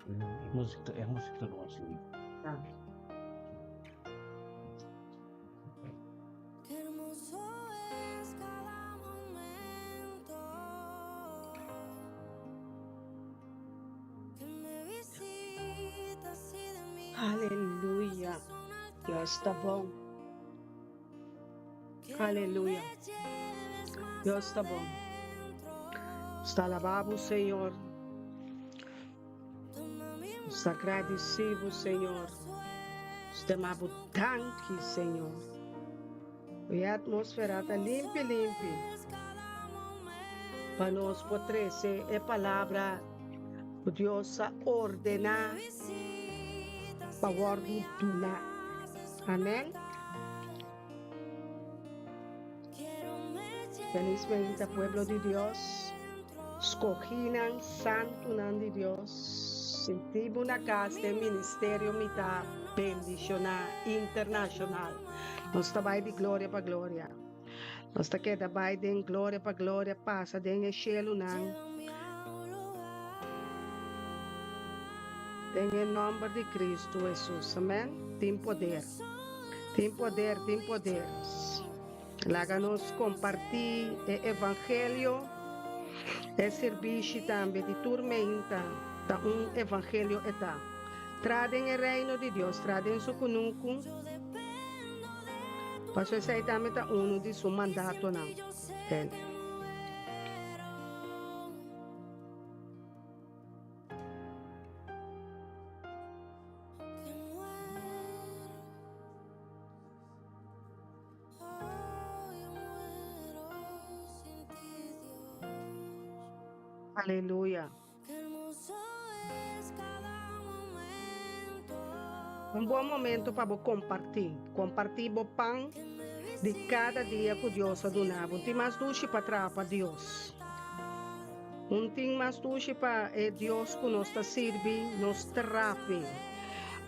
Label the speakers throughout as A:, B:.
A: E música, e música ta bon si.
B: Ta. Aleluya. Dios ta bon. Aleluya. Dios ta bon. Nos ta alabá bo, Señor. Nos ta gradisí bo, Señor. Nos ta duna bo danki, Señor. E atmósfera ta limpi limpi pa nos por trese e palabra ku Dios a ordená pa wòrdu duná. Amèn. Felismente pueblo di Dios, skohínan, santunan di Dios, sinti bo na kas den ministerio mi ta bendishoná internashonal. Nos ta bai di gloria pa gloria. Nos ta keda bai den gloria pa gloria pasa den e shelunan. Den e nomber di Cristo Jesus. Amen. Tin poder. Tin poder, tin poder. Laga nos comparti e evangelio. E sirbishi tambe di tur meinta ta un evangelio e ta. Tra den e reino di Dios, tra den su kunuku. Paso esei tambe ta unu di su mandatonan. El. Aleluya. Un bon momento pa bo comparti. Comparti bo pan di cada dia cu Dios a duna bo. Un tin mas dushi pa traha pa Dios. Un tin mas dushi pa e Dios cu nos ta sirbi, nos trape.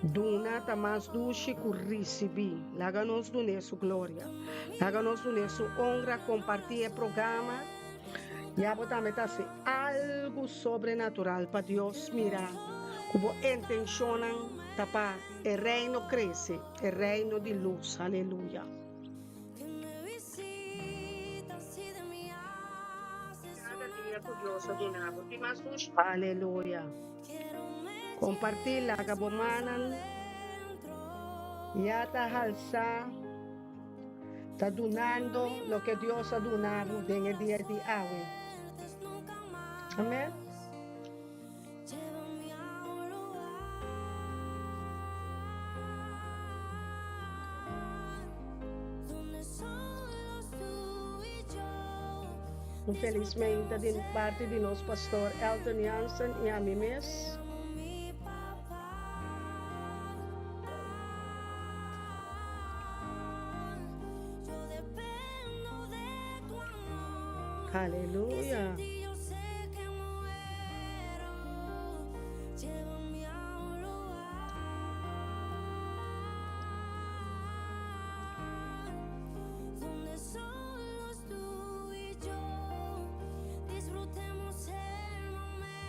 B: Duna ta mas dushi cu ricibi. Laga nos dun'e su gloria. Laga nos dun'e su honra. Comparti e programa. Ya bo tambe ta hasi algu sobrenatural pa Dios mira ku bo intenshonnan ta pa e reino krese, e reino di lus. Aleluya. Aleluya. Kompartí laga bo mannan ya ta halsá. Ta dunando loke Dios a duna bo den e dia di awe. Amen. Un felis meinta di parti di nos pastor Elton Jansen y ami mes. Aleluya.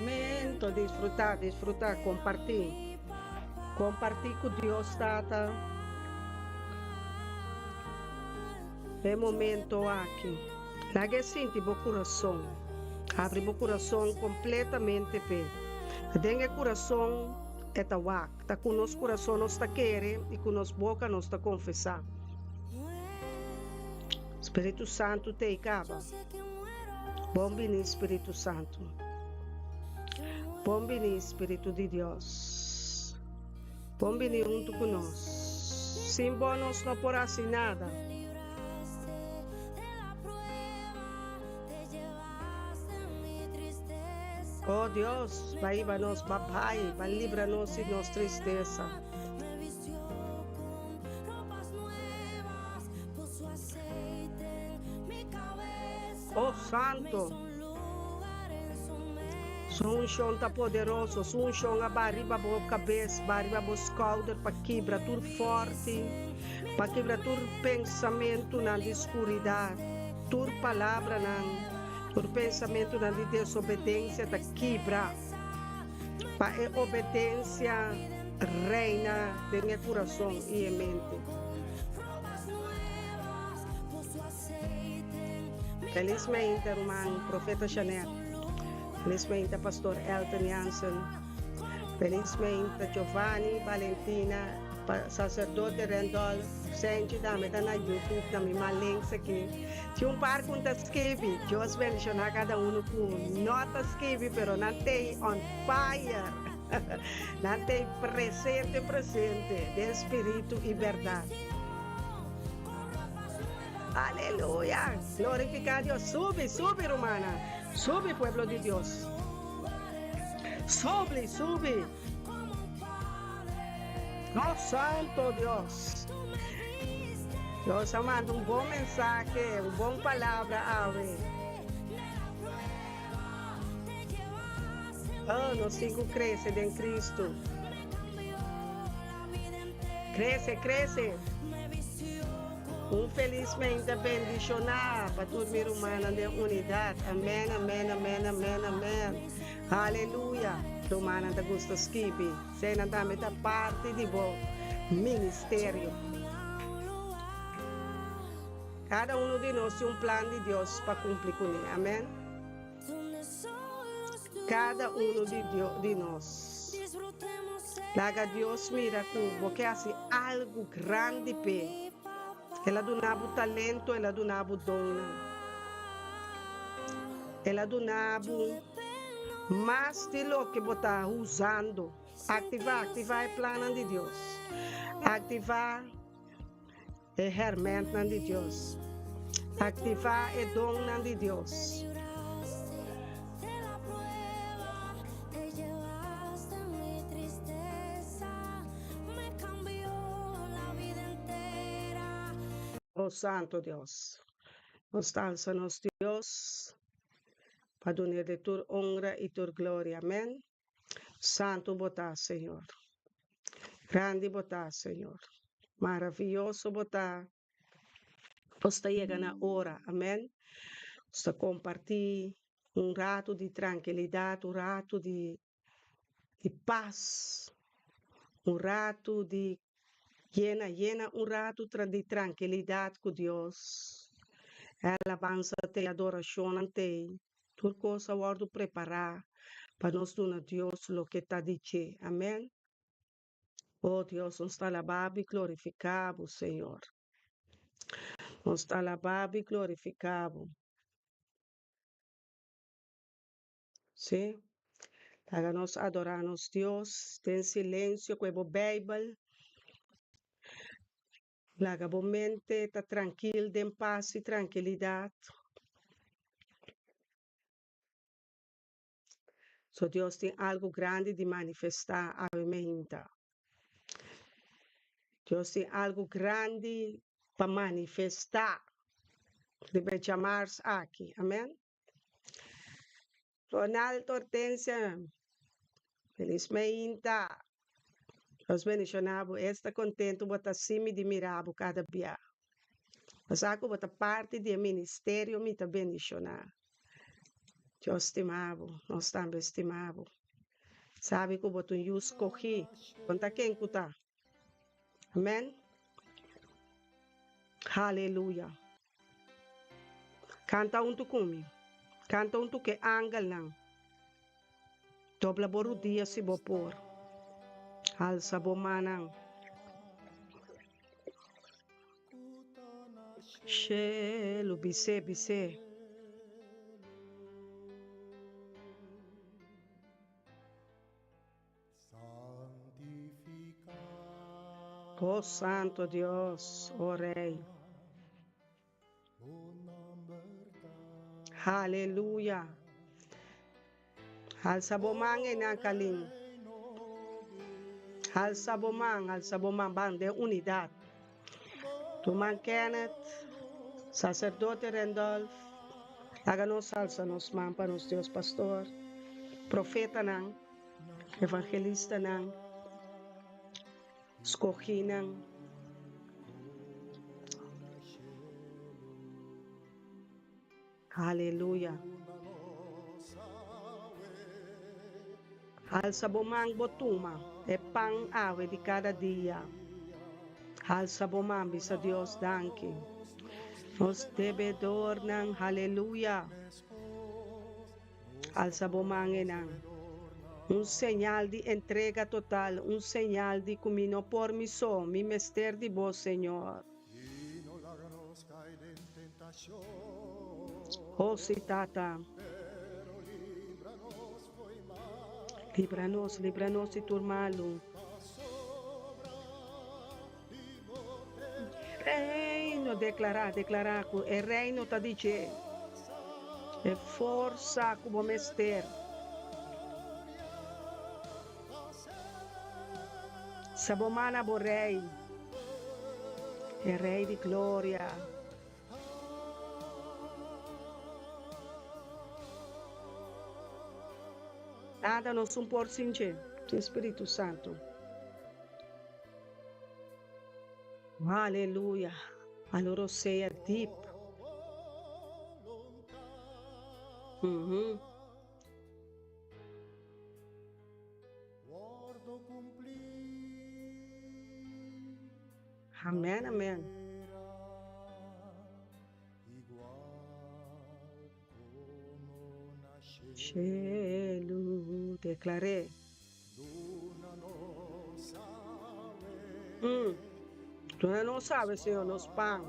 B: Mento, disfruta, disfruta, comparti. Comparti cu Dios Tata e momento aki. Laga e sinti bo curason. Abri bo curason completamente p'e. Den e curason e ta wak. Ta cu nos curason nos ta kere y cu nos boca nos ta confesa. Spiritu Santu t'ei caba. Bon bini Spiritu Santu. Bon bini Spiritu di Dios. Bon bini huntu ku nos. Sin bo nos no por hasi nada. Oh Dios, ba hiba nos, ba bai, ba libra nos di nos tristesa. Oh Santo! Su unshon ta poderoso, su unshon a baha riba bo kabes, baha riba bo skouder pa kibra tur fòrti, pa kibra tur pensamentunan di skuridat, tur palabranan, tur pensamentunan di desobedensia ta kibra. Pa e obedensia reina den e kurason i e mente. Felis meinta ruman Profeta Shanet. Felis meinta Pastor Elton Jansen. Felis meinta Giovanni Valentina, Sacerdote Randolph, Senchi tambe ta na YouTube na mi man links aki. Tin un par ku ta skibi. Dios bendiciona cada uno ku no ta skibi pero nan tei on fire. Nan tei presente presente den spiritu y berdad. Aleluya! Glorifica Dios. Subi, subi rumannan. Subi pueblo di Dios. Subi, subi. Oh Santo Dios. Dios a manda un bon mensahe, un bon palabra awe. Oh, nos tin ku krese den Cristo. Krese, krese. Un felis meinta bendishoná pa tur mi rumannan den unidat. Amen, amen, amen, amen, amen. Haleluya! Rumannan ta gusta skibi. Eseinan tambe ta parti di bo ministerio. Kada unu di nos tin un plan di Dios pa kumpli kuné. Amen. Kada unu di nos. Laga Dios mira ku bo ke hasi algu grandi p'e. El a duna bo talento, el a duna bo donnan. El a duna bo mas di loke bo ta usando. Aktivá, aktivá e plannan di Dios. Aktivá e hèrmèntnan di Dios. Aktivá e donnan di Dios. O Santo Dios, nos ta alsa nos Dios pa dun'E de tur honra i tur gloria. Amen. Santo bo ta, Señor. Grandi bo ta, Señor. Maraviyoso bo ta. Nos ta yega na ora. Amen. Nos ta comparti un rato di trankilidad, un rato di di pas, un rato di yena, yena un rato di trankilidad cu Dios. E alabansa t'e, adoracionnan t'e, tur cos a wordo prepara pa nos duna Dios loke ta di dje. Amen. Oh Dios, nos ta alaba bo y glorifica bo, Señor. Nos ta alaba bo y glorifica bo. Sí. Laga nos adorá nos Dios den silencio cu e bo Bijbel. Laga bo mente ta trankil den pas y trankilidad. So Dios tin algo grandi di manifestá awe meinta. Dios tin algo grandi pa manifestá riba e djamars aki. Amen. Ronald Hortensia, felis meinta. Dios bendiciona bo. Esta contento bo ta simi di mira bo cada bia. Bo sa cu bo ta parti di e ministerio mi ta bendiciona. Dios stima bo, nos tambe stima bo. Sabi cu bo ta un yu scogi. Conta ken cu ta. Amen. Haleluya. Kanta huntu ku mi. Kanta huntu ku e angelnan. Dobla bo rudia si bo por. Alsa bo mannan. Shelu, bis'é, bis'é. Oh Santo Dios, oh Rey. Haleluya. Alsa bo man einan Kalin. Alsa bo man, alsa bo man, ban den unidad. Ruman Kenneth, Sacerdote Randolph, laga nos alsa nos man pa nos Dios Pastor, profetanan, evangelistanan, skoginan. Aleluya. Halsa bo man bo tuma e pan awe di kada dia. Halsa bo man bisa Dios danki. Nos debedornan, haleluya. Alsa bo man einan. Un señal di entrega total, un señal di ku mi no por mi so, mi mester di bo, Señor. Oh, si, Tata. Libra nos, libra nos di tur malu. Reino, deklará, deklará ku e Reino ta di dje. E forsa ku bo mester. Sa bo mana bo Rei, e Rei di gloria. Nada nos un por sin dje, sin Spiritu Santu. Aleluya! Aloro sea dip. Uhum. Amen, amen. Shelu, declaré. Mm. Duna nos awe, Señor, nos pan.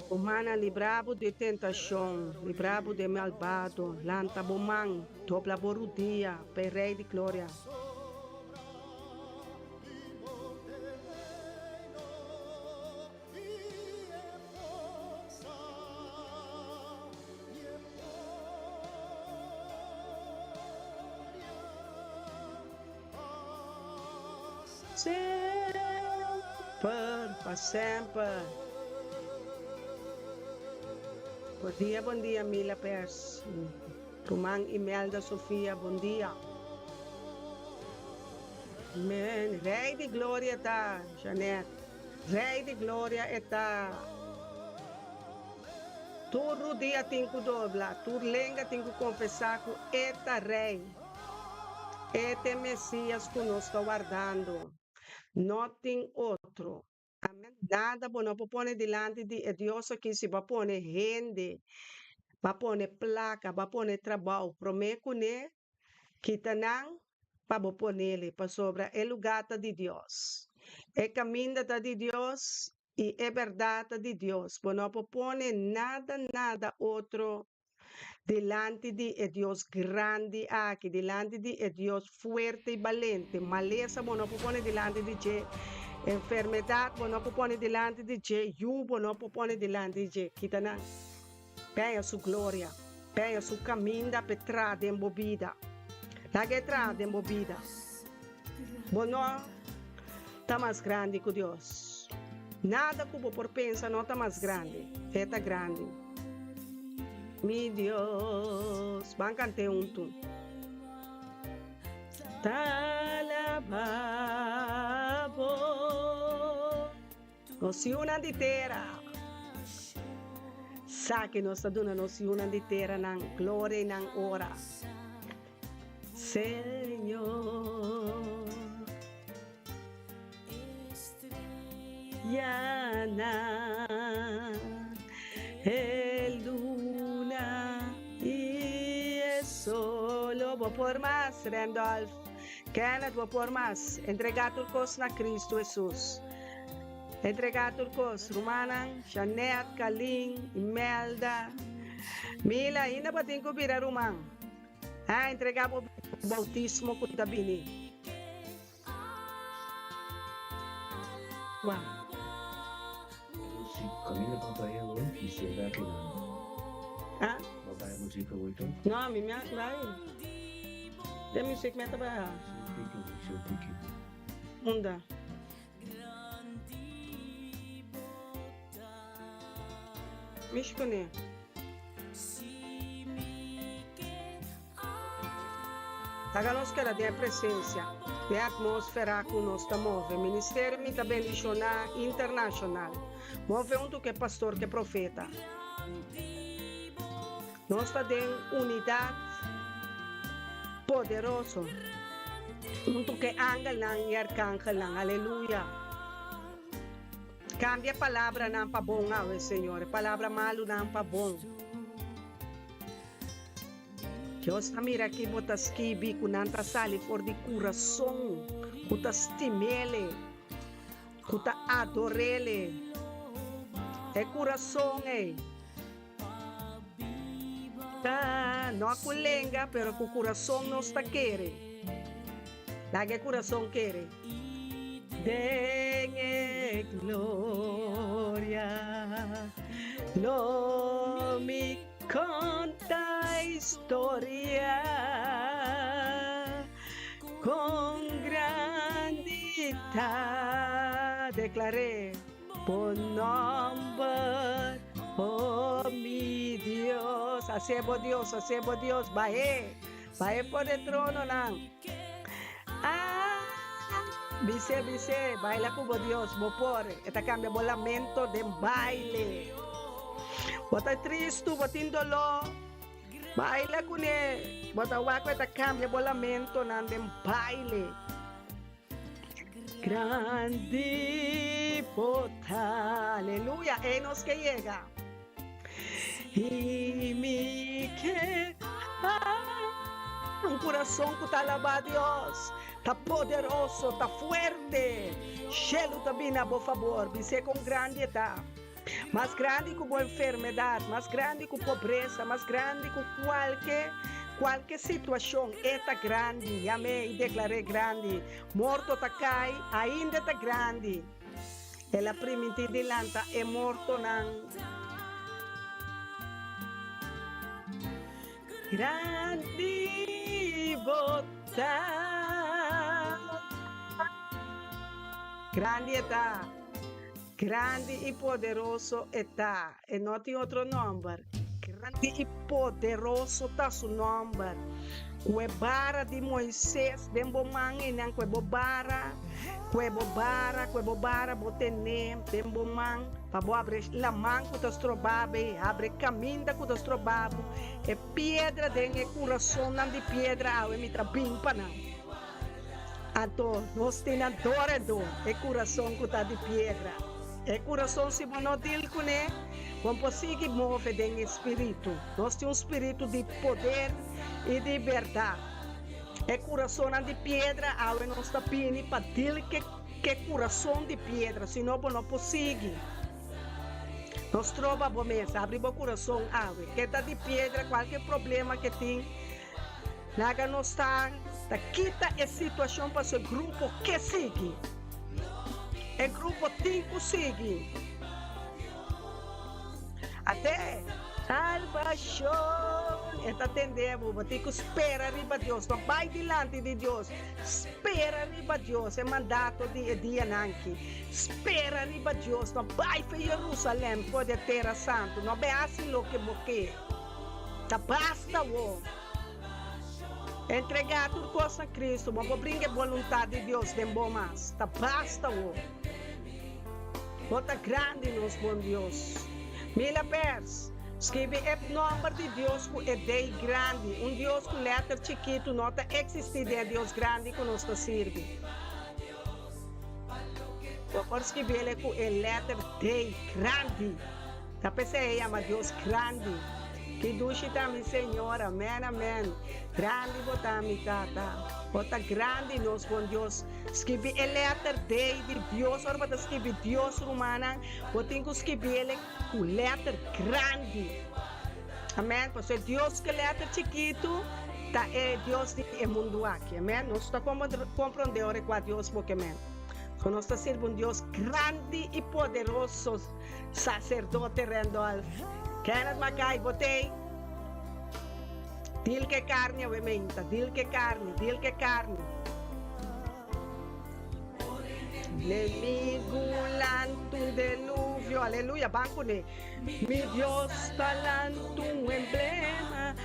B: Bo mannan libra bo di tentashon, libra bo di e malbado. Lanta bo man, dobla bo rudia pa e Rei di Gloria. Semper pa semper. Bon dia bon dia Mila Pers, ruman Imelda Sofia bon dia. Amen Rey di Gloria ta Janet Rey di Gloria e ta. Tur rudia tin ku dobla, tur lenga tin ku konfesá ku e ta Rey. E ta e Mesías ku nos ta wardando. No tin otro. Amen. Nada bo no por pone dilanti di e Dios aki si bo a pone hende, bo a pone plaka, bo a pone trabou promé kuné, kita nan pa bo ponele, pasobra e lugá ta di Dios. E kaminda ta di Dios i e bèrdat ta di Dios. Bo no por pone nada, nada otro Dilanti di e Dios grandi aki, dilanti di e Dios fuerte i balente, malesa bo no por pone dilanti di dje, enfermedat bo no por pone dilanti di dje, yu bo no por pone dilanti di dje. Kita nan. Peña su gloria, peña su kaminda p'e traha den bo bida. Laga e traha den bo bida. Bo no ta mas grandi ku Dios. Nada ku bo por pensa no ta mas grandi. E ta grandi. Mi Dios. Ban kant'é huntu. Ta alabá bo. Nos yunan di tera. Sa ke nos ta duna nos yunan di tera nan gloria i nan ora. Señor. Yana e luna i e solo. Bo por mas, Randolph. Kenneth, bo por mas. Entregá tur kos na Cristo Jesus. Entregá tur kos. Rumannan, Jeanette, Kalin, Imelda, Mila, ainda bo tin ku bira ruman. Ha entregá bo boutismo ku ta bini. Wak.
A: Si kaminda pa bai awor i sera kinan.
B: Ha?
A: Bo bai musika awor to?
B: No, mi mi a bai. Den musik mi a ta bai ha.
A: Sentiki, sentiki.
B: Unda? Mishi kuné. Laga nos keda den e presensia, den e atmósfera ku nos ta move. Ministerio Mi Ta Bendishoná Internashonal. Move huntu ku e pastor ku e profeta. Nos ta den unidat poderoso huntu ku e angelnan i arkangelnan. Aleluya! Kambia e palabranan pa bon awe, Señor, e palabra malunan pa bon. Dios ta mira ki bo ta skibi ku nan ta sali for di kurason ku ta stim'Ele, ku ta ador'Ele. E kurason ei ta no ku lenga pero ku kurason nos ta kere. Laga e kurason kere. Den e gloria lo mi konta historia kon grandi ta. Deklar'é bo nòmber, o mi Dios. Hasié bo Dios, hasié bo Dios, bah'é, bah'é for di e trononan. Ah, bis'é, bis'é, baila ku bo Dios, bo por, e ta kambia bo lamento den baile. Bo ta tristu, bo tin doló, baila kuné, bo ta wak ku e ta kambia bo lamentonan den baile. Grandi bo ta, aleluya, ei nos ke yega. I mi ke un kurason ku ta alabá Dios, ta poderoso, ta fuerte. Shelu ta bini na bo fabor, bis'é kon grandi e ta. Mas grandi ku bo enfermedat, mas grandi ku pobresa, mas grandi ku kualke kualke situashon, e ta grandi. Yam'é i deklar'é grandi. Morto ta kai, ainda e ta grandi. El a primintí di lanta e mortonan. Grandi bo ta. Grandi e ta. Grandi i poderoso e ta. E no tin otro nòmber. Grandi i poderoso ta su nòmber. Ku e bara di Moises den bo man einan, ku e bo bara, ku e bo bara, ku e bo bara bo ten'é den bo man, pa bo habri laman ku ta stroba bo ei, habri e kaminda ku ta stroba bo, e piedra den e kurasonnan di piedra awe mi ta bin pa nan. Anto nos tin nan doredo e kurason ku ta di piedra. E kurason si bo no dil kuné, bo por sigui move den e spiritu. Nos tin un spiritu di poder i di bèrdat. E kurasonnan di piedra awe nos ta bini pa dil ke ke kurason di piedra, sino bo no por sigui. No stroba bo mes, habri bo kurason awe. Ke ta di piedra, kualke problema ke tin, Laga nos ta ta kita e situacion paso e grupo ke sigui. E grupo tin cu sigui. Ate salbacion e ta tende bo. Bo tin cu spera riba Dios. No bay dilanti di Dios. Spera riba Dios. E mandato di e dianan aki. Spera riba Dios. No bay for Jerusalem, for di e tera santo. No bay haci loke bo ke. Ta basta awor. Entregá tur kos na Kristu. Bo por bringa e boluntat di Dios den bo mas. Ta basta awor. Bo ta grandi, nos bon Dios. Mila bers, skibi e nòmber di Dios ku e D grandi. Un Dios ku lèter chikitu no ta eksistí den e Dios grandi ku nos ta sirbi. Bo por skibiel e ku e lèter D grandi. Ta p'esei e yama Dios grandi. Ki dushi ta mi Señor, amen amen. Grandi bo ta mi Tata. Bo ta grandi nos bon Dios. Skibi e letter D di Dios ora bo ta skibi Dios rumannan bo tin ku skibi el ku letter grandi. Amen pasobra e Dios ku letter chikitu ta e Dios di e mundu aki. Amen nos ta kompronde ora kua Dios bo ke men. So nos ta sirbi un Dios grandi i poderoso. Sacerdote Randolph Kenneth Mackay bo t'ey Deal ke carni awe meinta, deal ke carni, deal ke carni. Enemigu lanta un deluvio, aleluya, ban kuné. Mi Dios ta lanta un emblema,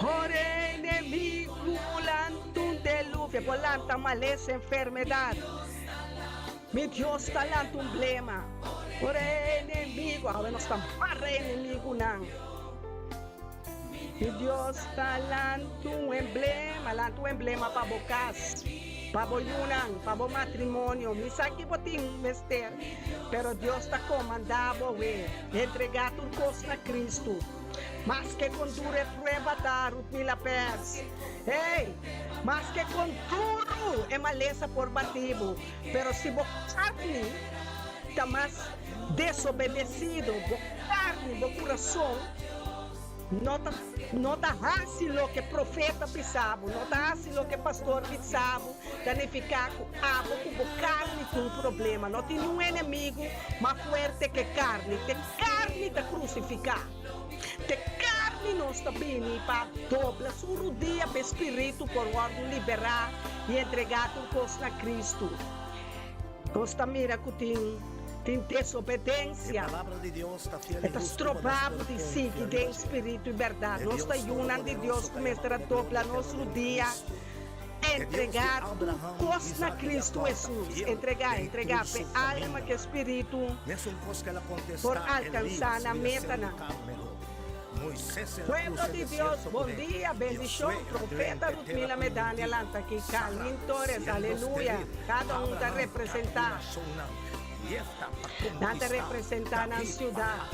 B: ora enemigu lanta un deluvio, por lanta malesa, enfermedad. Mi Dios ta lanta un emblema, ora enemigu, awe nos ta mara enemigunan. Mi Dios ta lanta un emblema, lanta un emblema pa bo kas, pa bo yunan, pa bo matrimonio. Mi sa ki bo tin mester, pero Dios ta komandá bo awe, entregá tur kos na Kristu. Maske kon duru e prueba ta, Rutmila Pers. Hey! Maske kon duru e malesa por bati bo, pero si bo karni ta mas desobedesido, bo karni, bo kurason, No ta no ta hasi loke profeta bisa bo, no ta hasi loke pastor bisa bo, ta nifiká ku abo ku bo karni tin un problema. No tin niun enemigu mas fuerte ke karni. Te karni ta krusifiká. Te karni nos ta bini pa dobla su rudia pa e spiritu por wòrdu liberá i entregá tur kos na Kristu. Nos ta mira ku tin tin desobedensia. E ta stroba bo di sigui den spiritu i bèrdat. Nos ta yunan di Dios ku mester a dobla nos rudia, entregá tur kos na Kristu Hesus. Entregá, entregá p'e alma ku e spiritu por alkansá nan metanan. Pueblo di Dios, bon dia, bendishon. Profeta Rutmila Medania lanta aki, Carlin Torres, aleluya. Kada un ta representá. Nan ta representá nan siudat.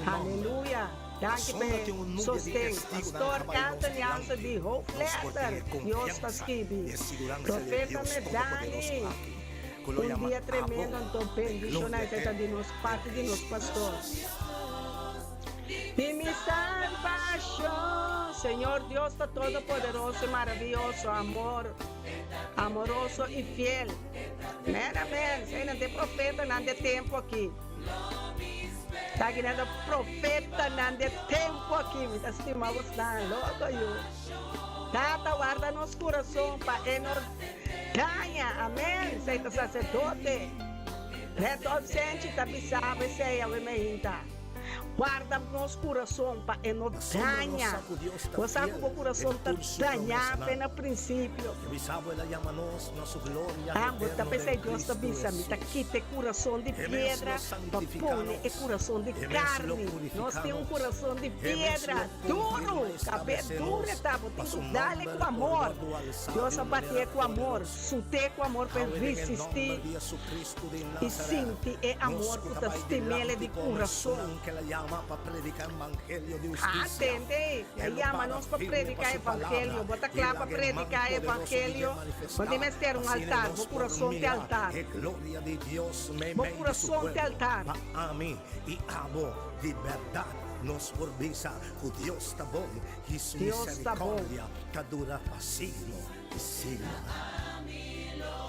B: Aleluya! Danki pa e sosten. Pastor Anthony Hansen di Hoofdletter, Dios ta skibi. Profeta Medani, un dia tremendo anto bendishoná esei ta di nos parti di nos pastor. Di mi salbashon. Señor Dios ta todopoderoso i maravioso, amor, amoroso i fiel. Amen, amen. Eseinan ta e profetanan di e tempu aki. Ta akinan ta profetanan di e tempu aki. Mi ta stima bosnan, loko yu. Tata, warda nos kurason pa e no daña. Amen. Esei ta saserdote. Bertolt Senchi ta bisa bo esei awe meinta. Warda nos kurason pa e no daña. Bo sa ku bo kurason ta dañá te na prinsipio. Bo ta p'esei Dios ta bisa, Mi ta kita e kurason di piedra pa pone e kurason di karni. Nos tin un kurason di piedra duru, kab'é duru e ta. Bo tin ku dal-e ku amor. Dios a batié ku amor, sut'é ku amor pa e risistí. I sinti e amor ku ta stimele di kurason. Atende, e yama nos pa prediká evangelio. Bo ta kla pa prediká e evangelio? Bo tin mester un altar. Bo kurason te altar. Bo kurason te altar. Dios ta bon.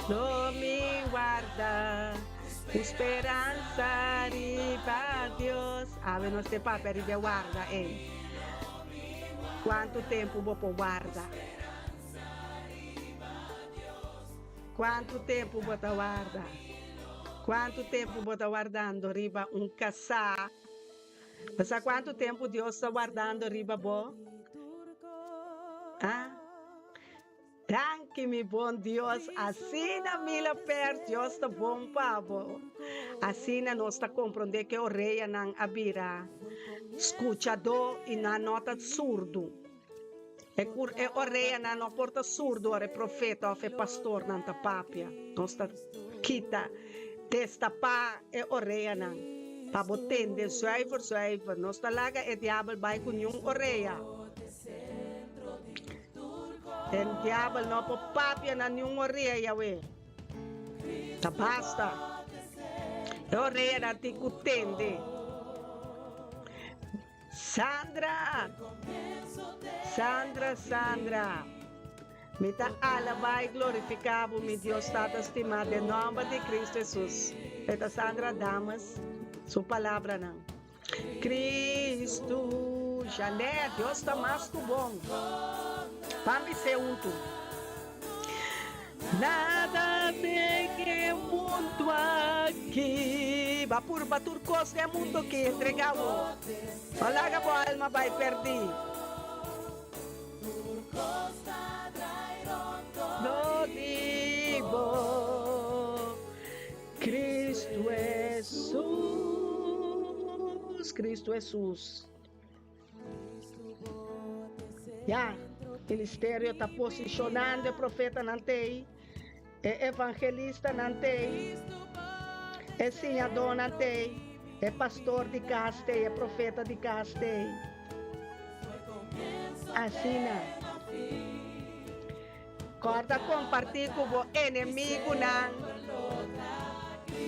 B: Lo mi warda ku speransa riba Dios. Awe nos te papia riba e warda ei. Kuantu tempu bo por warda? Kuantu tempu bo ta warda? Kuantu tempu bo ta wardando riba un kasá? Bo sa kuantu tempu Dios ta wardando riba bo? Ah? Danki mi bon Dios, asina Mila Pers, Dios ta bon pa bo. Asina nos ta komprondé ke oreanan a bira skuchadó i nan no ta surdu. E kur e oreanan no por ta surdu ora e profeta òf e pastornan ta papia. Nos ta kita, destapá e oreanan pa bo tende zuiver zuiver. Nos ta laga e diabel bai ku niun orea. E diabel no por papia na niun orea, Yahweh. Ta basta. E oreanan tin ku tende. Sandra! Sandra, Sandra! Mi ta alabá i glorifiká bo, mi Dios Tata stimá, den nòmber di Kristu Hesus. E ta Sandra Damas su palabranan. Kristu, Janet, Dios ta mas ku bon. Ban bis'é huntu. Nada den e mundu aki. Ba purba tur kos den e mundu aki, entrega bo. No laga bo alma bai perdí. No di bo, Cristo Hesus, Cristo Hesus. Ya, ministerio ta posicionando e profetanan t'ei, e evangelistanan t'ei, e siñadónan t'ei, e pastor di kas t'ei, e profeta di kas t'ei. Asina. Kòrda kompartí ku bo enemigunan,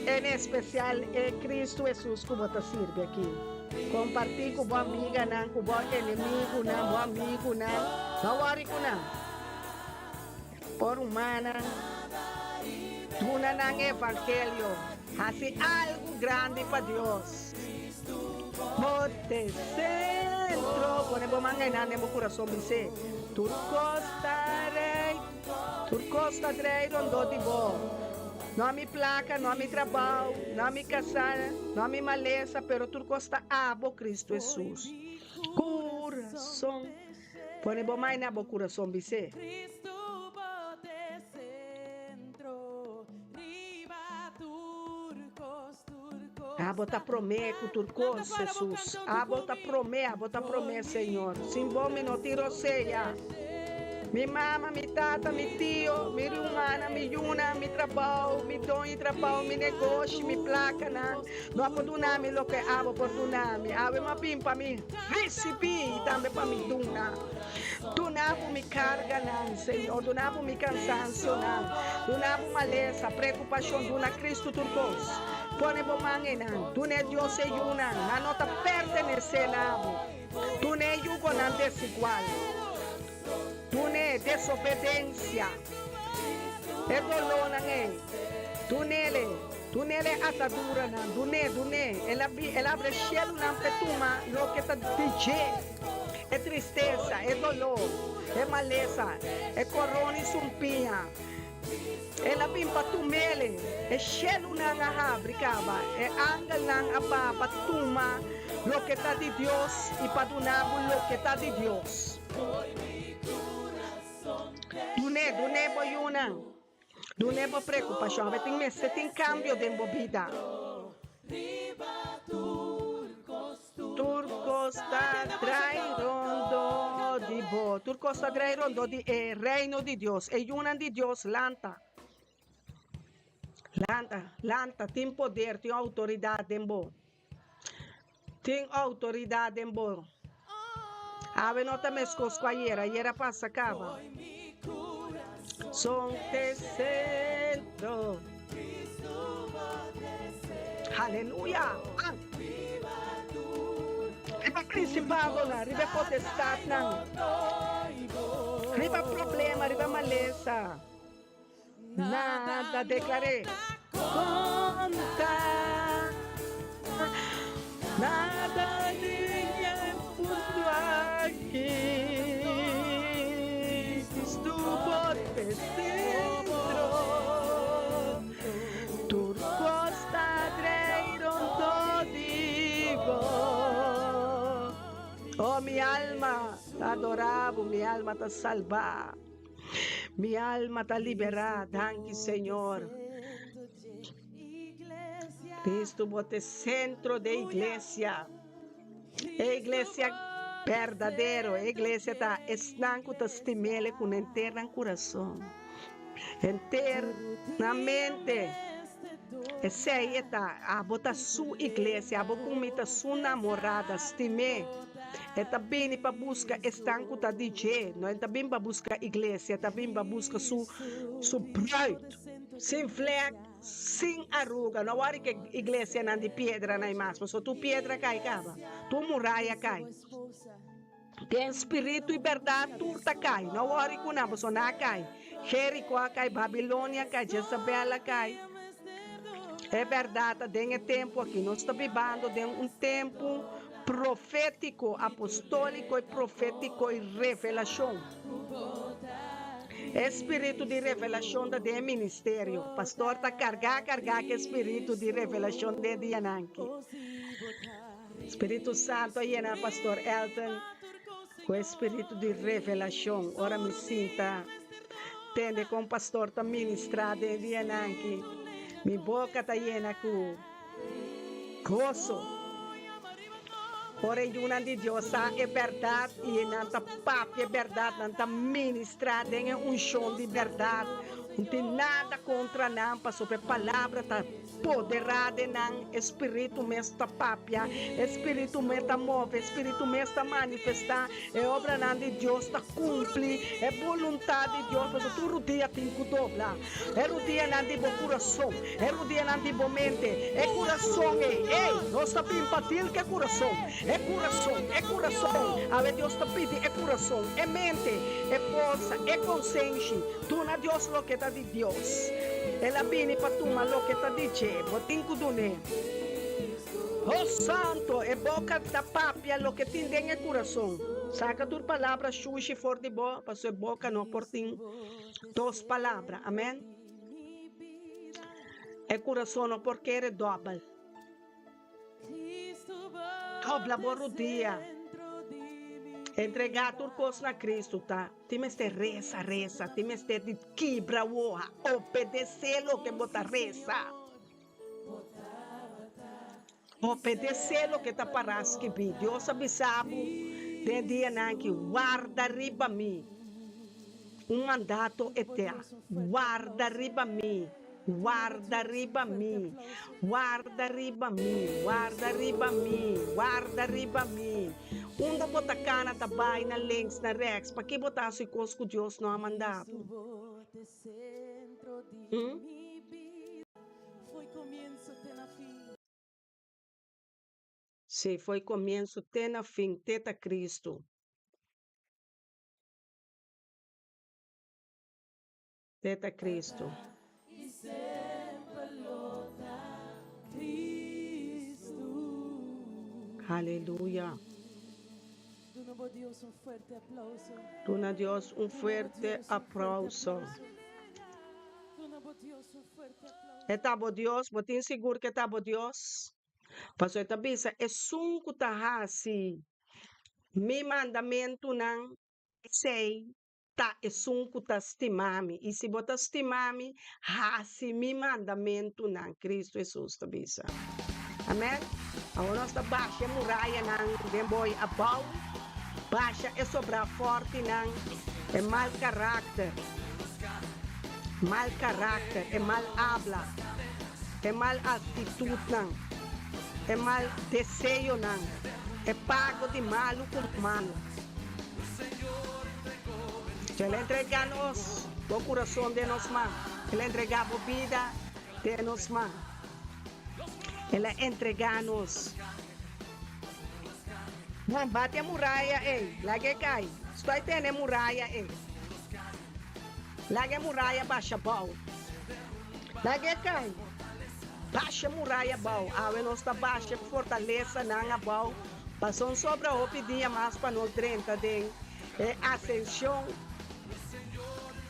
B: en espesial e Kristu Hesus ku bo ta sirbi aki. Kompartí ku bo amiganan, ku bo enemigunan, bo amigunan. No wòri ku nan. Bo rumannan, duna nan e evangelio. Hasi algu grandi pa Dios. Bo t'e sentro. Pone bo man einan den bo kurason bis'é, Tur kos ta rei, tur kos ta drei rondó di bo. No a mi plaka, no a mi trabou, no a mi kasá, no a mi malesa, pero tur kos ta abo, Kristu Hesus. Kurason. Pone bo man na bo kurason bis'é. Abo ta promé ku tur kos, Hesus. Abo ta promé, abo ta promé, Señor. Sin bo mi no tin rosea. Mi mama, mi tata, mi tio, mi rumannan, mi yunan, mi trabou, mi doño di trabou, mi negoshi, mi plakanan, no a por duna mi loke abo por duna mi. Awe mi a bin pa mi risibí i tambe pa mi duna. Duna bo mi karganan, Señor, duna bo mi kansansionan, duna bo malesa, preokupashon, duna Kristu tur kos. Pone bo man einan, duna e Dios e yunan, nan no ta pertenesé na bo. Duna e yugonan desigual, duna e desobedensia, e dolónan ei, dun'el e, dun'el e ataduranan, dun'é, dun'é. El a el a abri e shelunan p'e tuma loke ta di dje. E tristesa, e doló, e malesa, e korona i sumpiña. El a bin pa tum'el. E shelunan a habri kaba, e angelnan a baha pa tuma loke ta di Dios i pa duna bo loke ta di Dios. Dun'é, dun'é bo yunan. Dun'é bo preokupashon. Awe tin mester tin kambio den bo bida. Tur kos ta drai rondo di bo. Tur kos ta drai rondo di e Reino di Dios. E yunan di Dios lanta. Lanta, lanta. Tin poder, tin outoridat den bo. Tin outoridat den bo. Awe no ta meskos ku ayera. Ayera pasa kaba. Son te sentro. Haleluya! Riba principadonan, riba potestadnan, riba problema, riba malesa. Nada declaré. Conta. Nada den e mundo aki. Cristo bo t'e centro. Tur cos ta drei rondó di bo. Oh, mi alma ta adorá bo, mi alma ta salbá. Mi alma ta liberá, danki Señor. Cristo bo ta e centro de iglesia. E iglesia berdadero, e iglesia ta esnan cu ta stimele cu henter nan curason, henter nan mente. Esey e ta, abo ta su iglesia, abo cu mi ta su namorada, stim'é. E ta bini pa buska esnan ku ta di dje, no e ta bin pa buska iglesia, e ta bin pa buska su su bruid, sin vlek, sin aruga. No wòri ku e iglesianan di piedranan ei mas, pasobra tur piedra kai kaba, tur muraya kai. Den spiritu i bèrdat tur ta kai. No wòri ku nan, pasobra nan a kai. Jeriko a kai, Babilonia a kai, Jezabel a kai. E bèrdat ta den e tempu aki. Nos ta bibando den un tempu profétiko, apostóliko i profétiko i revelashon. E spiritu di revelashon ta den e ministerio. Pastor ta kargá kargá ku e spiritu di revelashon den e dianan aki. Spiritu Santu a yena Pastor Elton ku e spiritu di revelashon. Ora mi sinta tende kon pastor ta ministrá den e dianan aki, mi boka ta yena ku goso. Ora e yunan di Dios sa e bèrdat i nan ta papia e bèrdat, nan ta ministrá den e unshon di bèrdat. No tin nada kontra nan, pasobra e palabra ta poderá den nan. E spiritu mes ta papia, e spiritu mes ta move, e spiritu mes ta manifestá. E obranan di Dios ta kumpli e boluntat di Dios, pasobra tur rudia tin ku dobla. E rudianan di bo kurason, e rudianan di bo mente, e kurason ei, ei, nos ta bin pa dil ku e kurason, e kurason, e kurason. Awe Dios ta pidi e kurason, e mente, e forsa, e konsenshi. Duna Dios loke ta di Dios. El a bini pa tuma loke ta di dje. Bo tin ku dun'é. Oh Santo, e boka ta papia loke tin den e kurason. Saka tur palabra shushi for di bo, pasobra e boka no por tin dos palabra. Amen. E kurason no por kere dòbel. Dobla bo rudia. Entregá tur kos na Kristu ta. Tin mester resa, resa. Tin mester di kibra woha. Obedesé loke bo ta resa. Obedesé loke ta pará skibí. Dios a bisa bo den e dianan aki, Warda riba mi. Un mandato eterno. Warda riba mi. Warda riba mi. Warda riba mi. Warda riba mi. Warda riba mi. Unda bo ta kana ta bai na links, na rechts, paki bo ta hasi kos ku Dios no a manda bo? Hm? Sí, fo'i komienso te na fin, te ta Kristu. Te ta Kristu. Aleluya. Duna Dios un fuerte aplauso. E ta bo Dios, bo tin sigur ku e ta bo Dios? Pasobra e ta bisa, Esun ku ta hasi mi mandamentunan, esei ta esun ku ta stima mi, i si bo ta stima mi, hasi mi mandamentunan, Kristu Hesus ta bisa. Amen. Awor nos ta basha e murayanan den boi abou, basha e sobrá fòrtinan, e mal karakter, mal karakter, e mal abla, e mal aktitutnan, e mal deseonan, e pago di malu ku malu. El a entregá nos bo kurason den nos man. El a entregá bo bida den nos man. El a entregá nos. Bon, bati e muraya ei, laga e kai. Stoi tene e muraya ei. Laga e muraya basha bou. Laga e kai. Basha e muraya bou. Awe nos ta basha e fortalesanan abou. Pasobra sobra hopi dia mas pa nos drenta den e Asenshon,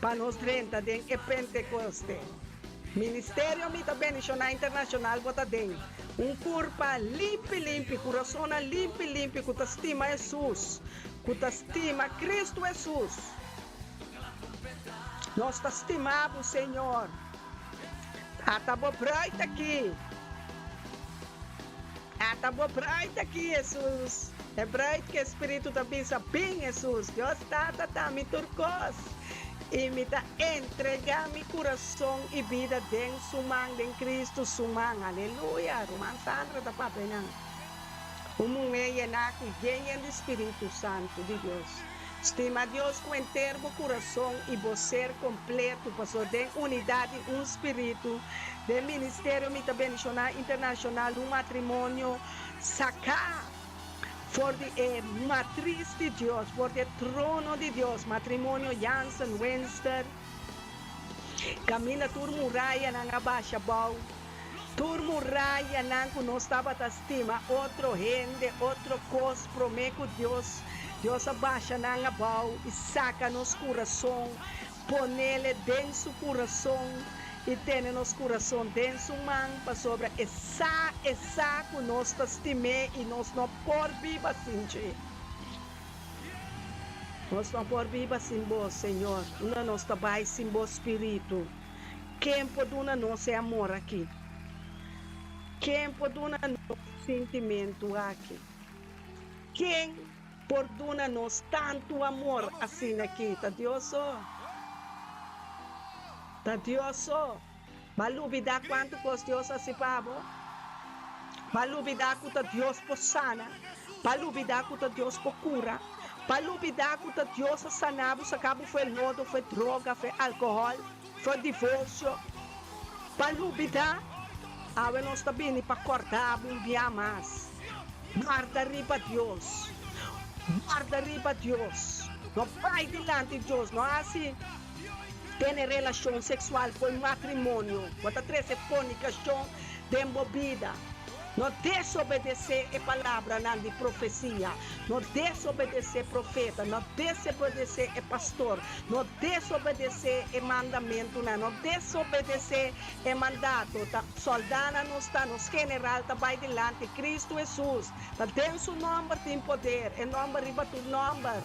B: pa nos drenta den e Pentekoste. Ministerio Mi Ta Bendishoná Internashonal bo ta den un kurpa limpi limpi, kurasonnan limpi limpi ku ta stima Hesus, ku ta stima Kristu Hesus. Nos ta stima bo, Señor. Ata bo bruid aki. Ata bo bruid aki, Hesus. E bruid ku e Spiritu ta bisa, Bin, Hesus. Dios Tata ta mi tur kos, i mi ta entregá mi kurason i bida den Su man, den Kristu Su man. Aleluya! Ruman Sandra ta papia nan. Un muhé yená ku yen yen di Spiritu Santu di Dios. Stima Dios ku henter bo kurason i bo ser kompletu, pasobra den unidat di un spiritu, den ministerio mi ta bendishoná internashonal un matrimonio saká for di e matris di Dios, for di e trono di Dios, matrimonio Jansen Winster, kaminda tur murayanan a basha bou. Tur murayanan ku nos tabata stima otro hende, otro kos promé ku Dios, Dios a basha nan abou i saka nos kurason. Ponele den su kurason i tene nos kurason den su man, pasobra e sa, e sa ku nos ta stim'é i nos no por biba sin dje. Nos no por biba sin bo, Señor. Unda nos ta bai sin bo Spiritu? Ken por duna nos e amor aki? Ken por duna nos e sintimentu aki? Ken por duna nos tantu amor asina aki? Ta Dios so. Ta Dios so. Bo a lubidá kuantu kos Dios hasi pa bo? Bo a lubidá ku ta Dios por sana? Bo a lubidá ku ta Dios por kura? Bo a lubidá ku ta Dios a sana bo, saka bo for e lodo, for e droga, for e alkohòl, for e divorsio? Bo a lubidá? Awe nos ta bini pa kòrda bo un bia mas. Warda riba Dios. Warda riba Dios. No bai dilanti Dios. No hasi. Tene relashon seksual ku e matrimonio, bo ta trese fornikashon den bo bida. No desobedesé e palabranan di profesia, no desobedesé profeta, no desobedesé e pastor, no desobedesé e mandamentunan, no desobedesé e mandato. Ta sòldánan nos ta, nos general ta bai dilanti, Kristu Hesus. Ta den su nòmber tin poder, e nòmber riba tur nòmber.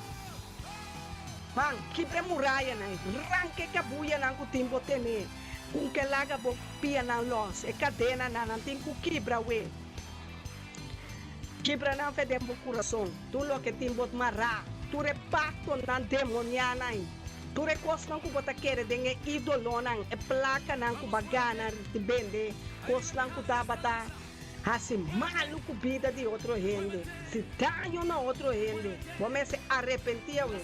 B: Ban, kibra e murayanan, ranka e kabuyanan ku tin bo tené, ku ke laga bo pianan lòs, e kadenanan nan tin ku kibra awe. Kibra nan fe den bo kurason, tur loke tin bo mará, tur e paktonan demonianan, tur e kosnan ku bo ta kere den e ídolonan, e plakanan ku bo a gana di bende kosnan ku tabata. Hasi malu ku bida di otro hende, si daño na otro hende, bo mester arepentí awe.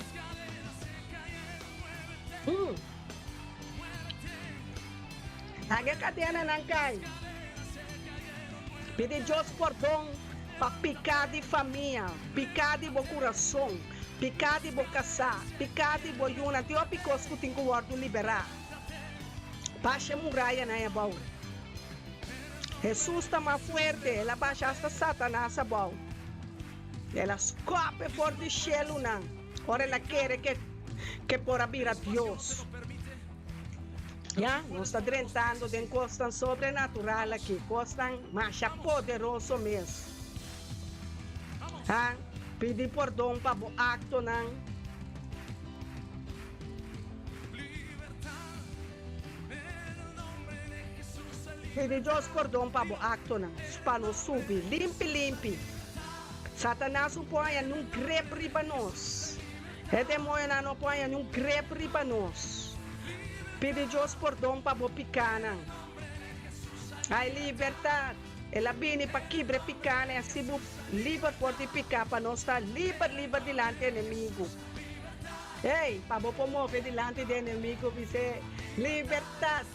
B: Hmm. Laga e kadenanan kai. Pidi Dios pordon pa piká di famia, piká di bo kurason, piká di bo kasá, piká di bo yunan. Tin hopi kos ku tin ku wòrdu liberá. Basha e murayanan abou. Hesus ta mas fuerte, el a basha asta Satanas abou. El a skòp e for di shelunan ora el a kere ke ke por a bira Dios. Ya, nos ta drentando den kosnan sobrenatural aki, kosnan masha poderoso mes. Ha, pidi pordon pa bo aktonan. Pidi Dios pordon pa bo aktonan, pa nos subi limpi limpi. Satanas no por haña niun grep riba nos. E demoñonan no por haña niun grep riba nos. Pidi Dios pordon pa bo pikánan. Hay libertat. El a bini pa kibra e pikánan i hasi bo liber for di piká pa nos ta liber liber dilanti enemigu. Hey, pa bo por move dilanti di enemigu bis'é, Libertat!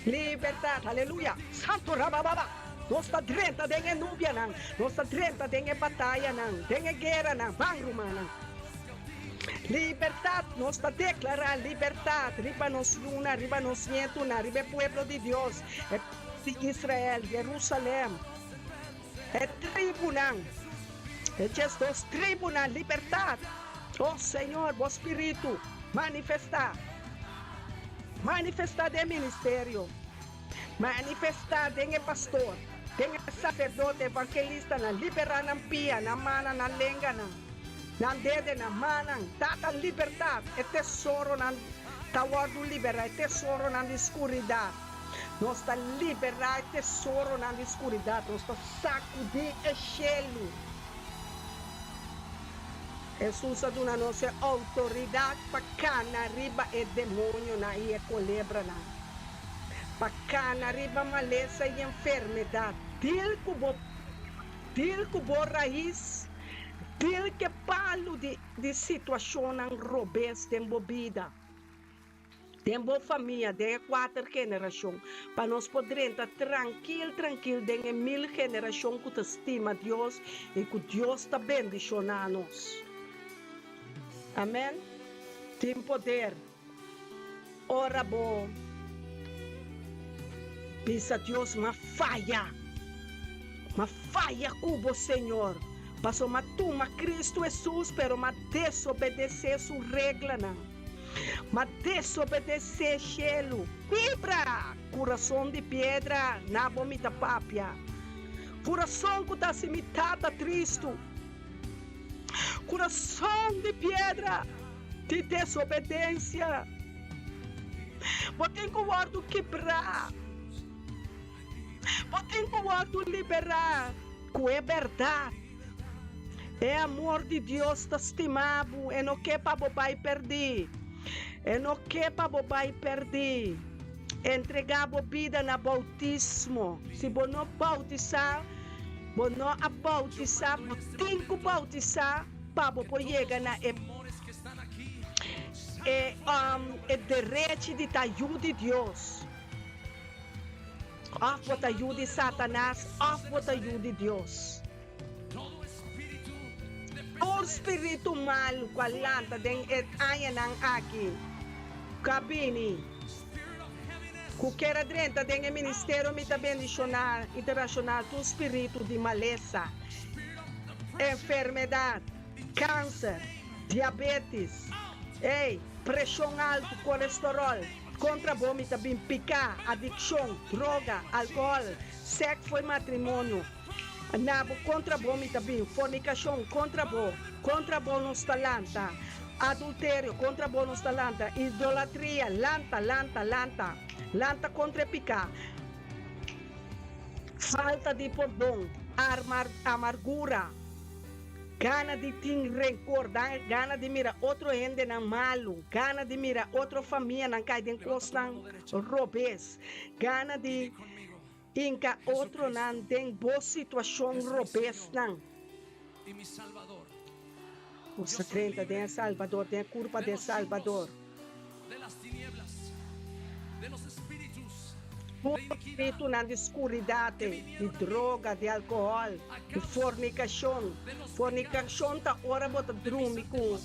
B: Libertat! Aleluya! Santu rabababa! Nos ta drenta den e nubianan, nos ta drenta den e batayanan, den e gueranan. Ban, rumannan! Libertat! Nos ta deklará libertat riba nos yunan, riba nos nietunan, riba e pueblo di Dios, e pueblo di Israel, Jerusalèm, e tribunan, e diesdos tribunan, libertat! Oh Señor, bo Spiritu manifestá. Manifestá den ministerio. Manifestá den e pastor, den e saserdote, evangelistanan. Liberá nan pia, nan mannan, nan lenganan, nan dedenan, mannan. Tata, libertat! E tesoronan ta wòrdu liberá, e tesoronan di skuridat. Nos ta liberá e tesoronan di skuridat. Nos ta sakudí e shelu. Hesus a duna nos e outoridat pa kana riba e demonionan i e kolebranan, pa kana riba malesa i enfermedat. Dil ku bo dil ku bo rais, dil ku e palu di di situashonnan robes den bo bida. Den bo famia, den e kuater generashon, pa nos por drenta trankil trankil den e mil generashon ku ta stima Dios i ku Dios ta bendishoná nos. Amen. Tin poder ora bo bisa Dios, M'a faya. M'a faya ku bo, Señor, pasobra m'a tuma Kristu Hesus, pero m'a desobedesé su reglanan. M'a desobedesé shelu. Kibra! Kurason di piedra, na bo mi ta papia. Kurason ku ta hasi mi tata tristu. Kurason di piedra di desobedensia. Bo tin ku wòrdu kibrá. Bo tin ku wòrdu liberá ku e bèrdat. E amor di Dios ta stima bo, e no ke pa bo bai pèrdí. E no ke pa bo bai pèrdí. Entregá bo bida na boutismo. Si bo no boutisá, bo no a boutisá, bo tin ku boutisá pa bo por yega na e e e derechi di ta yu di Dios. Òf bo ta yu di Satanas òf bo ta yu di Dios. Tur spiritu malu ku a lanta den e añanan aki ku a bini, ku kier a drenta den e ministerio Mi Ta Bendishoná Internashonal tur spiritu di malesa, enfermedat, kanser, diabetis, ey, preshon altu, kolesteròl, kontra bo mi ta bin piká, adikshon, droga, alkohòl, sèks fo'i matrimonio. Na bo kontra bo mi ta bin, fornikashon kontra bo, kontra bo nos ta lanta, adulterio kontra bo nos ta lanta, idolatria, lanta, lanta, lanta, lanta kontra e piká, falta di pordon, amargura, gana di tin renkor, gana di mira otro hendenan malu, gana di mira otro famianan kai den kosnan robes, gana di. Hinka otronan den bo situashon robesnan. Bo sa drenta den e Salbador, den e kurpa di e Salbador. Tur spiritunan di skuridat, di droga, di alkohòl, di fornikashon. Fornikashon ta ora bo ta drumi ku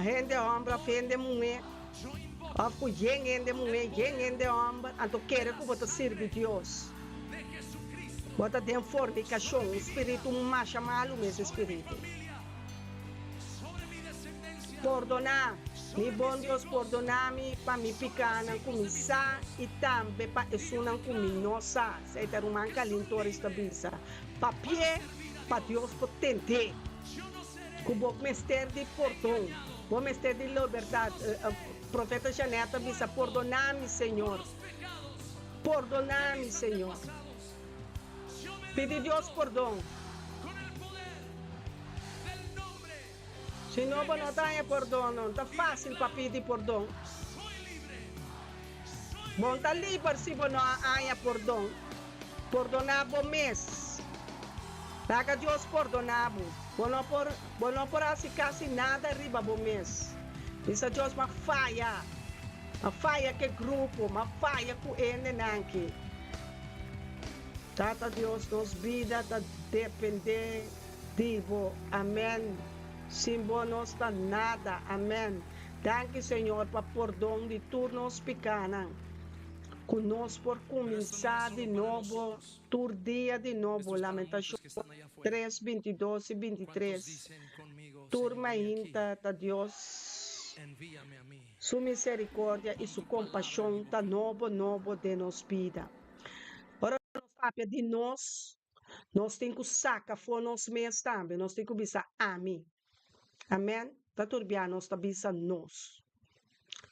B: hende hòmber òf hende muhé. Of ku yen hende muhé, yen hende hòmber, anto kere ku bo ta sirbi Dios. Bo ta den fornikashon, un spiritu masha malu mes e spiritu. Pordoná mi, bon Dios, pordoná mi pa mi pikánan ku mi sa i tambe pa esunnan ku mi no sa. Esei ta ruman Kalin Torres ta bisa. Papié pa Dios por tendé. Ku bo mester di pordon, bo mester di libertat. Profeta Janet a bisa, Pordoná mi, Señor. Pordoná mi, Señor. Pidi Dios pordon. Si no, bo no ta haña pordon. No ta fásil pa pidi pordon. Bo no ta liber si bo no a haña pordon. Pordoná bo mes. Laga Dios pordoná bo. Bo no por, bo no por hasi kasi nada riba bo mes. Bisa Dios, M'a faya. M'a faya ku e grupo. M'a faya ku e hendenan aki. Tata Dios, nos bida ta dependé di bo. Amèn. Sin bo nos ta nada. Amèn. Danki, Señor, pa pordon di tur nos pikánan. Ku nos por kuminsá di nobo tur dia di nobo, Lamentashon 3, 22 i 23. Tur mainta ta Dios Su miserikordia i Su kompashon ta nobo nobo den nos bida. Ora nos papia di nos, nos tin ku saka for nos mes tambe, nos tin ku bisa ami. Amen. Ta tur bia nos ta bisa nos.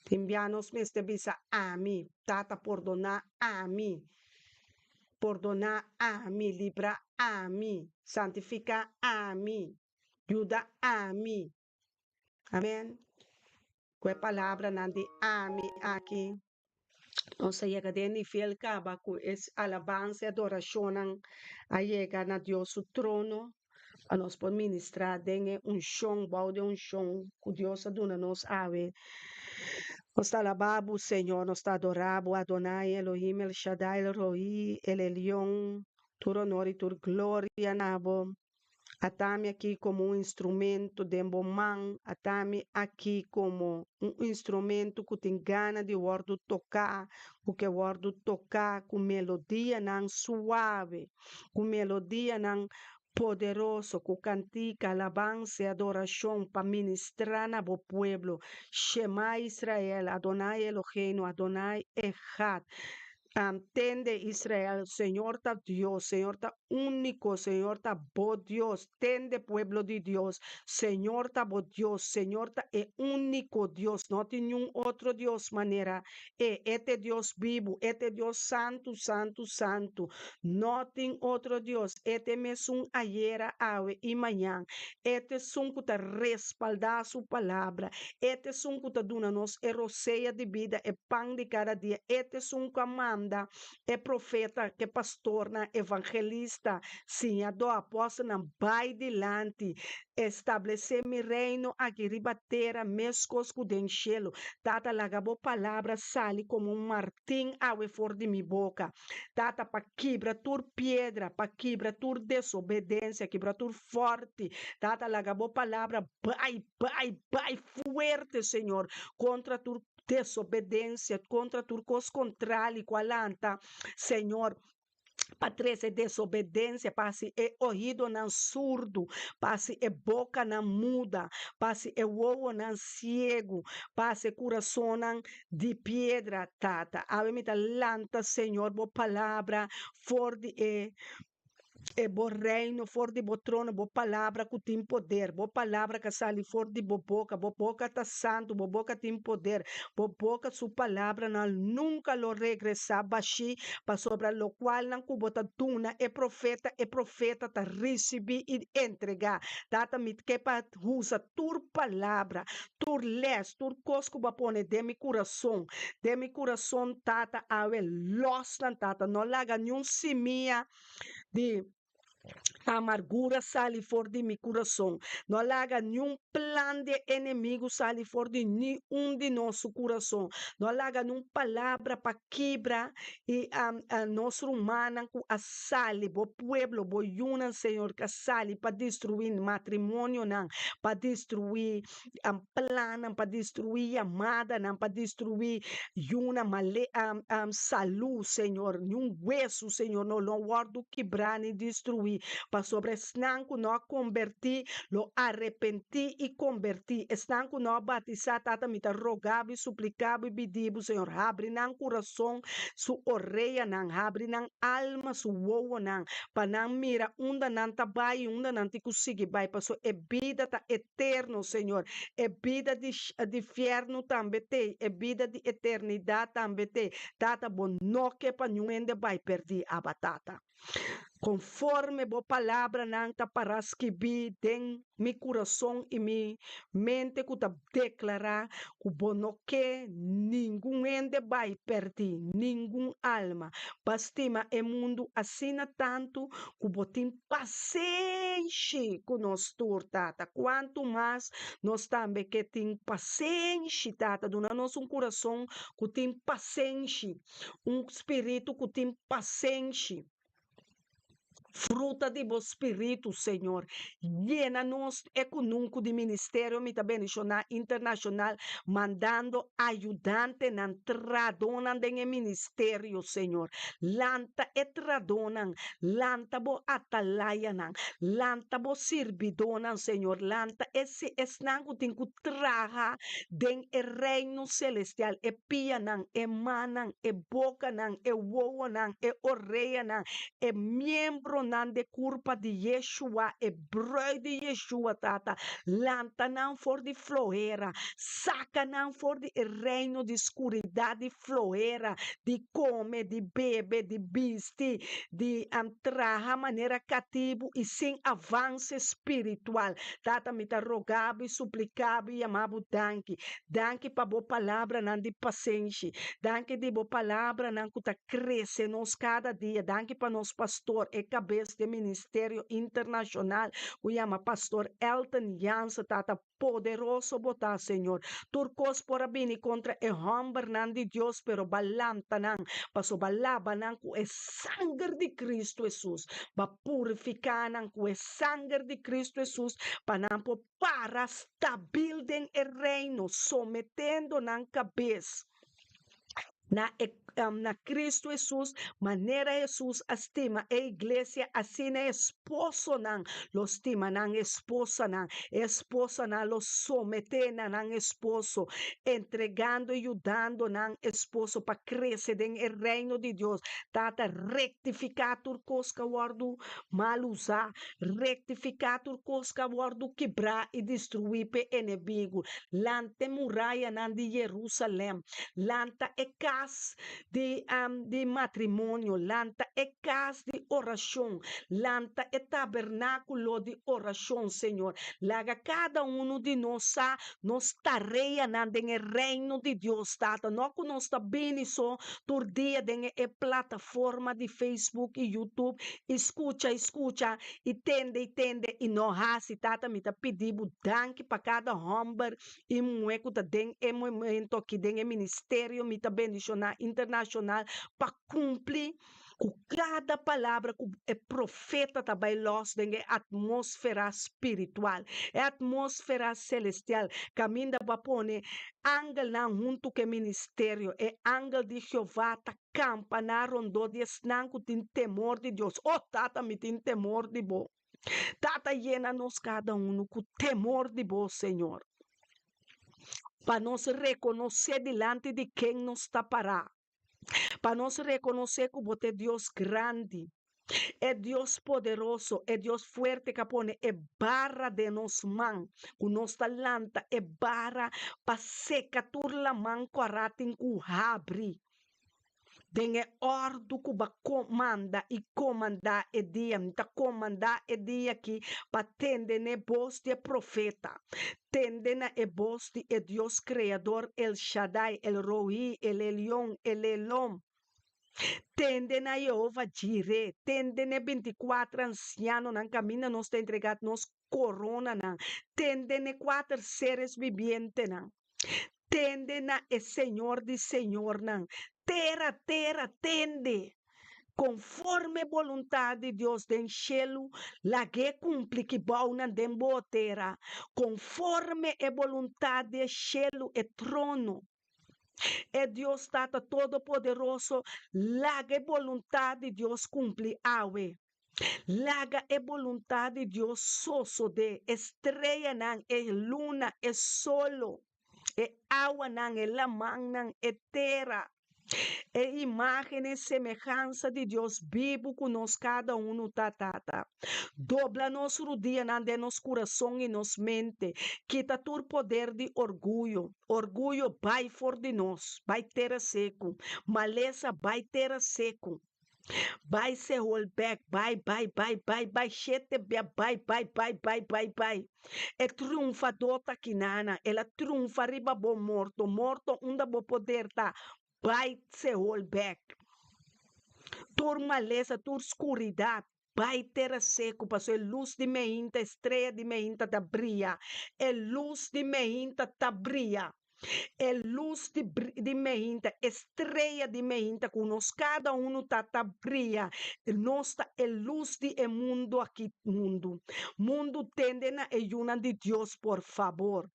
B: Tin bia nos mester bisa ami. Tata pordoná ami. Pordoná ami, libra ami, santifiká ami, yuda ami. Amen. Ku e palabranan di ami aki, nos a yega den nivel kaba ku e alabansa i adorashonnan a yega na Dios su trono pa nos por ministrá den e unshon, bou di e unshon ku Dios a duna nos awe. Nos ta alabá bo, Señor, nos ta adorá bo, Adonai, Elohim, El Shaddai, El Roí, El Elyon, tur honor i tur gloria na bo. Atami aki komo un instrumento den bo man, atami aki komo un instrumento ku tin gana di wòrdu toká, ku ke wòrdu toká ku melodianan suave, ku melodianan. Poderoso ku kantika, alabansa i adorashon pa ministrá na bo pueblo. Shema Israel, Adonai Eloheinu, Adonai Echad. Tende Israel, Señor ta Dios, Señor ta úniko, Señor ta bo Dios. Tende pueblo di Dios, Señor ta bo Dios, Señor ta e úniko Dios, no tin niun otro Dios manera E. E ta e Dios bibu, E ta e Dios santu, santu, santu. No tin otro Dios, E ta e mesun ayera, awe i mañan. E ta esun ku ta respaldá su palabra. E ta esun ku ta duna nos e rosea di bida, e pan di kada dia. E ta esun ku a manda e profeta, e pastornan, evangelista, siñadó, apòstelnan bai dilanti, establesé mi reino aki riba tera meskos ku den shelu. Tata, laga bo palabra sali komo un martin awe for di mi boka. Tata, pa kibra tur piedra, pa kibra tur desobedensia, kibra tur fòrti. Tata, laga bo palabra bai, bai, bai fuerte, Señor, kontra tur desobedensia, kontra tur kos kontrali ku a lanta, Señor, pa trese desobedensia, pa hasi e oidonan surdu, pa hasi e bokanan muda, pa hasi e wowonan siegu, pa hasi e kurasonnan di piedra, Tata. Awe mi ta lanta, Señor, bo palabra for di e E bo reino for di bo trono, bo palabra ku tin poder, bo palabra ka sali for di bo boka, bo boka ta santu, bo boka tin poder, bo boka su palabranan nunka lo regresá bashí, pasobra lokualnan ku bo ta duna e profeta, e profeta ta risibí i entregá. Tata, mi ke pa usa tur palabra, tur lès, tur kos ku bo a pone den mi kurason, den mi kurason, Tata, awe lòs nan, Tata, no laga niun simia di amargura sali for di mi kurason, no laga niun plan di e enemigu sali for di ni un di nos su kurason, no laga niun palabra pa kibra i nos rumannan ku a sali, bo pueblo, bo yunan, Señor, ku a sali pa destruí matrimonionan, pa destruí plannan, pa destruí yamadanan, pa destruí yunan, male salú, Señor, niun wesu, Señor, no lo wòrdu kibrá ni destruí, pasobra esnan ku no a kombertí lo arepentí i kombertí, esnan ku no a batisá, Tata, mi ta rogá bo i supliká bo i bidí bo, Señor, habri nan kurason, su oreanan, habri nan alma, su wowonan, pa nan mira unda nan ta bai i unda nan tin ku sigui bai, pasobra e bida ta eterno, Señor. E bida di di fièrnu tambe t'ei, e bida di eternidat tambe t'ei. Tata, bo no ke pa niun hende bai pèrdí, Abba Tata. Konforme bo palabranan ta pará skibí den mi kurason i mi mente ku ta deklará ku bo no ke ningun hende bai pèrdí, ningun alma. Bo a stima e mundu asina tantu ku bo tin pasenshi ku nos tur, Tata. Kuantu mas nos tambe ke tin pasenshi, Tata. Duna nos un kurason ku tin pasenshi. Un spiritu ku tin pasenshi. Fruta di bo spiritu, Señor. Yena nos e kununku di ministerio Mi Ta Bendishoná Internashonal mandando ayudantenan, tradónan den e ministerio, Señor. Lanta e tradónan, lanta bo atalayanan, lanta bo sirbidónan, Señor. Lanta e esnan ku tin ku traha den e reino celestial, e pianan, e mannan, e bocanan, e wowonan, e oreanan, e miembronan de curpa di Yeshua, e bruid di Yeshua, Tata, lanta nan for di flohera, saca nan for di e reino di scuridad di flohera, di come, di bebe, di bisti, di traha manera catibu y sin avance spiritual. Tata, mi ta roga bo i supliká bo i yama bo danki. Danki pa bo palabranan di pasenshi. Danki di bo palabranan ku ta krese nos kada dia. Danki pa nos pastor, e kabes di e ministerio internashonal ku yama Pastor Elton Jansen. Tata, poderoso bo ta, Señor. Tur kos por a bini kontra e hòmbernan di Dios, pero bo a lanta nan, pasobra bo a laba nan ku e sanger di Kristu Hesus. Bo a purifiká nan ku e sanger di Kristu Hesus pa nan por para stabil den e Reino, sometendo nan kabes na e na Kristu Hesus, manera Hesus a stima e iglesia, asina e esposonan lo stima nan esposanan, e esposanan lo someté na nan esposo, entregando i yudando nan esposo pa krese den e reino di Dios. Tata, rektifiká tur kos ku a wòrdu mal usá, rektifiká tur kos ku a wòrdu kibrá i destruí p'e enemigu. Lanta e murayanan di Yerusalèm, lanta e kas di di matrimonio, lanta e kas di orashon, lanta e tabernákulo di orashon, Señor. Laga kada unu di nos sa nos tareanan den e Reino di Dios, Tata. No ku nos ta bini so tur dia den e plataforma di Facebook i YouTube i skucha i skucha i tende i tende i no hasi. Tata, mi ta pidi bo danki pa kada hòmber i muhé ku ta den e momento aki den e ministerio Mi Ta Bendishoná Internashonal pa kumpli ku kada palabra ku e profeta ta bai lòs den e atmósfera spiritual, e atmósfera selestial, kaminda bo a pone angelnan huntu ku e ministerio. E angel di Jehová ta kampa na rondó di esnan ku tin temor di Dios. O Tata, mi tin temor di bo. Tata, yena nos kada unu ku temor di bo, Señor, pa nos rekonosé dilanti di ken nos ta pará, pa nos rekonosé ku bo ta e Dios grandi, e Dios poderoso, e Dios fuerte ku a pone e bara den nos man, ku nos ta lanta e bara pa seka tur laman ku a ratin ku habri. Den e òrdu ku bo a manda i komandá e dia, mi ta komandá e dia akí pa tende na e bos di e profeta, tende na e bos di e Dios Kreador, El Shaddai, El Rohí, El Elion, El Elom. Tende na Yehova Jiré, tende na e bintikuater ansianonan kaminda nos ta entregá nos koronanan, tende na e kuater seres bibientenan. Tende na e Señor di señornan. Tera, tera, tende! Konforme boluntat di Dios den shelu, lag'é kumpli ki bounan den bo tera. Konforme e boluntat di e shelu, e trono. E Dios Tata Todopoderoso, laga e boluntat di Dios kumpli awe. Laga e boluntat di Dios sosodé. E streanan, e luna, e solo, e awanan, e lamannan, e tera, e imágen e semehansa di Dios bibu ku nos kada unu ta, Tata. Dobla nos rudianan den nos kurason i nos mente. Kita tur poder di orguyo. Orguyo bai for di nos, bai tera seku. Malesa bai tera seku. Bai Seol bek, bai, bai, bai, bai, bai, shete bia, bai, bai, bai, bai, bai, bai. E triunfadó ta kinana, el a triunfa riba bo morto, morto unda bo poder ta, bai Seol bek. Tur malesa, tur skuridat, bai tera seku, pasobra e lus di meinta, e strea di meinta ta bria, e lus di meinta ta bria. E lus di di meinta, e strea di meinta ku nos kada unu ta ta bria. Nos ta e lus di e mundu aki, mundu. Mundu tende na e yunan di Dios, por fabor.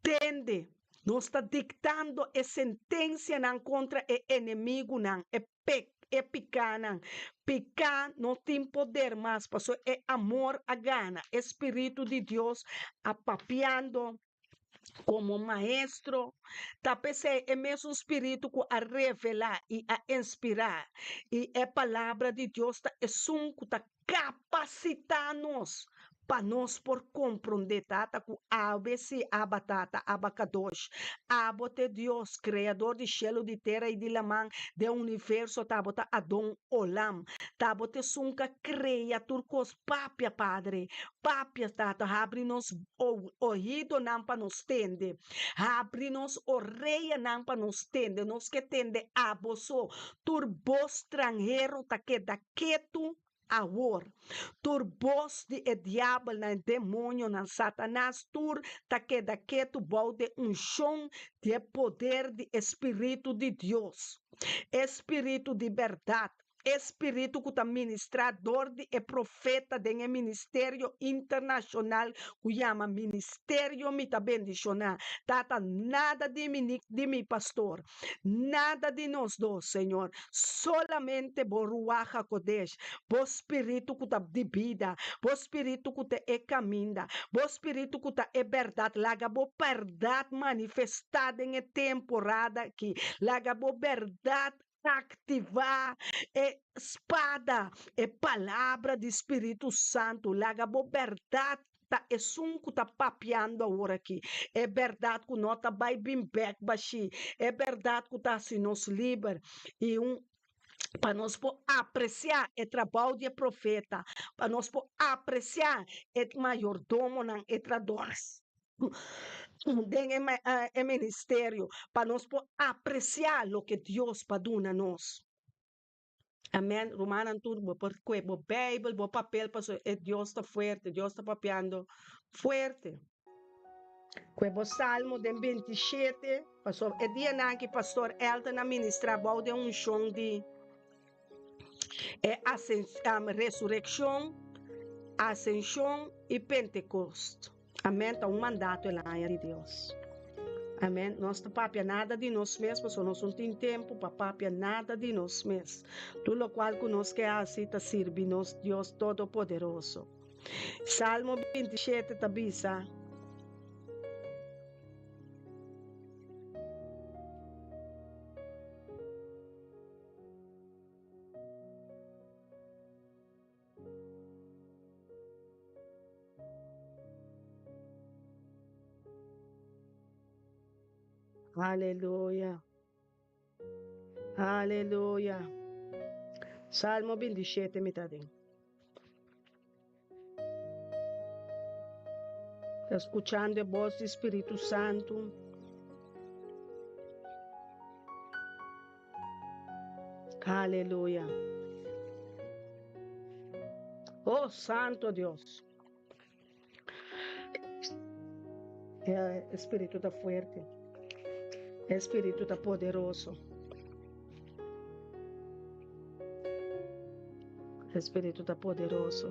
B: Tende, nos ta diktando e sentensianan kontra e enemigunan, e pek, e pikánan. Piká no tin poder mas, pasobra e amor a gana. E spiritu di Dios a papiando Komo maestro, ta p'esei e mesun spiritu ku a revelá i a inspirá i e Palabra di Dios ta esun ku ta kapasitá nos pa nos por komprondé Tata ku awe si Abba Tata, Abba Kadosh, Abo t'e Dios, Kreador di shelu, di tera i di laman, den universo ta Abo ta Adon Olam, ta Abo t'esun k'a krea tur kos. Papia, Padre, papia, Tata, habri nos oídonan pa nos tende, habri nos oreanan pa nos tende, nos ke tende abo so. Tur bos stranhero ta keda ketu awor. Tur bos di e diabelnan, e demonionan, Satanas, tur ta keda ketu bou di e unshon di e poder di e Spiritu di Dios, e Spiritu di bèrdat. E spiritu ku ta ministrá dor di e profeta den e ministerio internashonal ku yama Ministerio Mi Ta Bendishoná. Tata, nada di mi ni di mi pastor, nada di nos dos, Señor, solamente Bo Ruach HaKodesh, Bo spiritu ku ta di bida, Bo spiritu ku ta e kaminda, Bo spiritu ku ta e bèrdat, laga Bo bèrdat manifestá den e temporada aki, laga Bo bèrdat Aktivá e spada, e Palabra di Spiritu Santu. Laga bo bèrdat ta esun ku ta papiando awor aki. E bèrdat ku no ta bai bin bèk bashí. E bèrdat ku ta hasi nos liber i un pa nos por apresiá e trabou di e profeta, pa nos por apresiá e mayordomonan, e tradores. Den e ministerio pa nos por aprecia loke Dios pa duna nos. Amen. Rumannan tur bo por kue bo Bijbel, bo papel pasobra e Dios ta fuerte, Dios ta papiando fuerte. Kue bo Salmo den 27 pasobra e dianan ki Pastor Elton a ministra bou den unshon di e resureccion, ascension y Pentecost. Amen, ta un mandato el haña di Dios. Amen. Nos ta papia nada di nos mes, pasobra nos no tin tempu pa papia nada di nos mes. Tur lokual ku nos ke hasi ta sirbi nos Dios Todopoderoso. Salmo 27 ta bisa. Aleluya. Aleluya. Salmo 27 mi ta den. Ta skuchando e bos di Spiritu Santu. Aleluya. Oh, Santo Dios. E Espíritu ta fuerte. E Espíritu ta poderoso. E Espíritu ta poderoso.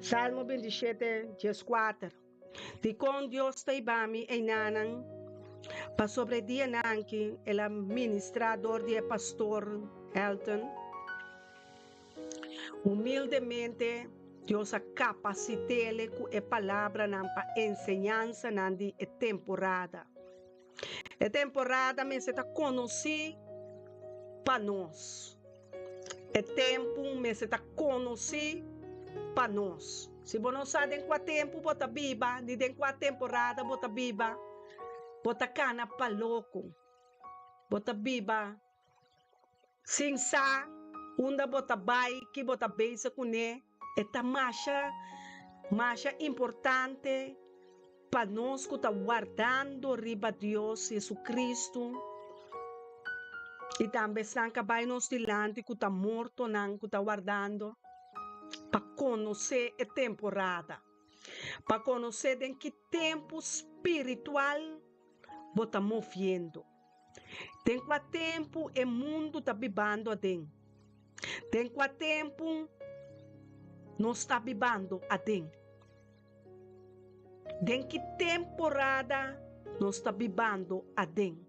B: Salmo 27, 14. Dikon Dios ta hiba mi einanan? Pasobra e dianan ki el a ministrá dor di e pastor Elton, humildemente Dios a kapasit'ele ku e palabranan pa enseñansanan di e temporada. E temporada mester ta konosí pa nos. E tempu mester ta konosí pa nos. Si bo no sa den kua tempu bo ta biba ni den kua temporada bo ta biba, bo ta kana pa loko. Bo ta biba sin sa unda bo ta bai, ki bo ta bezig kuné. E ta masha, masha importante pa nos ku ta wardando riba Dios Jesucristo i tambe esnan ku a bai nos dilanti ku ta mortonan ku ta wardando pa konosé e temporada, pa konosé den ki tempu spiritual bo ta moviendo, den kua tempu e mundu ta bibando aden, den kua tempu nos ta bibando aden. Den ki temporada nos ta bibando aden?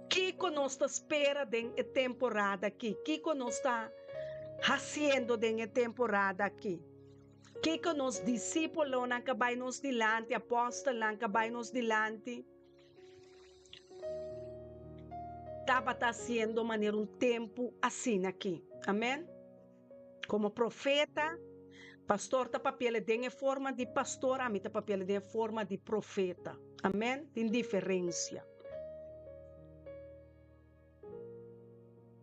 B: Kiko nos ta spera den e temporada aki? Kiko nos ta hasiendo den e temporada aki? Kiko nos disípulonan ka bai nos dilanti, apòstelnan ka bai nos dilanti, tabata hasiendo manera un tempu asina aki? Amèn. Komo profeta, pastor ta papi'el den e forma di pastor, ami ta papi'el den e forma di profeta. Amen? Tin diferensia.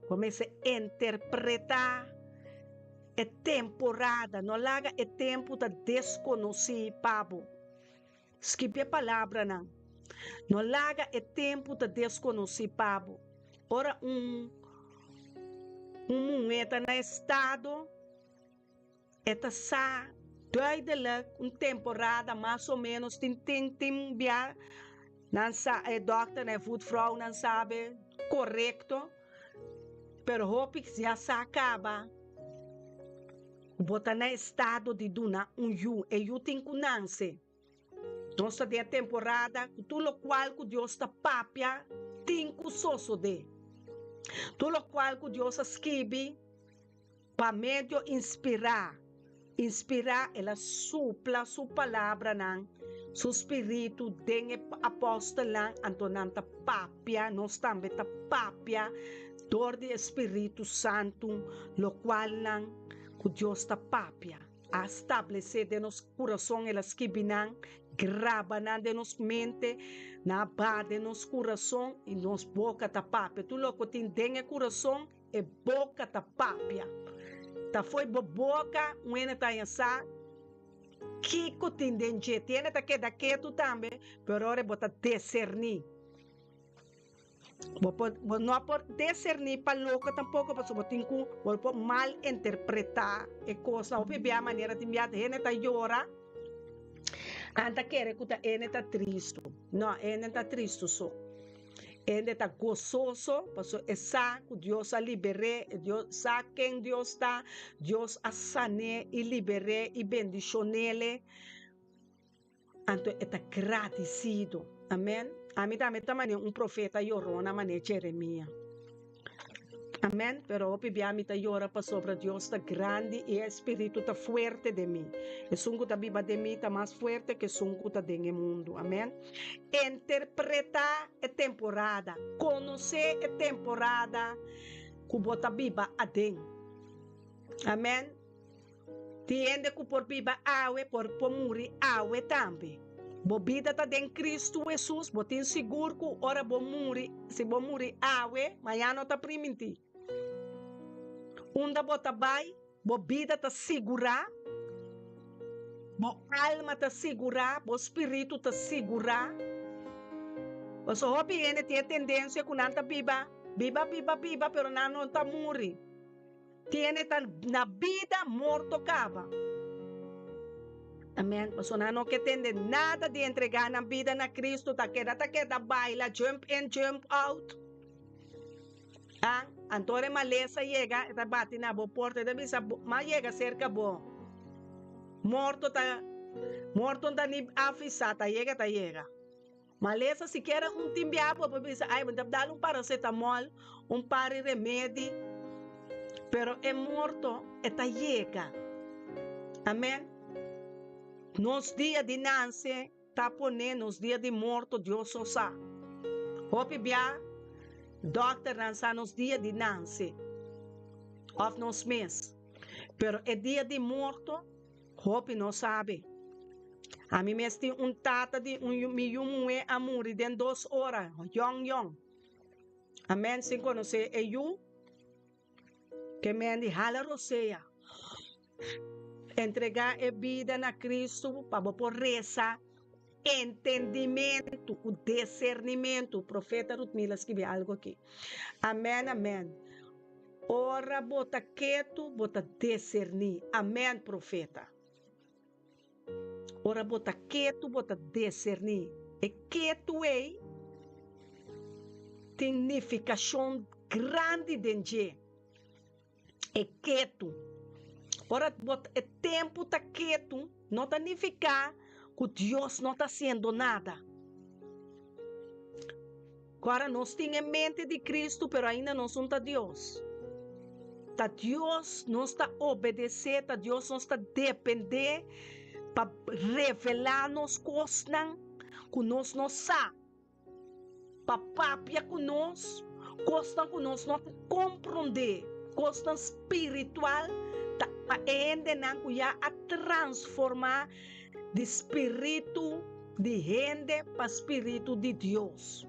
B: Bo mester interpretá e temporada, no laga e tempu ta deskonosí pa bo. Skibi e palabranan. No laga e tempu ta deskonosí pa bo. Ora un un muhé ta na estado, e ta sa duidelik un temporada mas o ménos tin tin tin bia nan sa e dòkternan e voetvrouwnan sabe korekto. Pero hopi ya sa kaba. Bo ta na estado di duna un yu. E yu tin ku nanse. Nos ta den e temporada ku tur lokual ku Dios ta papia tin ku sosodé. Tur lokual ku Dios a skibi pa medio inspirá, inspirá, el a supla su palabranan, su spiritu den e apòstelnan, anto nan ta papia, nos tambe ta papia dor di e spiritu santu lokualnan ku Dios ta papia. A stablesé den nos kurason, el a skibi nan, graba nan den nos mente, nan a baha den nos kurason i nos boka ta papia. Tur loke tin den e kurason, e boka ta papia. Ta fo'i bo boka un hende ta haña sa kiko tin den dje. Tin hende ta keda ketu tambe, pero ora bo ta deserní. Bo por, bo no por deserní pa loko tampoko, pasobra bo tin ku, bo por malinterpretá e kosnan. Hopi bia manera tin bia hende ta yora, nan ta kere ku ta hende ta tristu. No, hende ta tristu so. Hende ta gososo pasobra e sa ku Dios a liber'é, e Dios sa ken Dios ta, Dios a san'é i liber'é i bendishon'é. Anto e ta gradisido. Amen. Ami tambe ta manera un profeta yorona manera Jeremia. Amen. Pero hopi bia mi ta yora pasobra Dios ta grandi i e Spiritu ta fuerte den mi. Esun ku ta biba den mi ta mas fuerte ku esun ku ta den e mundu. Amen. Interpretá e temporada. Konosé e temporada ku bo ta biba aden. Amen. Tin hende ku por biba awe por por muri awe tambe. Bo bida ta den Kristu Hesus, bo tin sigur ku ora bo muri, si bo muri awe, mañana no ta primintí. Unda bo ta bai, bo bida ta sigurá, bo alma ta sigurá, bo spiritu ta sigurá. Pasobra hopi hende tin e tendensia ku nan ta biba, biba, biba, biba, pero nan no ta muri. Tiene ta na bida morto caba. Amen. Pasobra nan no ke tende nada di entrega nan bida na Cristo, ta keda ta keda baila, jump in, jump out. Ah, anto ora e malesa yega, e ta bati na bo porta, e ta bisa, Ma yega cerca bo. Morto ta, morto no ta ni avisa, ta yega, ta yega. Malesa sikiera un tin bia bo por bisa ay bo ta dal un paracetamol, un par di remedi, pero e morto e ta yega. Amen. Nos dia di nanse ta pone nos dia di morto Dios so sa. Hopi bia dokternan sa nos dia di nanse of nos mes, pero e dia di morto Hopi no sabe. Ami mes tin un tata di un yu, mi yu muhé a muri den dos ora, yòn yòn. Amen, sin konosé e yu, ke men di hala rosea. Entregá e bida na Kristu pa bo por resa entendimentu ku desernimentu. Profeta Rutmila skibi algu aki. Amen, amen. Ora bo ta ketu, bo ta deserní. Amen, profeta. Ora bo ta ketu, bo ta deserní. E ketu ei tin nifikashon grandi den dje. E ketu. Ora bo e tempu ta ketu, no ta nifiká ku Dios no ta hasiendo nada. Ora nos tin e mente di Cristo, pero ainda nos no ta Dios. Ta Dios nos ta obedecé, ta Dios nos ta dependé pa revelá nos cosnan cu nos no sa, pa papia cu nos cosnan cu nos no ta comprendé, cosnan spiritual ta pa e hendenan cu ya a transformá di spiritu di hende pa spiritu di Dios.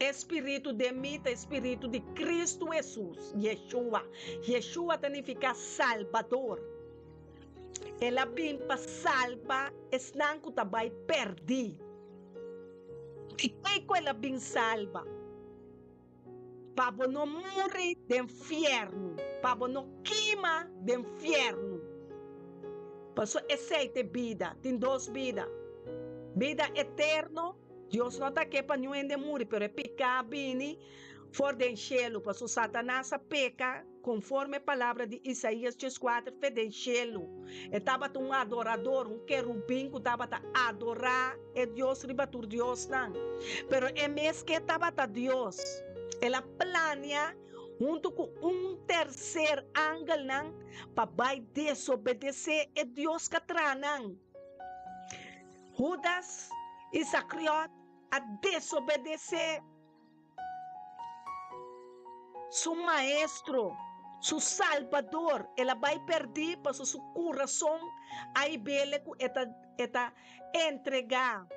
B: E spiritu den mi ta e spiritu di Kristu Hesus, Yeshua. Yeshua ta nifiká Salbador. El a bin pa salba esnan ku ta bai pèrdí. Di kiko el a bin salba? Pa bo no muri den fièrnu, pa bo no kima den fièrnu. Pasobra esei ta e bida, tin dos bida, bida eterno, Dios no ta ke pa niun hende muri, pero e piká a bini. For den shelu, paso Satanas a peka konforme e palabra di Isaías 14 fe den shelu. E tabata un adorador, un kerubin ku tabata adorá e Dios riba tur diosnan. Pero e mes ke tabata Dios, el a plania huntu ku un terser angelnan pa bai desobedesé e Dios ku a traha nan. Hudas Isakriot a desobedesé Su Maestro, su Salbador. El a bai perdí pasobra su kurason a hib'el ku e ta e ta entregá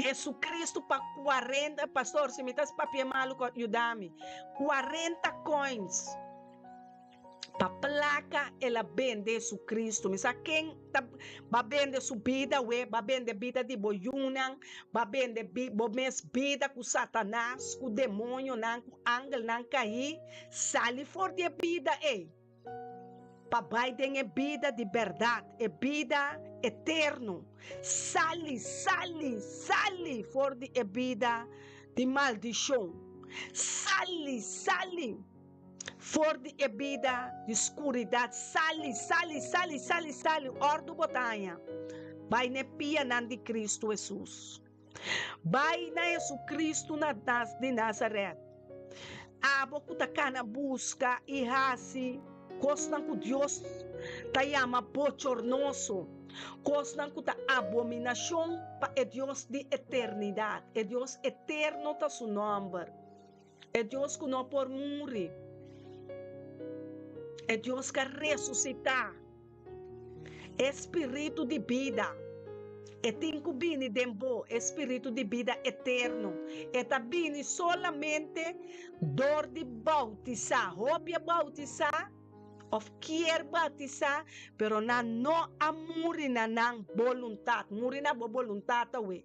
B: Jesucristo pa kuarenta, pastor si mi ta papia malu yuda mi, kuarenta coins. Pa plaka el a bende Jesucristo. Mi sa ken ta ba bende su bida we, ba bende bida di bo yunan, ba bende bo mes bida ku Satanas, ku demonionan, ku angelnan kaí. Sali for di e bida ei pa bai den e bida di bèrdat, e bida eterno. Sali, sali, sali for di e bida di maldishon. Sali, sali. For di e bida di skuridat sali, sali, sali, sali, sali, òrdu bo ta haña. Bai na e pianan di Kristu Hesus. Bai na Hesukristu na di Nazaret. Abo ku ta kana buska i hasi kosnan ku Dios ta yama bochornoso, kosnan ku ta abominashon pa e Dios di eternidat. E Dios eterno ta su nòmber. E Dios ku no por muri. E Dios ku a resusitá. E spiritu di bida. E tin ku bini den bo, e spiritu di bida eterno. E ta bini solamente dor di boutisá. Hopi a boutisá òf kier boutisá, pero nan no a muri na nan boluntat. Muri na bo boluntat awe.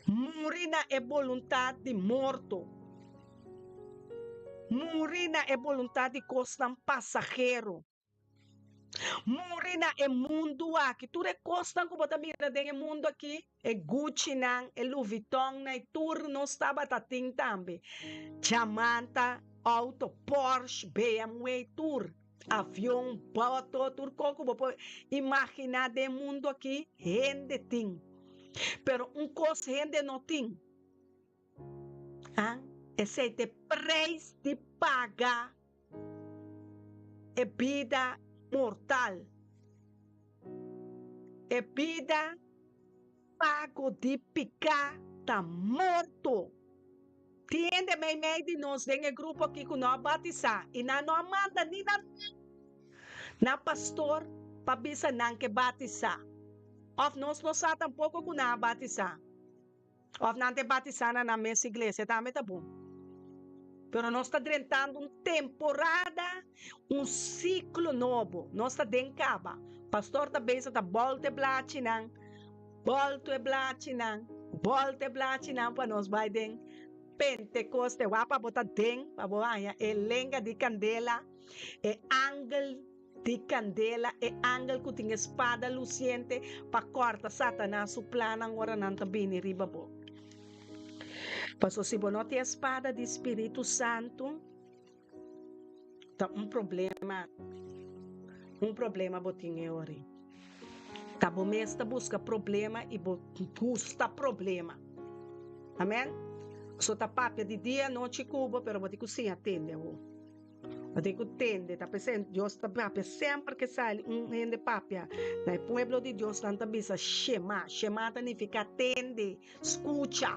B: Muri na e boluntat di morto. Muri na e boluntat di kosnan pasahero. Muri na e mundu aki. Tur e kosnan ku bo ta mira den e mundu aki, e Guccinan, e Louis Vuittonnan, e tur nos tabata tin tambe. Diamanta, auto, Porsche, BMW, tur. Avion, boto, tur kos ku bo por imaginá den mundu aki, hende tin. Pero un kos hende no tin, ah, esei ta e preis di paga e bida mortal, e bida Pago di piká ta morto. Tin hende meimei di nos den e grupo aki ku no a batisá i nan no a manda ni nan nan pastor pa bisa nan ke batisá. Òf nos no sa tampoko ku nan a batisá. Òf nan ta e batisá na nan mes iglesia tambe ta bon. Pero nos ta drentando un temporada, un siklo nobo. Nos ta den kaba. Pastor ta bisa ta bòlta e blachinan, bòltu e blachinan, bòlta e blachinan pa nos bai den Pentekoste. Wak pa bo ta den, pa bo haña e lenga di kandela, e angel di kandela, e angel ku tin e spada lusiente pa kòrta Satanas su plannan ora nan ta bini riba bo. Pasobra si bo no tin e spada di spiritu santu, ta un problema, un problema bo tin e ora ei. Ta bo mes ta buska problema i bo gusta problema. Amen? So ta papia di dia anochi ku bo, pero bo tin ku siña tende awor. Bo tin ku tende, ta p'esei Dios ta papia semper ke sali un hende papia na e pueblo di Dios nan ta bisa shema, shema ta nifiká tende, skucha.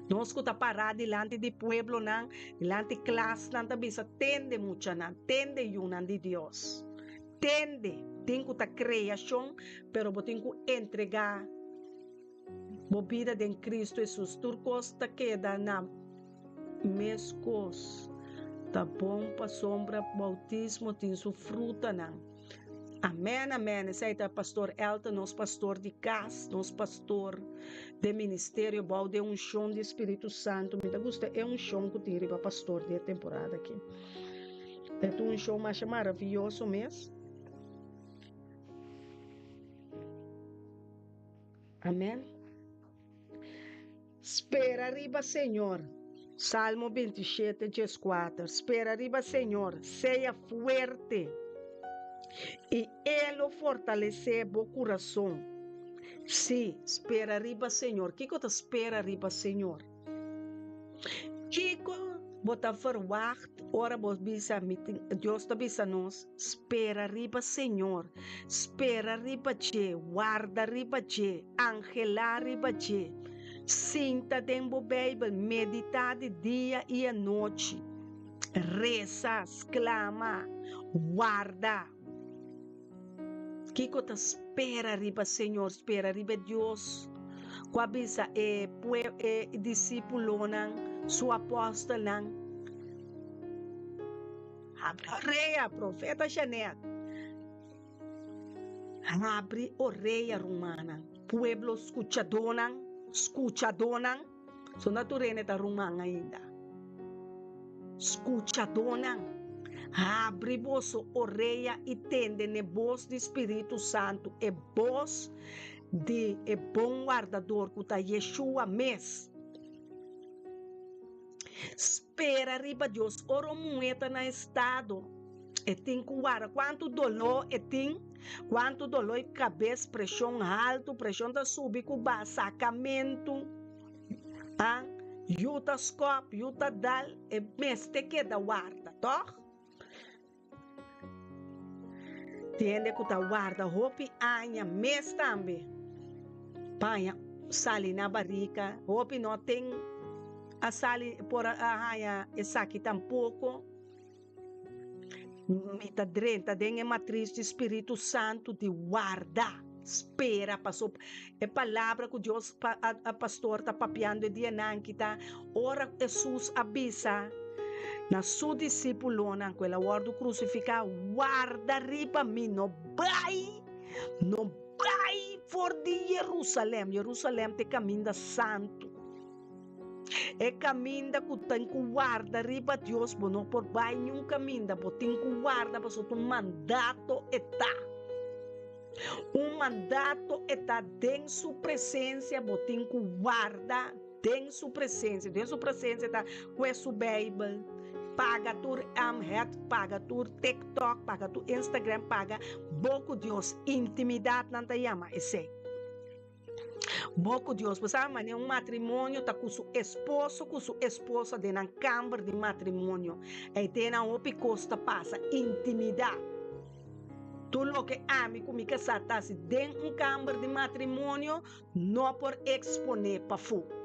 B: Nos ku ta pará dilanti di pueblonan, dilanti klasnan ta bisa tende muchanan, tende yunan di Dios. Tende, tin ku ta kreashon pero bo tin ku entregá bo bida den Kristu Hesus. Tur kos ta keda na. Meskos, ta bon pasobra boutismo tin su frutanan. Amèn, amèn. Esei ta Pastor Elton, nos pastor di kas, nos pastor den ministerio bou den unshon di Spiritu Santu. Mi ta gusta e unshon ku tin riba pastor di e temporada aki. E ta un unshon masha maravioso mes. Amèn. Spera riba Señor. Salmo 27, 14. Spera riba Señor, sea fuerte, i E lo fortalesé bo kurason. Sí, spera riba Señor. Kiko ta spera riba Señor? Kiko bo ta verwagt ora bo bisa mi tin, Dios ta bisa nos, spera riba Señor, spera riba dje, warda riba dje, anhelá riba dje, sinta den bo Bijbel, meditá di dia i anochi, resa, sklama, warda. Kiko ta spera riba Señor? Spera riba e Dios ku a bisa e e disípulonan, su apòstelnan, Habri orea, profeta Janet. Habri orea, rumannan, pueblo skuchadónan, skuchadónan. So na tur hende ta ruman ainda. Skuchadónan, habri boso orea i tende n'e bos di Spiritu Santu, e bos di e Bon Wardador ku ta Yeshua mes. Spera riba Dios. Ora un muhé ta na estado, e tin ku warda. Kuantu doló e tin, kuantu doló e kabes, preshon haltu, preshon ta subi ku baha, sakamentu, ah, yu ta skòp, yu ta dal, e mester keda warda, tòg? Tin hende ku ta warda hopi aña mes tambe pa haña sali na barika. Hopi no tin a sali por a haña esaki tampoko. Mi ta drenta den e matris di Spiritu Santu di warda, spera, paso e palabra ku Dios a pastor ta papiando e dianan ki ta ora Hesus a bisa na su disípulonan ku el a wòrdu krusifiká, Warda riba mi, no bai, no bai for di Yerusalèm. Yerusalèm ta e kaminda santu, e kaminda ku tin ku warda riba Dios. Bo no por bai niun kaminda, bo tin ku warda pasobra ta un mandato e ta. Un mandato e ta den su presensia, bo tin ku warda den su presensia. Den su presensia ta kue su Bijbel, paga tur het, paga tur TikTok, paga tur Instagram, paga bo ku Dios. Intimidat nan ta yama esei. Bo ku Dios. Bo sa manera un matrimonio ta ku su esposo ku su esposa den nan kamber di matrimonio. Ei den nan hopi kos ta pasa, intimidat. Tur loke ami ku mi kasá ta hasi den un kamber di matrimonio no por eksponé pafó.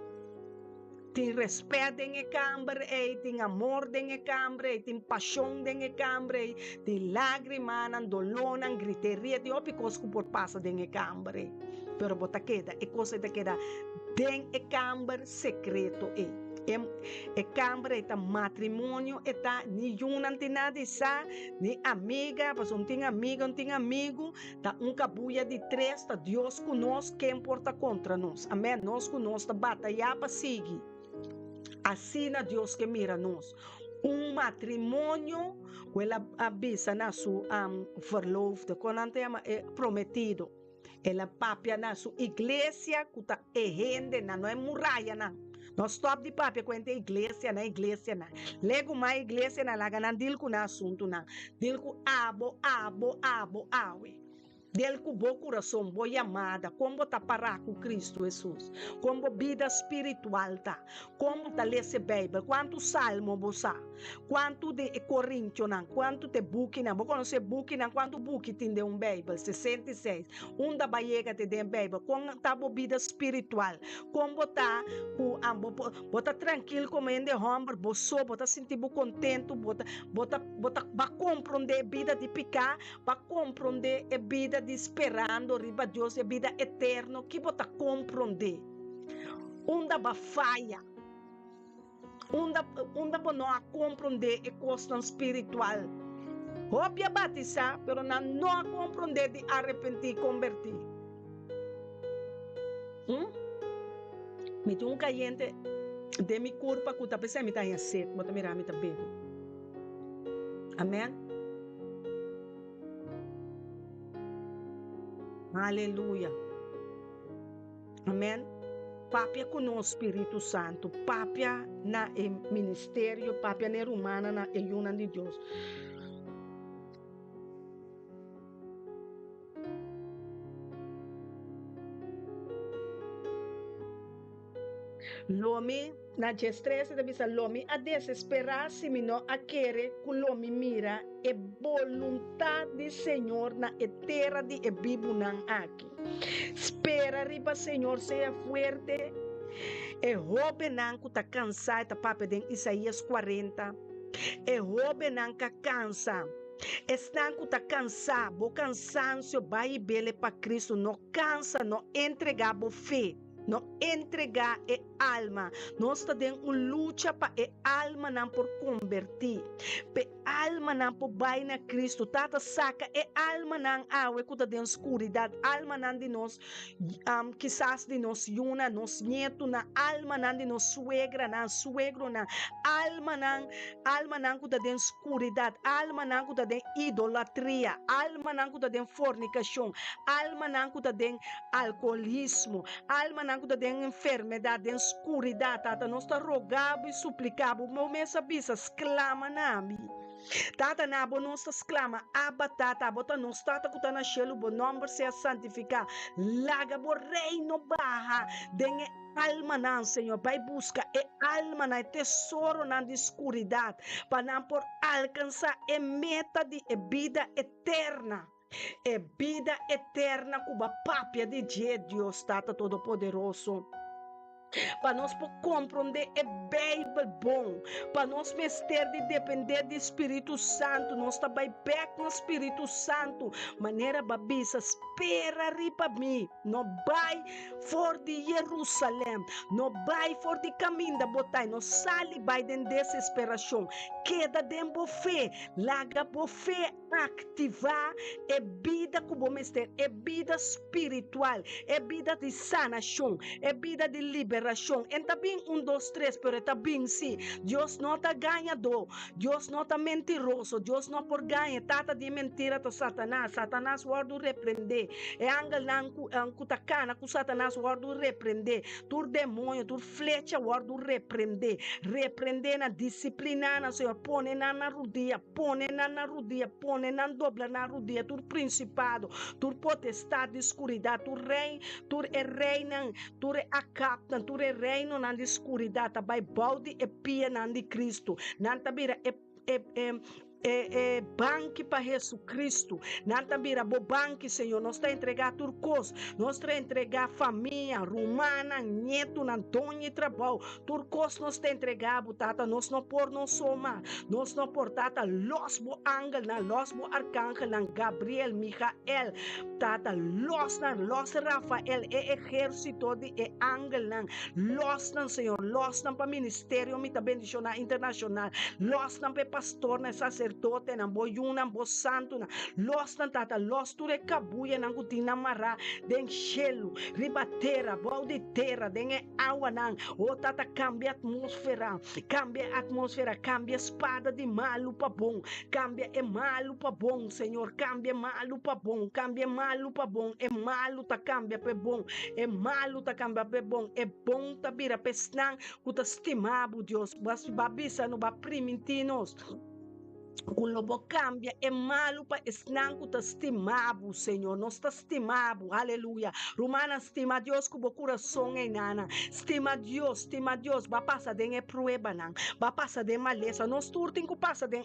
B: Tin rèspèt den e kamber ei, tin amor den e kamber ei, tin pashon den e kamber ei, tin lágrimanan, dolónan, griteria, tin hopi kos ku por pasa den e kamber ei. Pero bo ta keda, e kos ei ta keda den e kamber sekreto ei. E, e kamber ei ta matrimonio, e ta ni yunan tin nada di sa, ni amiga, pasobra un tin amiga, un tin amigu, Ta un kabuya di tres, ta Dios ku nos, ken por ta kontra nos? Amèn, nos ku nos ta batayá pa sigui. Asina Dios ke mira nos. Un matrimonio ku el a bisa na su verloofde, kon nan ta yama e prometido? El a papia na su iglesia ku ta e hendenan, no e murayanan. No stòp di papia ku hende iglesianan, iglesianan. Legumai iglesianan laga nan dil ku nan asuntunan. Dil ku abo, abo, abo awe. Del ku bo kurason, bo yamada, kon bo ta pará ku Kristu Hesus, kon bo bida spiritual ta, kon bo ta lesa e Beibel, kuantu salmo bo sa, kuantu di e Korintionan, kuantu ta e bukinan, bo konosé bukinan, kuantu buki tin den un Beibel, 66. Unda ba yega te den Beibel? Kon ta bo bida spiritual? Kon bo ta ku bo bo ta trankil komo hende hòmber bo so bo ta sinti bo kontentu bo ta bo ta bo ta ba komprondé e bida di piká ba komprondé e bida di sperando riba Dios e bida eterno ki bo ta komprondé unda ba faya unda unda bo no a komprondé e kosnan spiritual hopi a batisá pero nan no a komprondé di arepentí kombertí. Hm? Mi tin un kayente den mi kurpa ku ta p'esei mi ta haña set, bo ta mira mi ta bebe. Amen. Aleluya. Amen. Papia ku nos, Spiritu Santu. Papia na e ministerio, papia na e rumannan, na e yunan di Dios. Lo mi, na djestres e ta bisa, lo mi a desesperá si mi no a kere ku lo mi mira e boluntat di Señor na e tera di e bibunan aki. Spera riba Señor, sea fuerte. E hóbennan ku ta kansá, e ta papia den Isaías 40, e hóbennan ka kansa, esnan ku ta kansá, bo kansansio bai i bele pa Kristu, no kansa, no entregá bo fe. No entregá e alma. Nos ta den un lucha pa e almanan por kombertí, p'e almanan por bai na Kristu. Tata, saka e almanan awe ku ta den skuridat, almanan di nos, kisas di nos yunan, nos ñetunan, almanan di nos suegranan, suegronan, almanan, almanan ku ta den skuridat, almanan ku ta den idolatria, almanan ku ta den fornikashon, almanan ku ta den alkoholismo, almanan ku ta den enfermedat, den skuridat, Tata, nos ta roga bo i suplika bo, bo mes a bisa, Sklama na mi. Tata, na bo nos ta sklama, Abba, Tata, abo ta nos Tata ku ta na shelu, bo nòmber sea santifiká, laga bo reino baha den e almanan, Señor, bai buska e almanan, e tesoronan di skuridat, pa nan por alkansá e meta di e bida eterna. E bida eterna ku bo a papia di dje, Dios Tata Todopoderoso. Pa nos por komprondé e Beibel bon, pa nos mester di dependé di Spiritu Santu, nos ta bai bèk na Spiritu Santu, manera bo a bisa, Spera riba mi, no bai for di Jerusalèm, no bai for di kaminda bo ta, no sali bai den desesperashon, keda den bo fe, laga bo fe Aktivá e bida ku bo mester, e bida spiritual, e bida di sanashon, e bida di liberashon. E ta bin un, dos, tres, pero e ta bin sí. Dios no ta gañadó, Dios no ta mentiroso, Dios no por gaña. E tata di e mentira ta Satanas. Satanas wòrdu reprendé. E angelnan ku ku ta kana ku Satanas wòrdu reprendé. Tur demoño, tur flecha wòrdu reprendé. Reprendé nan, disipliná nan, Señor. Pone nan na rudia. Pone nan na rudia, pone nan dobla na rudia, tur prinsipado, tur potestat di skuridat, tur rei, tur e reinan, tur e akapnan, tur e reinonan di skuridat ta bai bou di e pianan di Kristu. Nan ta bira e e e e e banki pa Hesukristu. Nan ta bira bo banki, Señor. Nos ta entregá tur kos. Nos ta entregá famia, rumannan, ñetunan, doño di trabou. Tur kos nos ta entregá bo, Tata. Nos no por nos so mas. Nos no por, Tata. Los bo angelnan, los bo arkangelnan, Gabriel, Michael, Tata, los nan, los Rafael, e ehérsito di e angelnan. Los nan, Señor, los nan pa ministerio Mi Ta Bendishoná Internashonal. Los nan pa e pastornan, e saserdotenan, bo yunan, bo santunan. Los nan, Tata, los tur e kabuyanan ku tin nan mará den shelu, riba tera, bou di tera, den e Awanan, o Tata, kambia atmósfera, kambia e atmósfera, kambia e spada di malu pa bon, kambia e malu pa bon, Señor, kambia e malu pa bon, kambia e malu pa bon, e malu ta kambia pa e bon, e malu ta kambia pa e bon, e bon ta bira pa esnan ku ta stima bo, Dios. Bo a bisa no, bo a primintí nos. Ku lo bo kambia e malu pa esnan ku ta stima bo, Señor. Nos ta stima bo. Aleluya. Rumannan, stima Dios ku bo kurason einana. Stima Dios, stima Dios. Bo a pasa den e pruebanan. Bo a pasa den malesa. Nos tur tin ku pasa den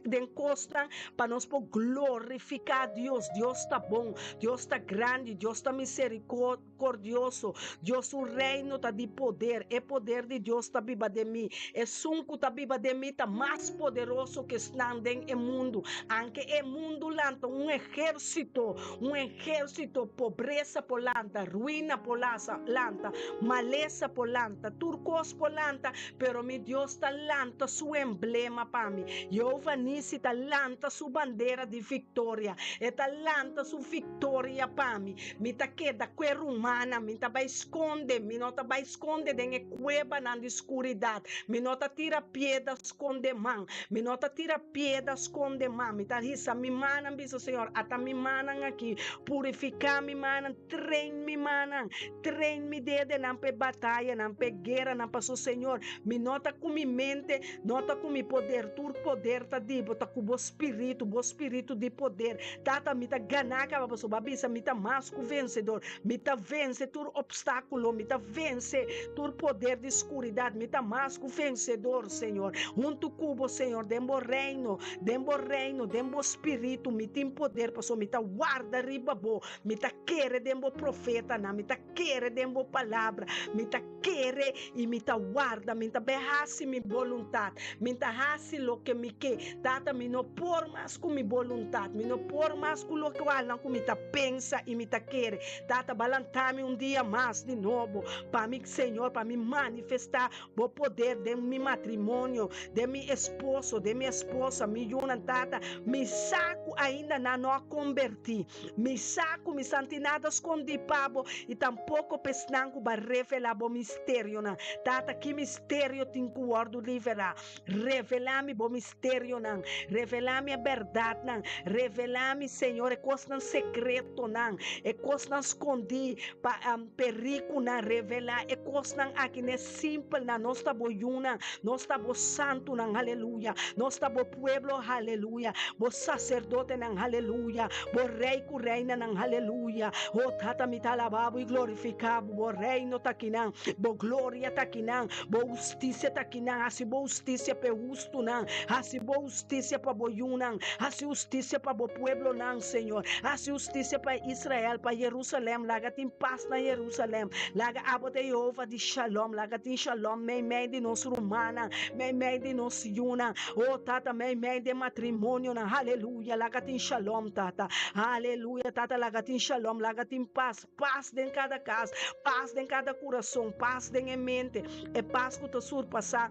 B: den kosnan pa nos por glorifiká Dios. Dios ta bon. Dios ta grandi. Dios ta miserikor. Kordioso. Dios su reino ta di poder. E poder di Dios ta biba den mi. Esun ku ta biba den mi ta mas poderoso ku esnan den e mundu. Anke e mundu lanta un ehérsito, un ehérsito, pobresa por lanta, ruina por lanta, malesa por lanta, tur kos por lanta, pero mi Dios ta lanta su emblema pa mi. Jehová Nisi ta lanta su bandera di viktoria. E ta lanta su viktoria pa mi. Mi ta keda ku e rumannan, mi ta bai skonde, mi no ta bai skonde den e kuebanan di skuridat, mi no ta tira piedra skonde man, mi no ta tira piedra. pieda skonde man. Mi ta hisa mi mannan bisa Señor, ata mi mannan aki, purifiká mi mannan, train mi mannan, train mi dedenan pa e batayanan, pa e gueranan, paso Señor, mi no ta ku mi mente, no ta ku mi poder, tur poder ta di bo, ta ku bo spiritu, bo spiritu di poder. Tata, mi ta ganá kaba, pasobra bo a bisa mi ta mas ku vensedor. Mi ta vense tur opstákulo, mi ta vense tur poder di skuridat, mi ta mas ku vensedor, Señor. Huntu ku bo, Señor, den bo reino, den bo reino, den bo spiritu, mi tin poder, pasobra mi ta warda riba bo, mi ta kere den bo profetanan, mi ta kere den bo palabra, mi ta kere i mi ta warda, mi ta bai hasi mi boluntat, mi ta hasi loke mi ke. Tata, mi no por mas ku mi boluntat, mi no por mas ku lokualnan ku mi ta pensa i mi ta kere. Tata, balantá mi un dia mas di nobo pa mi, Señor, pa mi manifestá Bo poder den mi matrimonio, den mi esposo, den mi esposa, mi yunan. Tata, mi sa ku ainda nan no a kombertí. Mi sa ku mi san tin nada skondí pa bo i tampoko pa esnan ku ba revelá bo misterionan. Tata, ki misterio tin ku wòrdu liberá? Revelá mi bo misterionan. Revelá mi e bèrdatnan. Revelá mi, Señor, e kosnan sekretonan, e kosnan skondí pa p'e rikunan. Revelá e kosnan aki n'e simpelnan. Nos ta bo yunan. Nos ta bo santunan. Aleluya. Nos ta bo pueblo. Aleluya. Bo saserdotenan. Aleluya. Bo rei ku reinanan. Aleluya. O Tata, mi ta alabá bo i glorifiká bo. Bo reino ta akinan. Bo gloria ta akinan. Bo hustisia ta akinan. Hasi bo hustisia pa e hustunan. Hasi bo hustisia pa bo yunan. Hasi hustisia pa bo pueblonan, Señor. Hasi hustisia pa Israel, pa Jerusalèm. Laga tin pas na Jerusalèm. Laga abo ta Yehova di shalom. Laga tin shalom meimei di nos rumannan, meimei di nos yunan. O Tata, meimei di e matrimonionan. Aleluya. Laga tin shalom, Tata. Aleluya, Tata. Laga tin shalom. Laga tin pas. Pas den kada kas, pas den kada kurason, pas den e mente, e pas ku ta surpasá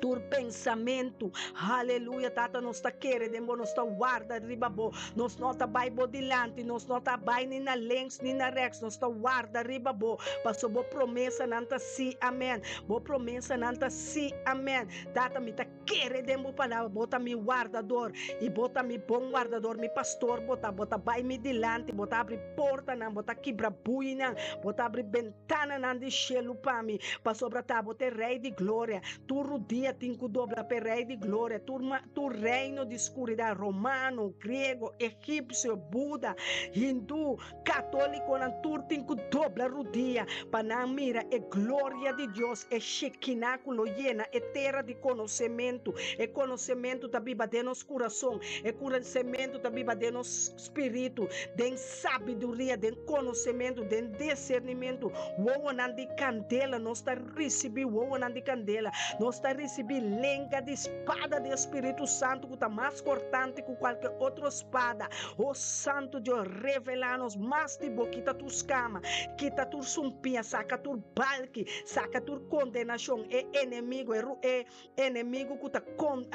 B: tur pensamentu. Haleluya, Tata, nos ta kere den bo, nos ta warda riba bo, nos no ta bai bo dilanti, nos no ta bai ni na links ni na rechts, nos ta warda riba bo, pasobra bo promesanan ta sí, amèn, bo promesanan ta sí, amèn. Tata, mi ta Kere den bo palabra, bo ta mi wardador, i bo ta mi bon wardador, mi pastor bo ta, bo ta bai mi dilanti, bo ta abri portanan, bo ta kibra buinan, bo ta abri bentananan di shelu pa mi, pasobra ta bo ta e Rei di gloria, tur rudia tin ku dobla pa e Rei di gloria, tur tur reino di skuridat, romano, griego, egipsio, buda, hindú, Katólikonan tur tin ku dobla rudia pa nan mira e gloria di Dios, e Shekinah ku lo yena e tera di konosementu. E konosementu ta biba den nos kurason, e konosementu ta biba den nos spiritu, den sabiduria, den konosementu, den disernimentu. Wowonan di kandela, nos ta risibí wowonan di kandela, nos ta risibí lenga di spada di e Spiritu Santu ku ta mas kortante ku kualke otro spada. O Santu Dios, revelá nos mas di bo, kita tur skama, kita tur sumpia, saka tur balki, saka tur kondenashon, e enemigu, e e enemigu ku ta kon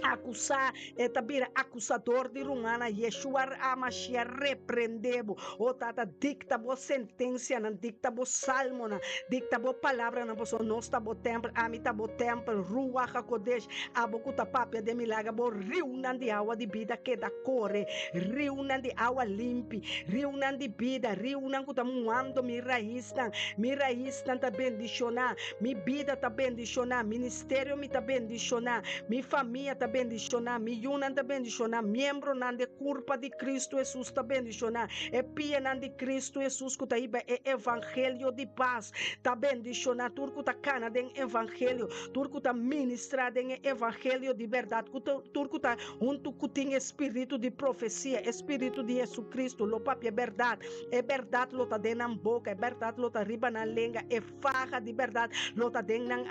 B: akusá, e ta bira akusador di rumannan, Yeshua Hamashiach reprendé bo, o Tata, dikta bo sentensianan, dikta bo salmonan, dikta bo palabranan, pasobra nos ta bo tèmpel, ami ta bo tèmpel, Ruach HaKodesh, Abo ku ta papia den milager, bo riunan di awa di bida keda kore, riunan di awa limpi, riunan di bida, riunan ku ta muando mi raisnan. Mi raisnan ta bendishoná, mi bida ta bendishoná, ministerio mi ta bendishoná, mi famia ta bendishoná, mi yunan ta bendishoná, miembronan di e kurpa di Kristu Hesus ta bendishoná, e pianan di Kristu Hesus ku ta hiba e evangelio di pas ta bendishoná, tur ku ta kana den evangelio. Tur ku ta ministrá den e evangelio di bèrdat, ku tur ku ta huntu ku tin e spiritu di profesia, e spiritu di Jesucristo, lo papia bèrdat. E bèrdat lo ta den nan boka, e bèrdat lo ta riba nan lenga, e faha di bèrdat lo ta den nan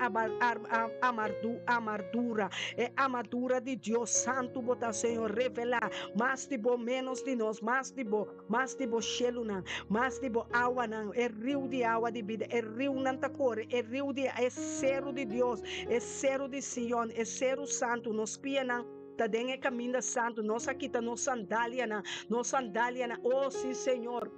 B: amardura. E amadura di Dios Santu bo ta, Señor, revelá mas di bo, ménos di nos, mas di bo. Mas di bo shelunan, mas di bo awanan, e riu di awa di bida, e riunan ta kore, e riu di e seru di Dios, e seru di Sion, e seru santu. Nos pianan ta den e kaminda santu, nos a kita nos sandalianan, nos sandalianan, o sí, Señor.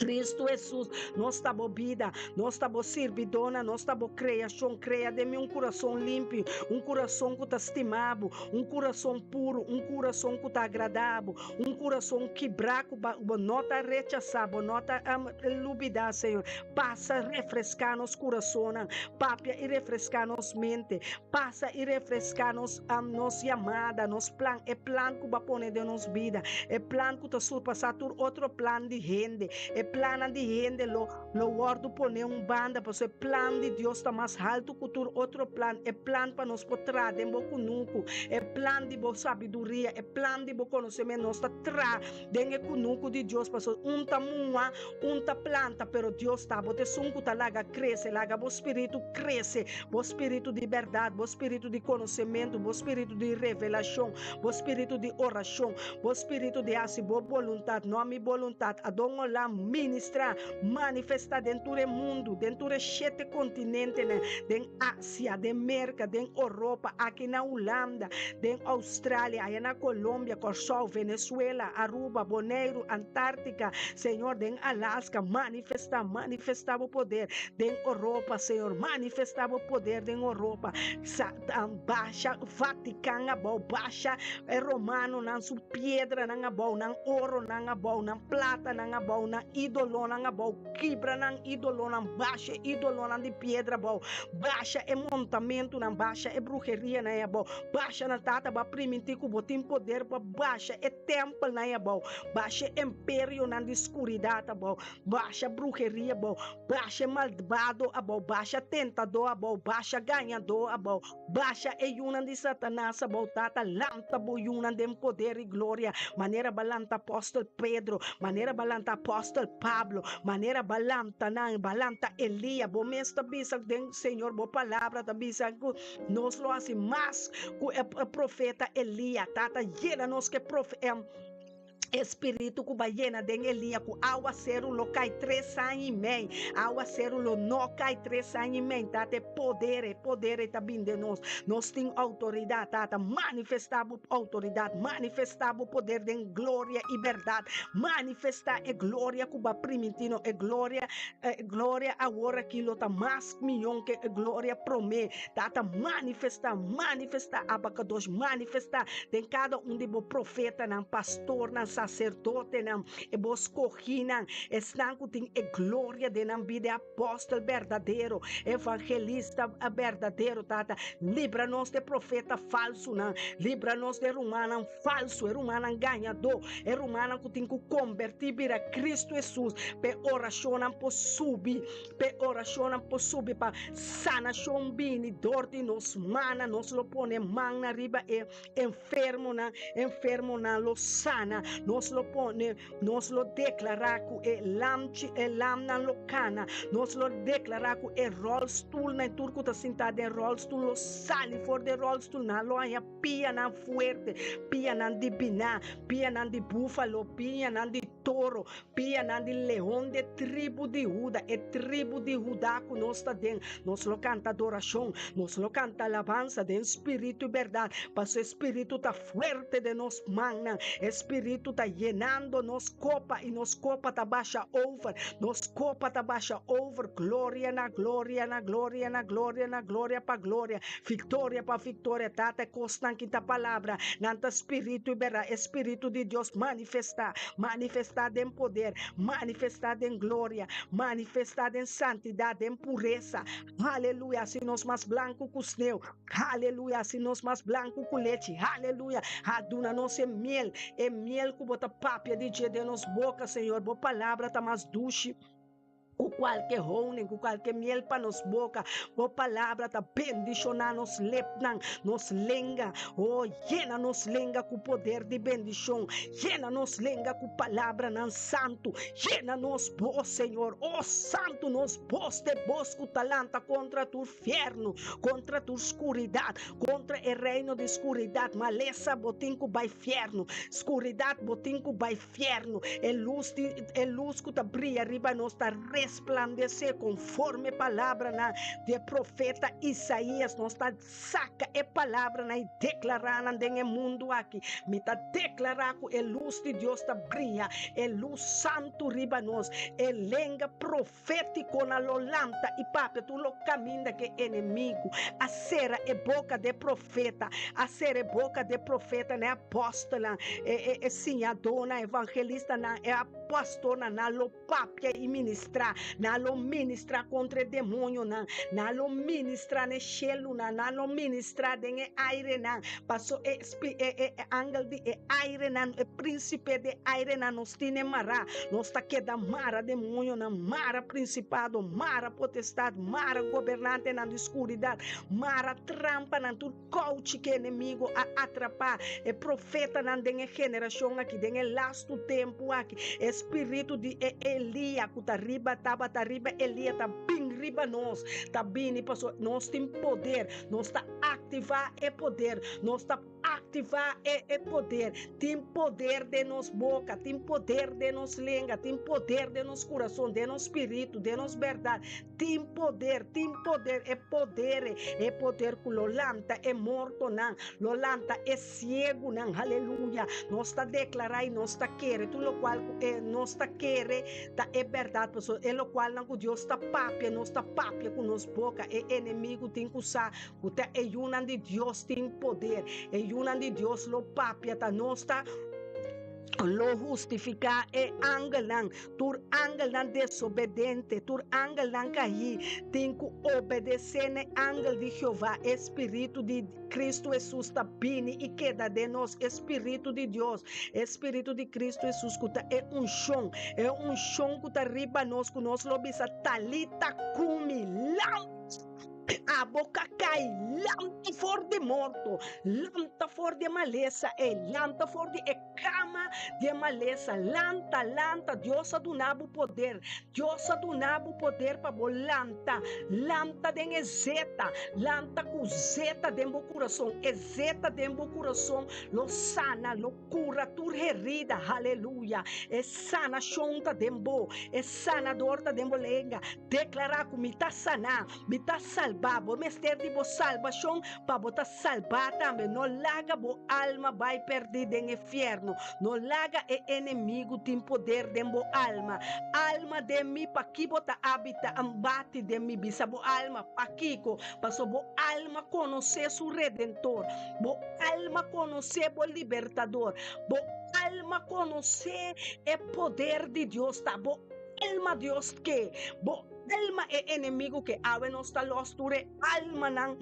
B: Kristu Hesus, nos ta bo bida, nos ta bo sirbidónan, nos ta bo kreashon. Krea den mi un kurason limpi, un kurason ku ta stima bo, un kurason puru, un kurason ku ta agradá bo, un kurason kibrá ku bo no ta rechasá, bo no ta lubidá, Señor. Pasa refreská nos kurasonnan, papia i refreská nos mente, pasa i refreská nos nos yamada, nos plan, e plan ku bo a pone den nos bida, e plan ku ta surpasá tur otro plan di hende. E plannan di hende lo lo wòrdu poné un banda, pasobra e plan di Dios ta mas haltu ku tur otro plan, e plan pa nos por traha den bo kunuku, e plan di bo sabiduria, e plan di bo konosementu. Nos ta traha den e kunuku di Dios, pasobra un ta muha, un ta planta, pero Dios ta bo ta esun ku ta laga krese. Laga bo spiritu krese, bo spiritu di bèrdat, bo spiritu di konosementu, bo spiritu di revelashon, bo spiritu di orashon, bo spiritu di hasi bo boluntat, no mi boluntat. Adon Olam ministrá, manifestá den tur e mundu, den tur e shete kontinentenan, den Asia, den Merka, den Oropa, aki na Hulanda, den Australia, aya na Colombia, Kòrsou, Venezuela, Aruba, Boneiru, Antártika, Señor, den Alaska, manifestá, manifestá bo poder den Oropa, Señor, manifestá bo poder den Oropa. Sa, basha Vatican abou, basha e romanonan su piedranan abou, nan oronan abou, nan platanan abou, nan idolonan abou, kibra nan idolonan, basha e idolonan di piedra abou, basha e montamentunan, basha e brujerianan abou, basha nan. Tata, bo a primintí ku bo tin poder pa basha e tèmpelnan abou, basha e imperionan di skuridat abou, basha bruheria abou, basha e malbado abou, basha tentadó abou, basha gañadó abou, basha e yunan di Satanas abou. Tata, lanta bo yunan den poder i gloria, manera bo a lanta apòstel Pedro, manera bo a lanta apòstel Pablo, manera bo a lanta nan, bo a lanta Elia. Bo mes ta bisa den Señor, bo palabra ta bisa ku nos lo hasi mas ku e profeta Elia. Tata, yena nos ku e profe. E spiritu ku ba yena den Elia ku awaseru lo kai tres aña i mei. Awaseru lo no kai tres aña i mei. Tata, e poder, e poder ei ta bin den nos. Nos tin outoridat, Tata. Manifestá bo outoridat, manifestá bo poder den gloria i bèrdat. Manifestá e gloria ku ba primintí nos. E gloria, e gloria awor aki lo ta mas mion ke e gloria promé. Tata, manifestá, manifestá, Abacadosh, manifestá den kada un di bo profetanan, pastornan, saserdotenan, e bo skohínan, esnan ku tin e gloria den nan bida, e apòstel berdadero, evangelista berdadero, Tata, libra nos di e profeta falsunan, libra nos di e rumannan falsu, e rumannan gañadó, e rumannan ku tin ku kombertí bira Kristu Hesus, pa e orashonnan por subi. P'e orashonnan por subi pa sanashon bini dor di nos mannan. Nos lo pone mannan riba e enfermonan, enfermonan lo sana. Nos lo pone, nos lo deklará ku e lamchi, e lamnan lo kana. Nos lo deklará ku e ròlstulnan, e tur ku ta sintá den ròlstul lo sali for di e ròlstul. Nan lo haña pianan fuerte, pianan di biná, pianan di búfalo, pianan di toro, Pianan di leon di e tribu di Huda, e tribu di Huda ku nos ta den. Nos lo kanta adorashon, nos lo kanta alabansa den spiritu i bèrdat, pasobra e spiritu ta fuerte den nos mannan, e spiritu ta yenando nos kopa i nos kopa ta basha over, nos kopa ta basha over. Gloria na gloria na gloria na gloria na gloria pa gloria, viktoria pa viktoria. Tata, e kosnan ki ta palabra, nan ta spiritu i bèrdat, e spiritu di Dios manifestá. Manifestá den poder, manifestá den gloria, manifestá den santidat, den puresa. Aleluya! Hasi nos mas blanku ku sneu. Aleluya! Hasi nos mas blanku ku lechi. Aleluya! Ha duna nos e miel, e miel ku bo ta papia di dje den nos boka, Señor. Bo palabra ta mas dushi. Ku kualke honing, ku kualke miel pa nos boka. Bo palabra ta bendishoná nos lepnan, nos lenga. O, yena nos lenga ku poder di bendishon. Yena nos lenga ku palabranan santu. Yena nos bos, Señor. O santu, nos bos ta e bos ku ta lanta kontra tur fièrnu, kontra tur skuridat, kontra e reino di skuridat. Malesa, bo tin ku bai fièrnu. Skuridat, bo tin ku bai. Fierno. E lus di e lus ku ta bria riba nos ta. resplandesé konforme palabranan di e profeta Isaías. Nos ta saka e palabranan i deklará nan den e mundu aki. Mi ta deklará ku e lus di Dios ta bria, e lus santu riba nos, e lenga profétikonan lo lanta i papia tur lo kaminda ku e enemigu a sera e boka di e profeta, a sera e boka di e profetanan, e apòstelnan, e e siñadónan, evangelistanan, e pastornan, nan lo papia i ministrá, nan lo ministrá kontra e demonionan, nan lo ministrá na e shelunan, nan lo ministrá den e airenan, paso e e e angel di e airenan, e prínsipe di e airenan nos tine mará, nos ta keda mara demonionan, mara prinsipado, mara potestat, mara gobernantenan di skuridat, mara trampanan, tur kouchi ku e enemigo a atrapá e profetanan den e generashon aki, den e lastu tempu aki. E spiritu di e Elia ku ta riba, tabata riba Elia ta bin riba nos, ta bini pasobra nos tin poder, nos ta aktivá e poder, nos ta aktivá e e poder. Tin poder den nos boka, tin poder den nos lenga, tin poder den nos kurason, den nos spiritu, den nos bèrdat. Tin poder, tin poder, e poder, e poder ku lo lanta e mortonan, lo lanta e siegunan, haleluya. Nos ta deklará i nos ta kere tur lokual ku e nos ta kere ta e bèrdat, pasobra e lokualnan ku Dios ta papia, nos ta papia ku nos boka. E enemigu tin ku sa ku ta e yunan di Dios tin poder, e yunan di Dios lo papia, ta nos ta lo hustifiká e angelnan. Tur angelnan desobedente, tur angelnan kaí, tin ku obedesé n'e angel di Jehová. E spiritu di Kristu Hesus ta bini i keda den nos. E spiritu di Dios, e spiritu di Kristu Hesus ku ta e unshon, e unshon ku ta riba nos, ku nos lo bisa, Talita kumi, lanta! Abo ka kai, lanta for di morto, lanta for di e malesa ei, lanta for di e kama di e malesa, lanta, lanta, Dios a duna bo poder, Dios a duna bo poder pa bo lanta, lanta den e zeta, lanta ku zeta den bo kurason, e zeta den bo kurason lo sana, lo kura tur herida, haleluya, e sanashon ta den bo, e sanador ta den bo lenga, deklará ku mi ta saná, mi ta salbá, bo mester di bo salbashon pa bo ta salbá tambe. No laga bo alma bai pèrdí den e fièrnu. No laga e enemigu tin poder den bo alma. Alma den mi, pakí bo ta abitá? Bati den mi, bisa bo alma, Pakiko? Pasobra bo alma konosé su Redentor. Bo alma konosé bo Libertador. Bo alma konosé e poder di Dios. Ta bo alma Dios ke. Bo alma e enemigu ke. Awe nos ta lòs tur e almanan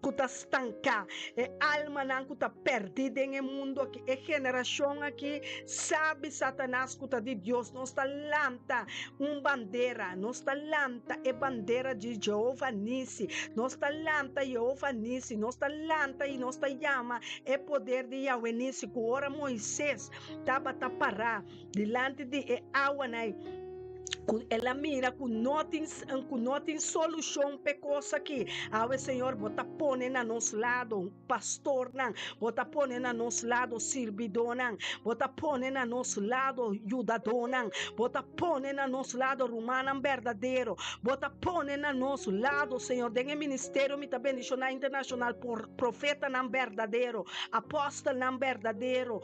B: ku ta stanká, e almanan ku ta pèrdí den e mundu aki, e generashon aki sabi Satanas ku ta di Dios. Nos ta lanta un bandera, nos ta lanta e bandera di Jehova Nisi, nos ta lanta Jehova Nisi, nos ta lanta i nos ta yama e poder di Yahweh Nisi ku ora Moises tabata pará dilanti di e awanan ku el a mira ku no tin ku no tin solushon p'e kos aki. Awe, Señor, bo ta pone na nos lado pastornan, bo ta pone na nos lado sirbidónan, bo ta pone na nos lado yudadónan, bo ta pone na nos lado rumannan berdadero, bo ta pone na nos lado, Señor, den e ministerio Mi Ta Bendishoná Internashonal por profetanan berdadero, apòstelnan berdadero,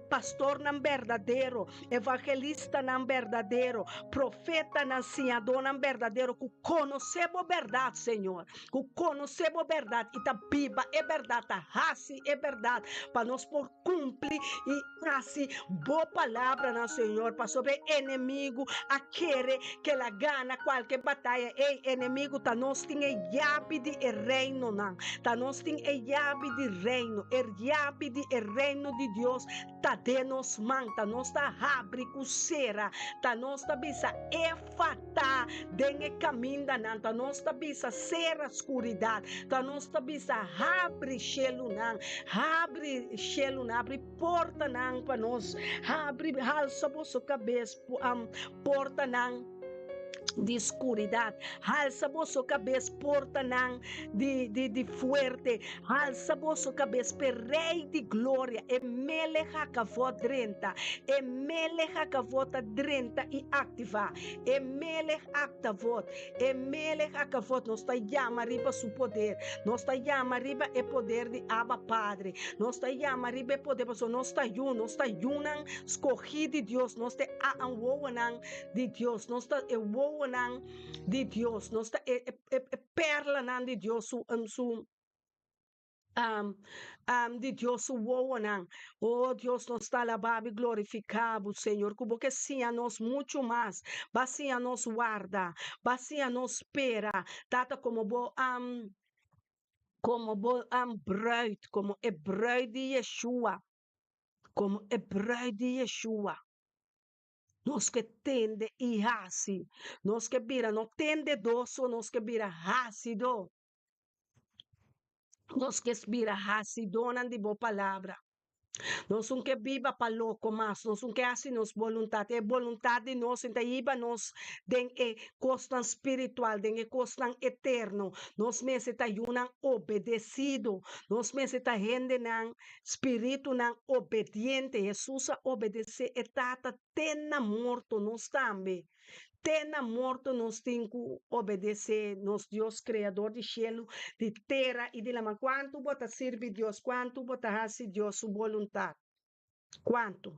B: pastornan berdadero, Evangelistanan berdadero, profetanan, siñadónan berdadero ku konosé bo bèrdat, Señor, ku konosé bo bèrdat i ta biba e bèrdat, ta hasi e bèrdat pa nos por kumpli i hasi bo palabranan, Señor, pasobra e enemigu a kere ku el a gana kualke bataya. Ey, enemigu, ta nos tin e yabi di e reinonan, ta nos tin e yabi di reino, e yabi di e reino di Dios Ta den nos man, ta nos ta habri ku sera, ta nos ta bisa Efata den e kamindanan, ta nos ta bisa sera skuridat, ta nos ta bisa habri shelunan, habri shelunan, habri portanan pa nos, habri, halsa boso kabes, portanan. Di skuridat. Halsa boso kabes, portanan di di di fuerte, halsa boso kabes p'e Rei di gloria, e Melech Hakavod drenta, e Melech Hakavod ta drenta i aktivá, e Melech Aktavod, e Melech Hakavod, nos ta yama riba su poder, nos ta yama riba e poder di Abba Padre, nos ta yama riba e poder pasobra nos ta yu, nos ta yunan skogí di Dios, nos ta e aanwowonan di Dios, nos ta e wowonan di Dios, nos ta e e e perlanan di Dios su su di Dios su wowonan. Oh Dios, nos ta alabá bo i glorifiká bo, Señor, ku bo ke siña nos muchu mas. Ba siña nos warda, ba siña nos spera, Tata, komo bo komo bo bruid, komo e bruid di Yeshua, komo e bruid di Yeshua. Nos ke tende i hasi. Nos ke bira no tendedó so, nos ke bira hasidó. Nos ke bira hasidónan di bo palabra. Nos un ke biba pa loko mas, nos un ke hasi nos boluntat. E boluntat di nos ta hiba nos den e kosnan spiritual, den e kosnan eterno. Nos mester ta yunan obedesido. Nos mester ta hendenan Spiritunan obediente. Hesus a obedesé e Tata te na morto. Nos tambe, te na morto nos tin ku obedesé nos Dios Kreador di shelu, di tera i di laman. Kuantu bo ta sirbi Dios? Kuantu bo ta hasi Dios su boluntat? Kuantu?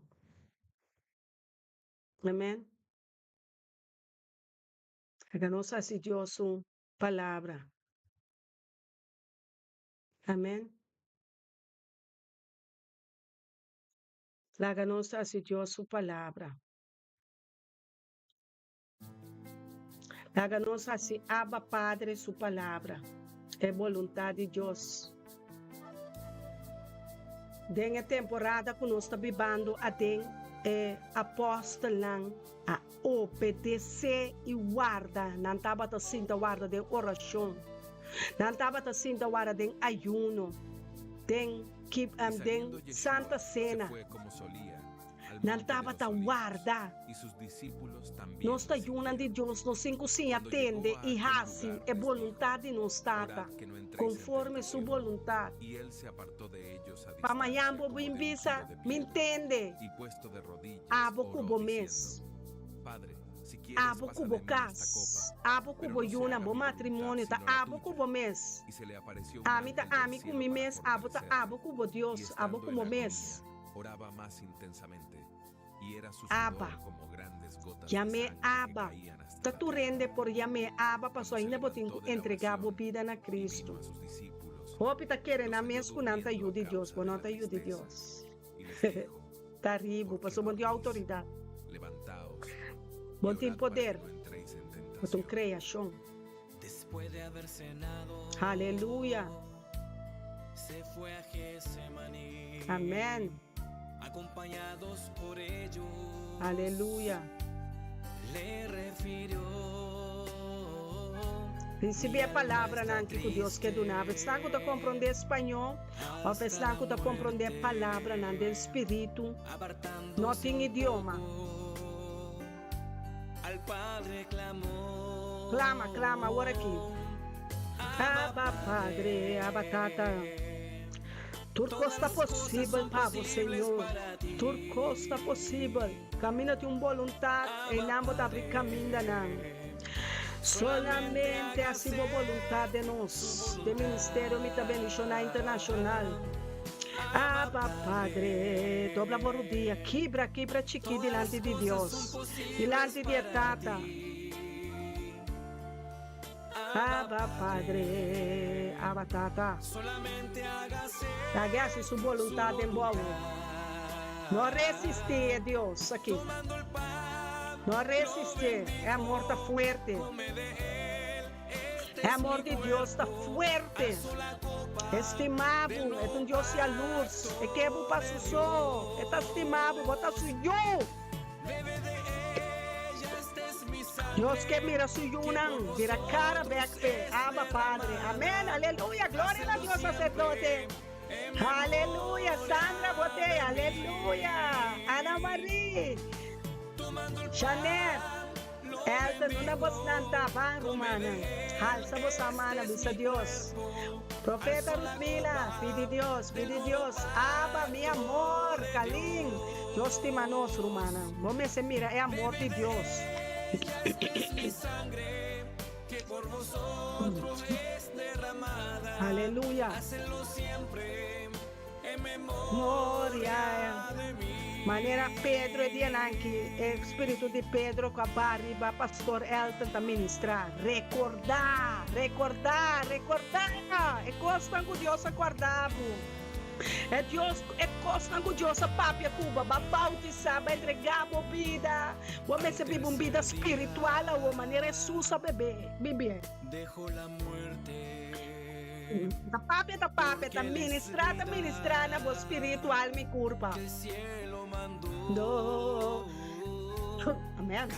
B: Amen. Laga nos hasi Dios su palabra. Amen. Laga nos hasi Dios su palabra. Laga nos hasi Abba Padre su palabra. E boluntat di Dios. Den e temporada ku nos ta bibando aden, e apòstelnan a obedesé i warda. Nan tabata sinta warda den orashon. Nan tabata sinta warda den ayuno, den
C: Y
B: den
C: saliendo Yeshua,
B: Santa
C: se
B: Sena.
C: fue como solía al
B: Nan
C: monte de los
B: tabata
C: Olivos,
B: warda.
C: y sus discípulos también
B: Nos ta
C: le
B: yunan di
C: siguieron.
B: Dios, nos tin ku siña
C: Cuando
B: tende
C: llegó a
B: i
C: aquel
B: hasi
C: lugar,
B: e
C: les dijo,
B: boluntat di nos Tata,
C: Orad que no entréis en
B: konforme su
C: tentación.
B: boluntat.
C: Y él se apartó de ellos a
B: Pa mañan
C: distancia
B: bo
C: como
B: bin
C: de un
B: bisa,
C: kilo de
B: Mi
C: piedra,
B: ntende,
C: y puesto de rodillas,
B: abo ku
C: oró
B: bo mes.
C: diciendo, Padre, si quieres,
B: Abo
C: pasa
B: ku bo
C: de mí esta
B: kas,
C: copa,
B: abo ku
C: pero
B: bo
C: no se
B: yunan,
C: haga
B: bo
C: mi voluntad,
B: matrimonio, ta
C: sino la
B: abo ku
C: tuya.
B: bo mes.
C: Y se le apareció un
B: Ami ta
C: ángel del
B: ami ku
C: cielo
B: mi
C: para
B: mes, abo ta abo
C: fortalecerle.
B: ku bo
C: Y
B: Dios, abo
C: estando
B: ku
C: en
B: bo mes.
C: agonía, oraba más intensamente, y era su
B: Abba.
C: sudor como grandes gotas de
B: Yam'é
C: sangre que
B: Abba.
C: caían hasta
B: Ta
C: la
B: tur
C: tierra.
B: hende por yam'é Abba
C: Cuando
B: pasobra
C: se
B: ainda bo tin
C: levantó
B: ku
C: de la
B: entregá bo
C: oración
B: bida na
C: y vino
B: Cristo.
C: a sus discípulos,
B: Hopi ta kere
C: los
B: nan
C: halló
B: mes ku nan ta
C: durmiendo
B: yu
C: a
B: di Dios,
C: causa
B: bo
C: de
B: no
C: la
B: ta yu di
C: tristeza,
B: Dios.
C: y les dijo,
B: Ta ribu,
C: ¿Por qué
B: pasobra bo no tin
C: dormís?
B: outoridat.
C: Levantaos y
B: Bo no tin
C: orad para que
B: poder.
C: no entréis en
B: Bo ta un
C: tentación.
B: kreashon.
D: Después de haber cenado,
B: Aleluya.
D: se fue a Getsemaní.
B: Amèn.
D: Acompañados por ellos.
B: Aleluya.
D: Le refirió.
B: Risibí e palabranan aki ku Dios ke duna bo. Esnan ku ta komprondé spañó òf esnan ku ta komprondé palabranan den spiritu no tin idioma. Klama, klama awor aki. Abba, Padre, Abba, Tata. Tur kos ta posibel pa bo, Señor. Tur kos ta posibel. Kaminda tin un boluntat, einan bo ta abri kamindanan. Solamente hasi bo boluntat den nos. Den Ministerio Mi Ta Bendishoná Internashonal. Abba, Padre, dobla bo rudia, kibra, kibra chikí dilanti di Dios, dilanti di e Tata. Abba, Padre, Abba, Tata. Laga hasi su boluntat den bo awor. No resistí e Dios aki. No resistí. E amor ta fuerte. E amor di Dios ta fuerte. E stima bo. E ta un Dios yalurs. E ke bo pa su so. E ta stima bo. Bo ta su yu. Dios ke mira su yunan bira kara bek p'e. Abba, Padre. Amen. Aleluya. Gloria na Dios, saserdote. Aleluya. Sandra Bote. Aleluya. Ana Marie. Janet. Elder, unda bosnan ta? Ban, rumannan, halsa boso man, bisa Dios. Profeta Rutmila, pidi Dios, pidi Dios. Abba, mi amor, Kalin. Dios stima nos, rumannan. Bo mester mira e amor di Dios. Aleluya. Moria. Manera Pedro e dianan ki e spiritu di Pedro ku a ba riba Pastor Elton ta ministra. Rekordá, rekordá, rekordá e kosnan ku Dios a guarda bo. E Dios, e kosnan ku Dios a papia ku bo, bo a bautisá, bo a entregá bo bida. Bo mester biba un bida spiritual awor manera Hesus a bebe, bibié. Ta papia ta papia, ta ministrá ta ministrá na bo spiritu, alma i kurpa. Do. Amen.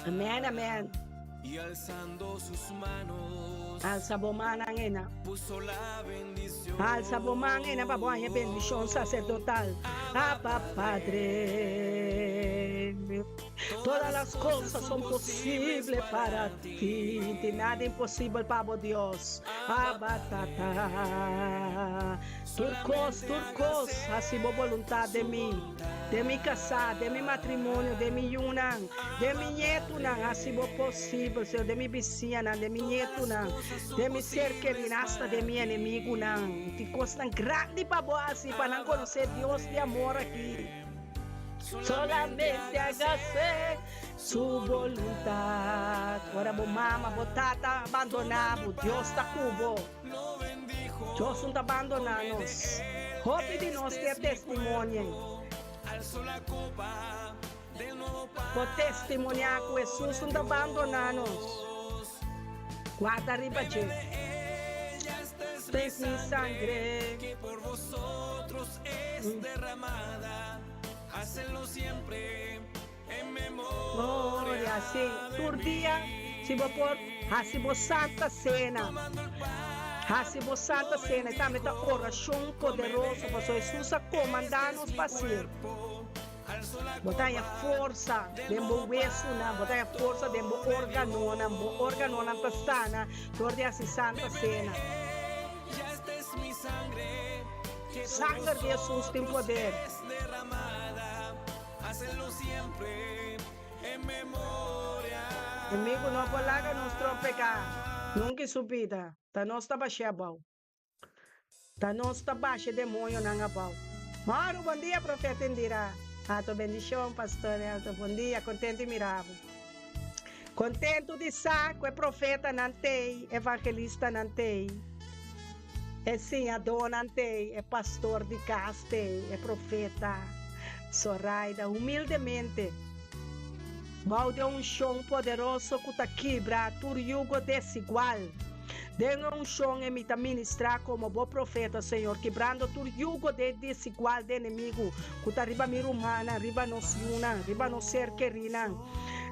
B: Amen, amen. Alsa bo mannan ena. Alsa bo man ena pa bo haña bendishon saserdotal. Abba Padre. Todas las cosas son posibles para ti. Tin nada imposibel pa bo Dios. Abba Tata. Tur kos, tur kos, hasi bo boluntat den mi, den mi kasá, den mi matrimonio, den mi yunan, den mi ñetunan, hasi bo posibel, Señor, den mi bisiñanan, den mi ñetunan, den mi ser kerínan, asta den mi enemigunan. Tin kosnan grandi pa bo hasi pa nan konosé Dios di amor aki. Solamente hágase su voluntad. Ora bo mama, bo tata abandoná bo, Dios ta ku bo. Dios no ta bandoná nos. Hopi di nos tin e testimonio. Por testimoniá ku Hesus no ta bandoná nos. Guarda riba dje. Esta es mi sangre. Gloria, sí. Tur dia, si bo por, hasi bo Santa Cena. Hasi bo Santa Cena. E tambe ta orashon poderoso, pasobra Hesus a komandá nos pa hasié. Bo ta haña forsa den bo wesunan, bo ta haña forsa den bo órganonan, bo órganonan ta sana dor di hasi Santa Cena. Sanger di Hesus tin poder. Enemigu no por laga nos trompecá nunca su bida. Ta nos ta bash'é abou. Ta nos ta basha e demoñonan abou. Maru, bon dia, Profeta Indira. Ato bendicion, Pastor Elton. Bon dia, contento di mira bo. Contento di sa cu e profetanan t'ei, evangelistanan t'ei, e siñadónan t'ei, e pastor di cas t'ei, e profeta Zoraida, humildemente, bou di e unshon poderoso cu ta kibra tur yugo desigual. Den e unshon e mi ta ministrá komo bo profeta, Señor, kibrando tur yugo de desigual de enemigu ku ta riba mi rumannan, riba nos yunan, riba nos ser kerínan,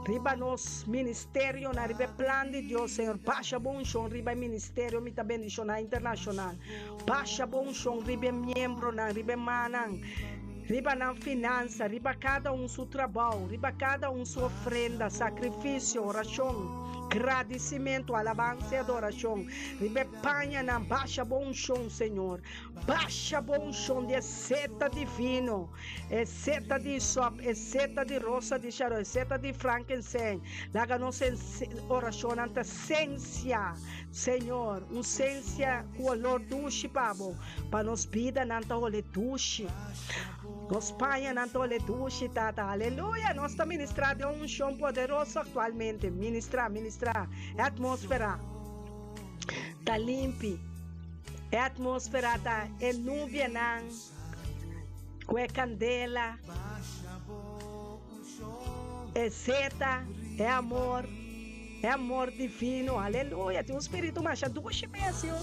B: riba nos ministerionan, riba e plan di Dios, Señor. Basha bo unshon riba e ministerio Mi Ta Bendishoná Internashonal. Basha bo unshon riba e miembronan, riba e mannan, riba nan finansa, riba kada un su trabou, riba kada un su ofrenda, sakrifisio, orashon, gradisimentu, alabansa i adorashon, riba e pañanan. Basha bo unshon, Señor. Basha bo unshon di e seta divino, e seta di isop, e seta di rosa di Sharon, e seta di frankensen. Laga nos orashonnan ta sensia, Señor, un sensia ku olor dushi pa bo. Pa nos bidanan ta hole dushi. Nos pañanan ta hole dushi, Tata. Aleluya! Nos ta ministrá den un unshon poderoso aktualmente. Ministrá, ministrá. E atmósfera ta limpi. E atmósfera ta e nubianan ku e kandela, e zeta, e amor, e amor divino. Aleluya! Tin un spiritu masha dushi mes, yo.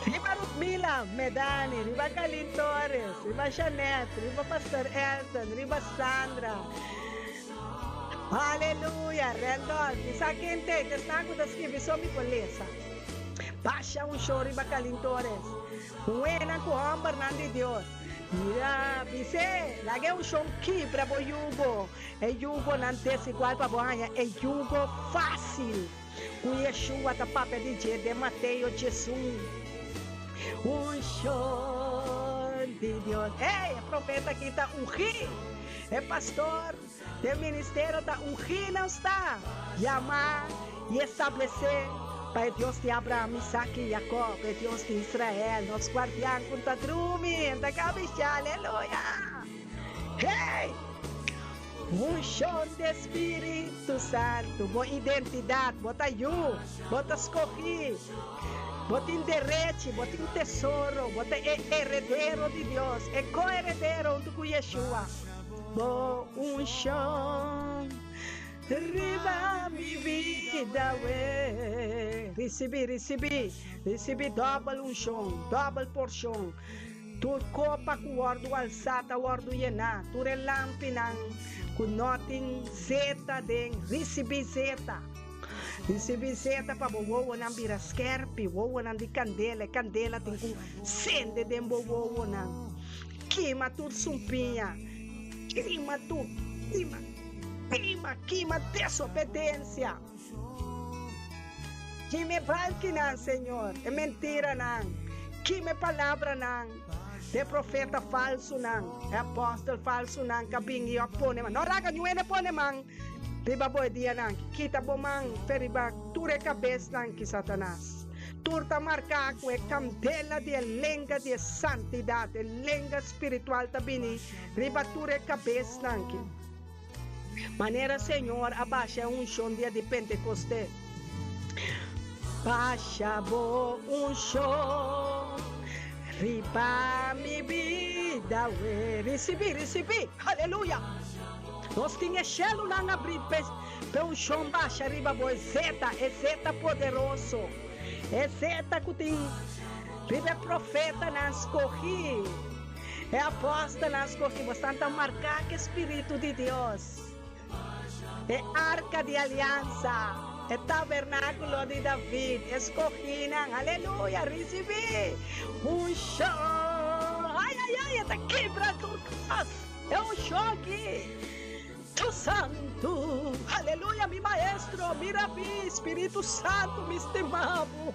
B: Riba Rutmila Medani, riba Kalin Torres, riba Jeanette, riba Pastor Elton, riba Sandra. Aleluya! Randolph, mi sa ken t'e, t'esnan ku ta skibi so mi por lesa. Basha un show riba Kalin Torres. Muhénan ku hòmbernan di Dios. Mira, bis'é, laga e unshon kibra bo yugo, e yugonan desigual pa bo haña e yugo fásil ku Yeshua ta papia di dje den Mateo 11. Unshon di Dios. Ey, e profeta aki ta ungí! E pastor den ministerio ta ungí nan sta yamá i establesé pa e Dios di Abraham, Isaac i Jacob, e Dios di Israel, nos guardian ku ta drumi, e ta kabishá. Aleluya! Hey! Unshon di e Spiritu Santu, bo identidat, bo ta yu, bo ta skohí, bo tin derechi, bo tin tesoro, bo ta e heredero di Dios, e ko-heredero huntu ku Yeshua. Bo unshon riba mi bida we. Risibí, risibí, risibí dòbel unshon, dòbel porshon. Tur kopa ku wòrdu alsá ta wòrdu yená, tur e lampinan ku no tin zeta den, risibí zeta. Risibí zeta pa bo wowonan bira skèrpi, wowonan di kandela, e kandela tin ku sende den bo wowonan. Kima tur sumpiña, kima tur, kima, kima, kima desobedensia. Kima e balkinan, Señor, e mentiranan, kima e palabranan di e profeta falsunan, e apòstel falsunan ka bin i a pone man. No raga niun hende pone man riba bo e dianan aki. Kita bo man fe riba tur e kabesnan ki Satanas. Tur ta marká ku e kandela di e lenga di e santidat, e lenga spiritual ta bini riba tur e kabesnan ki. Manera Señor a basha e unshon dia di Pentekoste. Basha bo unshon riba mi bida we. Risibí, risibí! Aleluya! Nos tin e shelunan abrí p'e p'e unshon basha riba bo, e zeta, e zeta poderoso, e zeta ku tin riba e profetanan skohí. E apòstelnan skohí bosnan ta marká ku e spiritu di Dios, e arka di aliansa, e tabernákulo di David, e skohínan, aleluya, risibí unshon. Ai, ai, ai, e ta kibra tur kos, e unshon akí. Tu Santu, aleluya, mi Maestro, mi Rabí, Spiritu Santu, mi stima bo.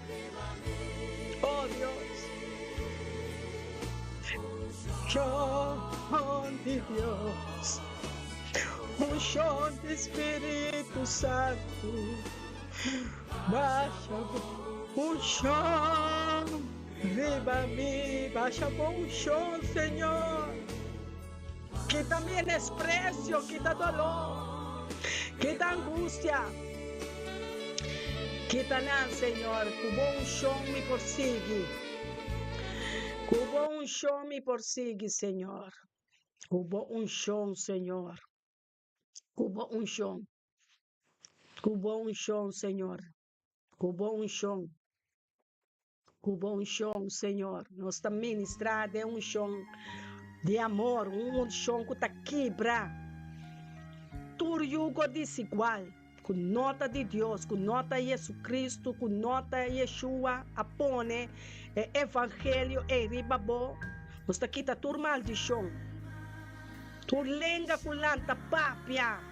B: Oh Dios. Unshon di Dios, unshon di Spiritu Santu, basha bo unshon riba mi, basha bo unshon, Señor. Kita menosprecio, kita dolor, kita angustia. Kita nan, Señor, ku bo unshon mi por sigui. Ku bo unshon mi por sigui, Señor. Ku bo unshon, Señor. Ku bo unshon. Ku bo unshon, Señor. Ku bo unshon. Ku bo unshon, Señor. Nos ta ministrá den unshon di amor, un unshon ku ta kibra tur yugo desigual ku no ta di Dios, ku no ta JesuCristo, ku no ta Yeshua a pone e evangelio ei riba bo. Nos ta kita tur maldishon, tur lenga ku lanta papia.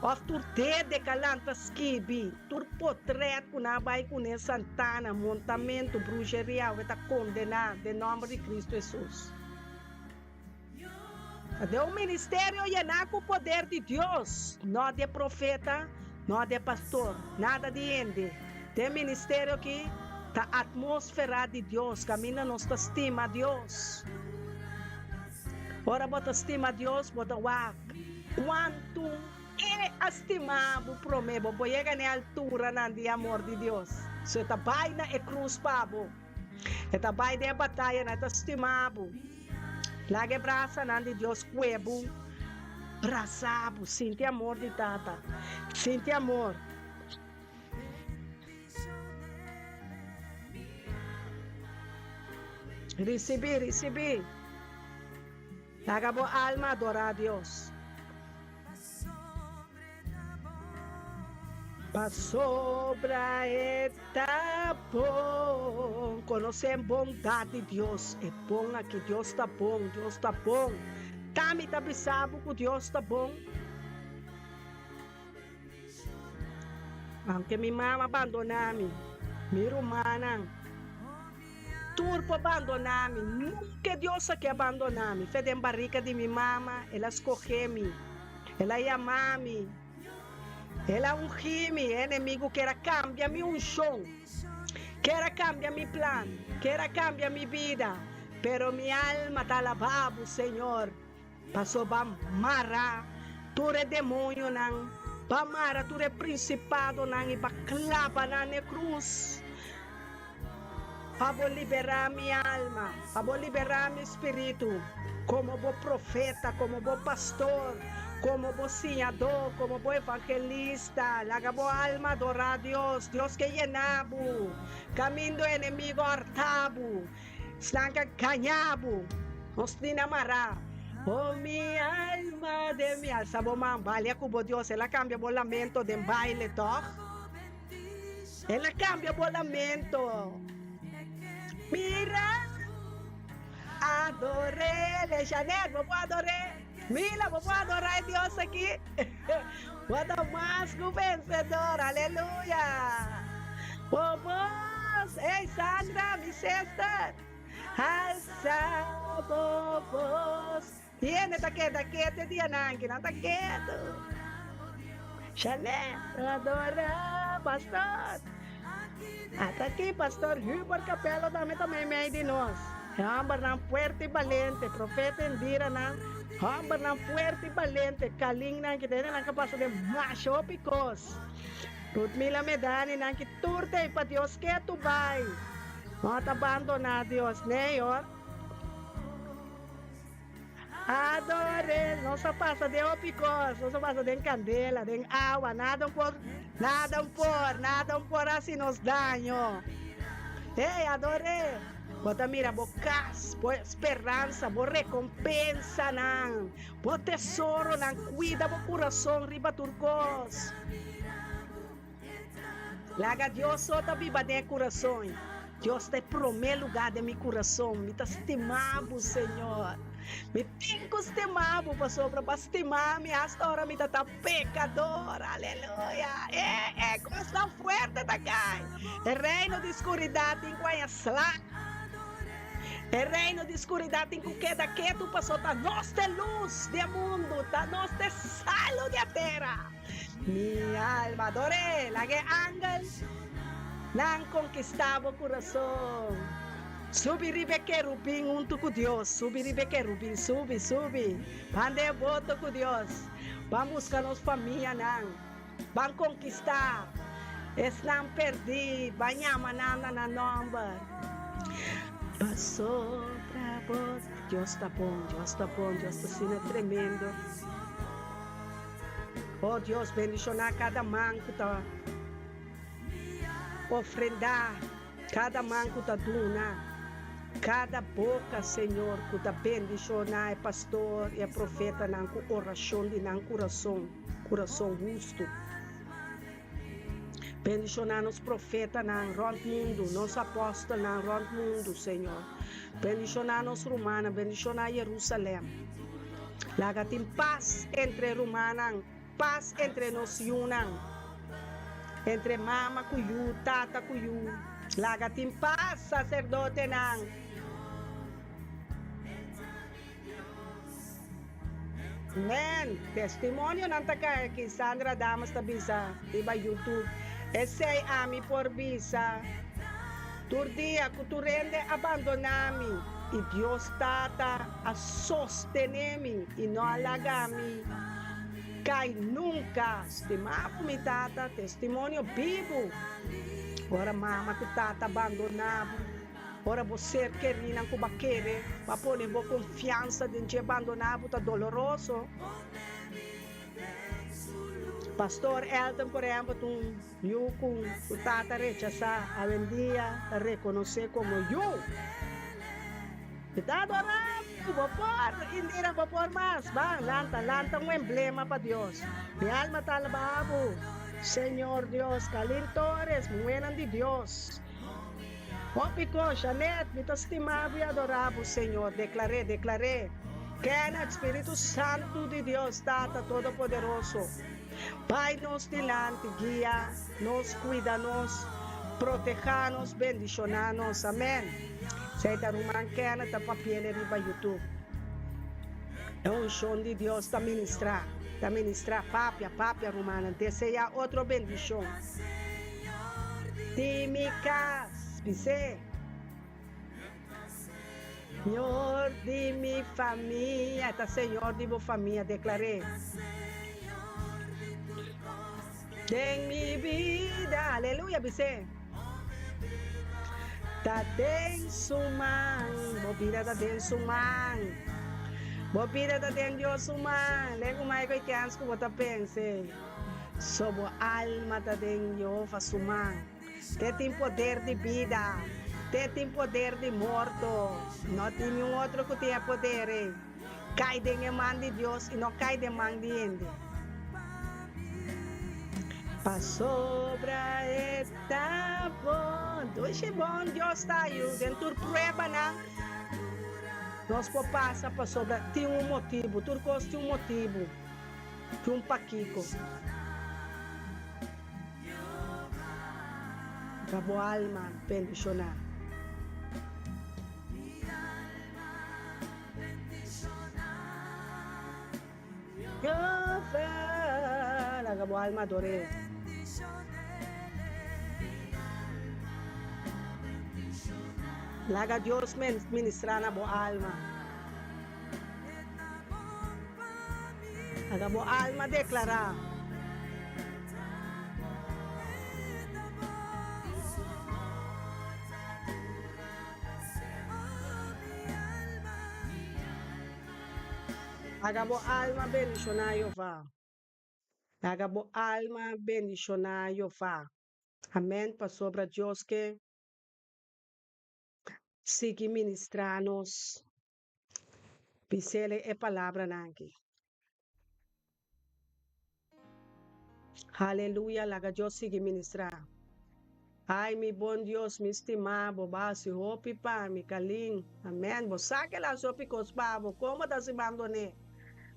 B: Of tur dede ka lanta skibi, tur potret ku nan a bai kuné santana, montamentu, brujeria awe ta kondená den nòmber di Kristu Hesus. Ta den un ministerio yená ku poder di Dios, no di e profeta, no di e pastor, nada di hende. Den ministerio aki ta atmósfera di Dios, kaminda nos ta stima Dios. Ora bo ta stima Dios, bo ta wak kuantu E a stima bo promé. Bo por yega na e alturanan di amor di Dios. So E ta bai na e krus pa bo. E ta bai den e batayanan. E ta stima bo. Laga e brasanan di Dios kue bo, brasa bo. Sinti amor di Tata. Sinti amor. Risibí, risibí. Laga bo alma adorá Dios. Pasobra e ta bon. Konosé bondat di Dios. E bon aki, Dios ta bon, Dios ta bon. Ta mi ta bisa bo ku Dios ta bon. Aunke mi mama bandoná mi, mi rumannan tur por bandoná mi, nunka Dios a ke bandoná mi. Fe den barika di mi mama, El a skohe mi, El a yama mi, El a ungí mi. E enemigu ker a kambia mi unshon, ker a kambia mi plan, ker a kambia mi bida, pero mi alma ta alabá bo, Señor. Paso ba mara tur e demoñonan, ba mara tur e prinsipadonan i ba klaba nan n'e krus, pa bo liberá mi alma, pa bo liberá mi spiritu, komo bo profeta, komo bo pastor, komo bo siñadó, komo bo evangelista. Laga bo alma adorá Dios, Dios ke yená bo, kaminda e enemigo hòrtá bo. Esnan ka gaña bo, nos tin amará. Oh mi alma den mi alsa bo man balia ku bo Dios el a kambia bo lamento den baile tòg el a kambia bo lamento mira adorele Janet bo por ador'é Mila bo por adorá e Dios aki bo ta mas ku vensedor aleluya bo bos ey Sandra mi sister. Alsa bo bos. Hende ta keda ketu e dianan aki, nan ta ketu. Shalet, adora pastor. Ata aki pastor Hubert Capello tambe ta meimei di nos. E hombernan fuerte i balente, profeta Indiranan, hombernan fuerte i balente, kalinnan ki ta hendenan ka pasa den masha hopi kos. Ludmila Medaninan ki tur ta ei pa Dios ketu bai. No ta bandoná Dios, nee hoor. Ador'El. Nos a pasa den hopi kos, nos a pasa den kandela, den awa, nada por, nada por, nada por hasi nos daño. Hey, ador'El. Bo ta mira bo kas, bo speransa, bo rekompensanan, bo tesoronan, kuida bo kurason riba tur kos. Laga Dios so ta biba den e kurason. Dios ta e promé lugá den mi kurason. Mi ta stima bo, Señor. Mi tin ku stima bo pasobra bo a stima mi asta ora mi ta ta pekador. Aleluya! E e kosnan fuerte ta kai. E reino di skuridat tin ku haña sla. E reino di skuridat tin ku keda ketu pasobra ta nos ta e lus di e mundu, ta nos ta e salu di e tera. Mi alma ador'é, laga e angel nan konkistá bo kurason. Subi riba e kerubin huntu ku Dios, subi riba e kerubin, subi, subi, ban den e boto ku Dios, ban buska nos famianan, ban konkistá esnan perdí, ban yama nan na nan nòmber. Pasobra bo Dios ta bon, Dios ta bon, Dios ta asina tremendo. Oh Dios, bendishoná kada man ku ta ofrendá, kada man ku ta duna, kada boka, Señor, ku ta bendishoná e pastor i e profetanan ku orashon di nan kurason, kurason hustu. Bendishoná nos profetanan rònt mundu, nos apòstelnan rònt mundu, Señor. Bendishoná nos rumannan, bendishoná Jerusalèm. Laga tin pas entre rumannan, pas entre nos yunan, entre mama ku yu, tata ku yu. Laga tin pas, saserdotenan. Men, testimonionan ta kai aki, Sandra Damas ta bisa riba YouTube. Esei ami por bisa tur dia ku tur hende a bandoná mi i Dios Tata a sostené mi i no a laga mi kai nunka. Stimá bo mi tata, testimonio bibu. Ora mama ku tata bandoná bo. Ora bo ser kerinan ku bo a kere, bo a pone bo konfiansa den dje bandoná bo ta doloroso. Pastor Elton por ehèmpel ta un yu ku su tata rechasá, awendia ta rekonosé komo yu. Mi ta adorá bo, bo por, Indira, bo por mas. Ban, lanta, lanta un emblema pa Dios. Mi alma ta alabá bo. Señor Dios, Kalil Torres, muhénan di Dios. Hopi kos, Janet, mi ta stima bo i adorá bo, Señor. Deklar'é, deklar'é. Kenneth, Spiritu Santu di Dios, Tata Todopoderoso, bai nos dilanti, guia nos, kuida nos, protehá nos, bendishoná nos. Amèn. Esei ta ruman Kenneth ta papi'el riba YouTube. E unshon di Dios ta ministrá, ta ministrá. Papia, papia, rumannan. Deseá otro bendishon. Di mi kas, bis'é. Señor di mi famia, e ta Señor di bo famia, deklar'é. Den mi bida, aleluya, bis'é. Ta den su man, bo bida ta den su man. Bo bida ta den Dios su man. Lei ku Michael kens ku bo ta pens'é. So bo alma ta den Jehova su man. Te tin poder di bida, te tin poder di morto. No tin niun otro ku tin e poder ei. Kai den e man di Dios i no kai den man di hende. Pasobra e ta bon. Dushi bon Dios ta yu den tur pruebanan nos por pasa pasobra tin un motibu. Tur kos tin un motibu. Tin un pakiko. Pa bo alma bendishoná. Jehová, laga bo alma ador'é. Laga Dios ministrá na bo alma. Laga bo alma deklará. Laga bo alma bendishoná Jehová. Laga bo alma bendishoná Jehová. Amèn, pasobra Dios ke sigui ministrá nos. Bis'el e palabranan aki. Haleluya, laga Dios sigui ministrá. Ai, mi bon Dios, mi stimá bo, bo a hasi hopi pa mi, Kalin. Amèn. Bo sa ke el a hasi hopi kos pa bo. Kon bo ta hasi bandon'é?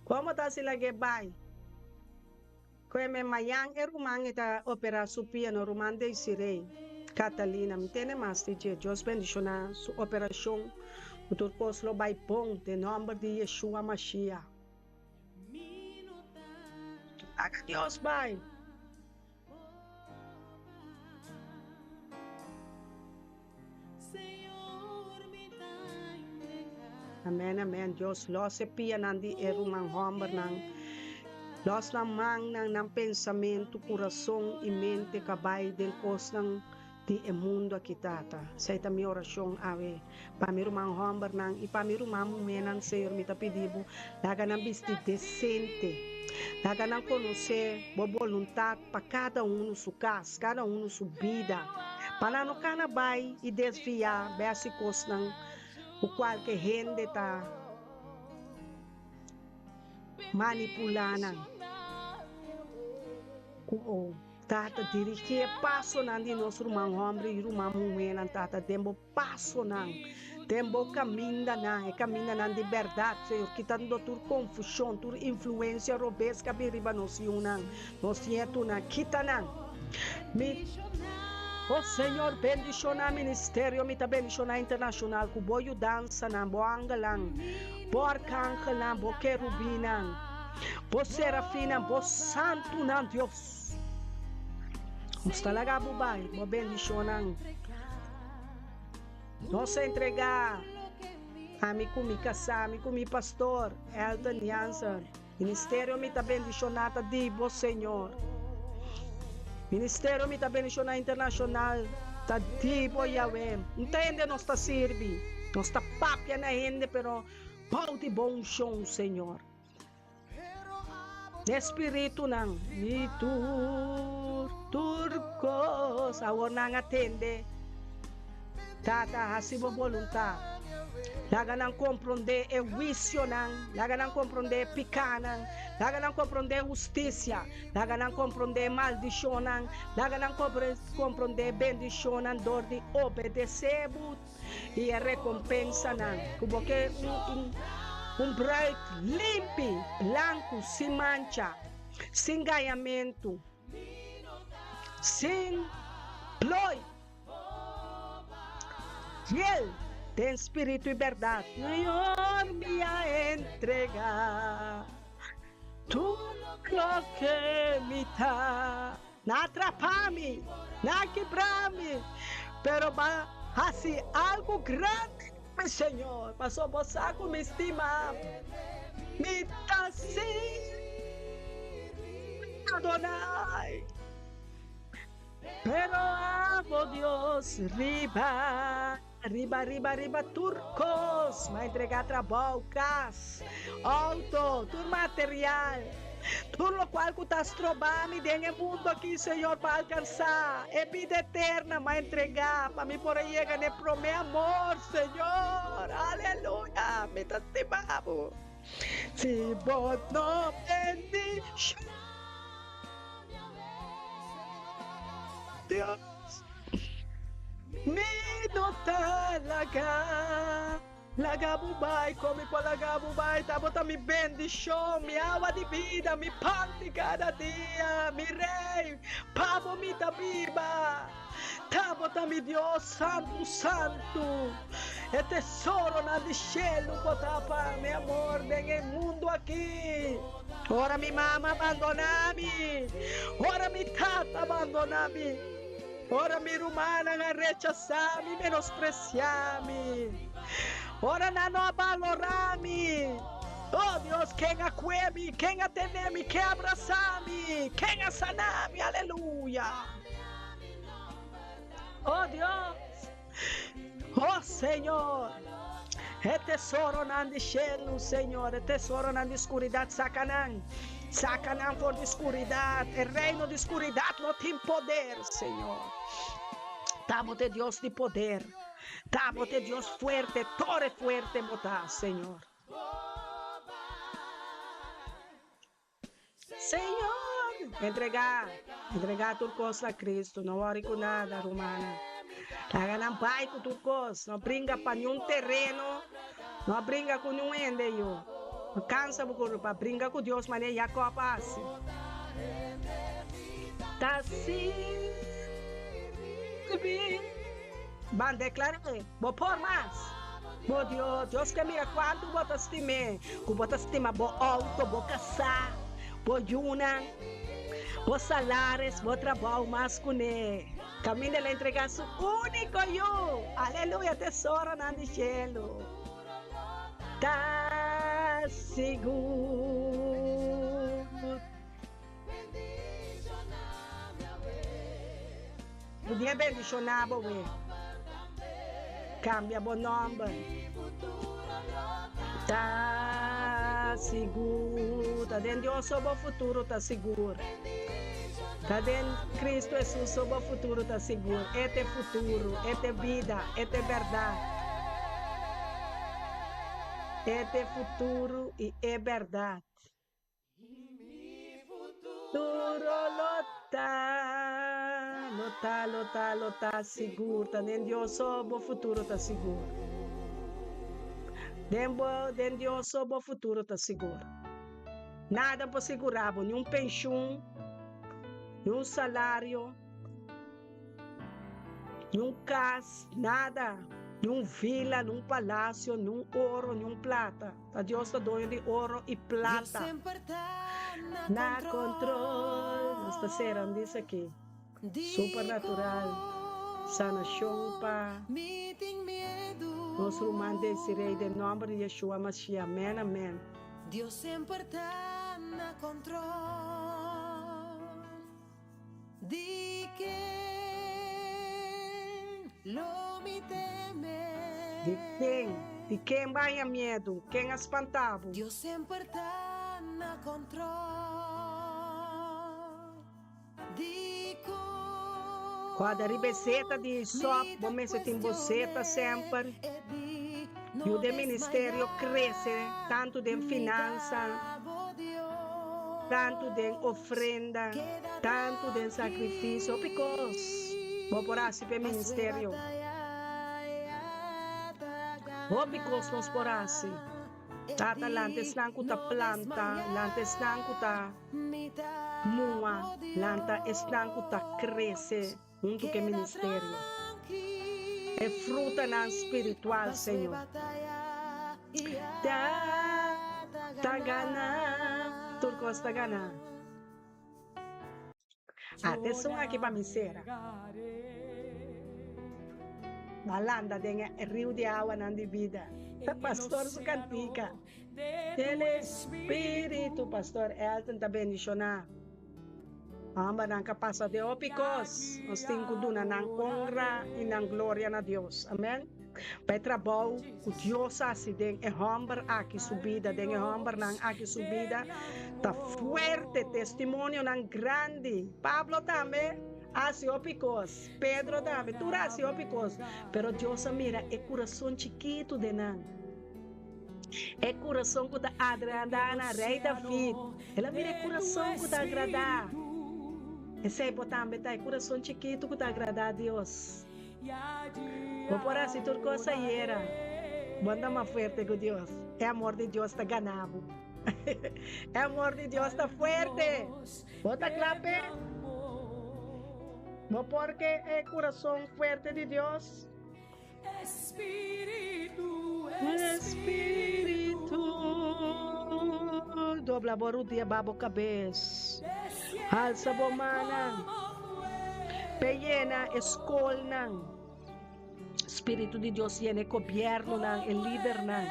B: Kon bo ta hasi lag'é bai? Koe mañan e ruman e ta operá su pia no ruman Desiree Catalina mi tene mas di dje Dios bendishoná su operashon ku tur kos lo bai bon den nòmber di Yeshua Mashiach laga Dios bai. Amen amen Dios los e pianan di e ruman hombernan los nan mannan nan pensamentu kurason i mente ka bai den kosnan di e mundu aki tata esei ta mi orashon awe pa mi ruman hombernan i pa mi ruman muhenan Señor mi ta pidi bo laga nan bisti desente laga nan konosé bo boluntat pa kada unu su kas kada unu su bida. Pa nan no kana bai i desviá bèsi kosnan ku kualke hende ta manipulá nan. Ku o Tata, dirigí e pasonan di nos ruman hòmber i ruman muhénan, Tata, den bo pasonan, den bo kamindanan, e kamindanan di bèrdat, Señor. Kitando tur konfushon, tur influensia robes ku a bin riba nos yunan, nos nietunan. Kita nan. Mi Oh Señor, bendiciona ministerio Mi Ta Bendiciona Internacional cu bo yudansanan, bo angelnan, bo arcangelnan, bo kerubinnan, bo serafinnan, bo santunan, Dios. Nos ta laga bo bai, bo bendicionnan. Nos a entrega ami cu mi casa, ami cu mi pastor, Elton Jansen. Ministerio mi ta bendiciona ta di bo Señor. Ministerio mi ta bendiciona internacional ta di bo Yahweh. Nta hende nos ta sirbi, nos ta papia na hende pero bou di bo uncion Señor. E spiritunan mi tur tur cos awor nan a tende. Tata haci bo boluntad. Laga nan komprondé e huisionan, laga nan komprondé e pikánan, laga nan komprondé e hustisia, laga nan komprondé e maldishonnan, laga nan komprondé e bendishonnan dor di obedesé bo i e rekompensanan ku bo ke un un bruid limpi, blanku, sin mancha, sin gañamentu, sin ploi. Fiel den spiritu i bèrdat. Señor, mi a entregá tur loke mi ta. Nan a trapá mi, nan a kibrá mi, pero bo a hasi algu grandi ku mi, Señor, pasobra bo sa ku mi stima bo. Mi ta sirbi Adonai. Pero abo Dios riba, riba, riba, riba tur kos. M'a entregá trabou, kas, outo, tur material, tur lokual ku ta stroba mi den e mundu aki, Señor, pa alkansá e bida eterna. M'a entregá pa mi por a yega na e promé amor, Señor. Aleluya! Mi ta stima bo. Si bo no bendishon. Dios, mi no ta laga, laga bo bai, kon mi por laga bo bai? Ta bo ta mi bendishon, mi awa di bida, mi pan di kada dia, mi Rei, pa bo mi ta biba. Ta bo ta mi Dios, santu, santu, e tesoronan di shelu bo ta pa mi amor den e mundu aki. Ora mi mama bandoná mi, ora mi tata bandoná mi, ora mi rumannan a rechasá mi, menospresiá mi, ora nan no a balorá mi, oh Dios, ken a kue mi, ken a tene mi, ken a abrasá mi, ken a saná mi? Aleluya! Oh Dios! Oh Señor, e tesoronan di shelu, Señor, e tesoronan di skuridat, saka nan, saka nan for di skuridat. E reino di skuridat no tin poder, Señor. Ta bo ta e Dios di poder, ta bo ta e Dios fuerte, tore fuerte bo ta, Señor. Señor, entregá, entregá tur kos na Cristo, no wòri ku nada, rumannan. Laga nan bai ku tur kos, no bringa pa niun tereno, no bringa ku niun hende, yu. No kansa bo ku pa bringa ku Dios manera Jakòb a hasi. Ta sirbi. Ban deklar'é, bo por mas. Bo Dios, Dios ke mira kuantu bo ta stim'é, ku bo ta stima bo outo, bo kasá, bo yunan, bo salaris, bo trabou mas kuné. Kaminda el a entregá su úniko Yu. Aleluya, tesoronan di shelu ta sigur. Ku dia bendishoná bo we. Kambia bo nòmber. Ta sigur. Ta den Dios so bo futuro ta sigur. Ta den Cristo Hesus so bo futuro ta sigur. E ta e futuro, e ta e bida, e ta e bèrdat. E ta e futuro i e bèrdat. Futuro lo ta, lo ta, lo ta, lo ta sigur. Ta den Dios so bo futuro ta sigur. Den bo, den Dios so bo futuro ta sigur. Nada por sigurá bo, ni un penshun, ni un salario. Ni un kas, nada, ni un vila, ni un palasio, ni un oro, ni un plata. Ta Dios ta doño di oro i plata. Na kontrol. Nos ta sera un dis aki. Supernatural. Sanashon pa nos ruman Desiree den nomber di Yeshua Mashiach. Amen, amen.
E: Di ken lo mi teme?
B: Di ken? Di ken bo a haña miedu? Ken a spanta bo?
E: Dios semper ta na control. Di
B: Kòrda
E: kon
B: riba e seta di
E: mi
B: sòp,
E: ta
B: bo mester tin bo seta
E: cuestion'é
B: semper.
E: e di.
B: Yuda e ministerio krese tantu den finansa, tantu den ofrenda, tantu den sakrifisio. Hopi kos bo por hasi pa e ministerio. Hopi kos nos por hasi. Tata, lanta esnan ku ta planta, lanta esnan ku ta mua, lanta esnan ku ta krese huntu ku e ministerio. E frutanan spiritual, Señor. Ta, ta gana, tur kos ta gana. Ata esun aki pa mi sera. Bo a landa den e riu di awanan di bida. Ta pastor su kantika. El Espiritu, Pastor Elton ta bendishoná. Hombernan ka pasa den hopi kos, nos tin ku duna nan onra i nan gloria na Dios. Amen. Pa e trabou ku Dios hasi den e homber aki su bida, den e hombernan aki su bida, ta fuerte, testimonionan grandi. Pablo tambe a hasi hopi kos, Pedro tambe, tur a hasi hopi kos, pero Dios a mira e kurason chikitu den nan. E kurason ku ta agradá na Rei David. El a mira e kurason ku ta agradá. Esei bo tambe ta, e kurason chikitu ku ta agradá Dios. Bo por hasi tur kos ayera. Bo anda mas fuerte ku Dios. E amor di Dios ta gana bo. E amor di Dios ta fuerte. Bo ta kla p'e? Bo por ke e kurason fuerte di Dios? Espíritu, dobla bo rudia ba bo kabes, halsa bo mannan p'e yena e skolnan. Spiritu di Dios yena e gobièrnunan, e lidernan,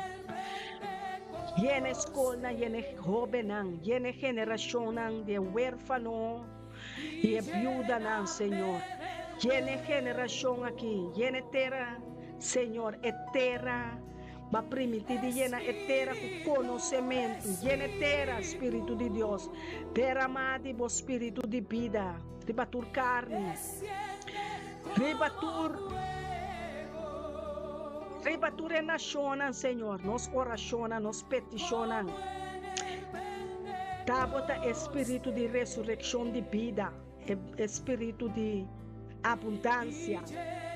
B: yena e skolnan, yena e hóbennan, yena e generashonnan di e wérfano. I e biudanan, Señor. Yena e generashon aki, yena e tera, Señor, e tera Bo a primintí di yena e tera ku konosementu. Yena e tera, Spiritu di Dios. Deramá di Bo Spiritu di bida riba tur karni, riba tur, riba tur e nashonnan, Señor. Nos orashonnan, nos petishonnan. Tabata e spiritu di resurekshon di bida, e spiritu di abundansia,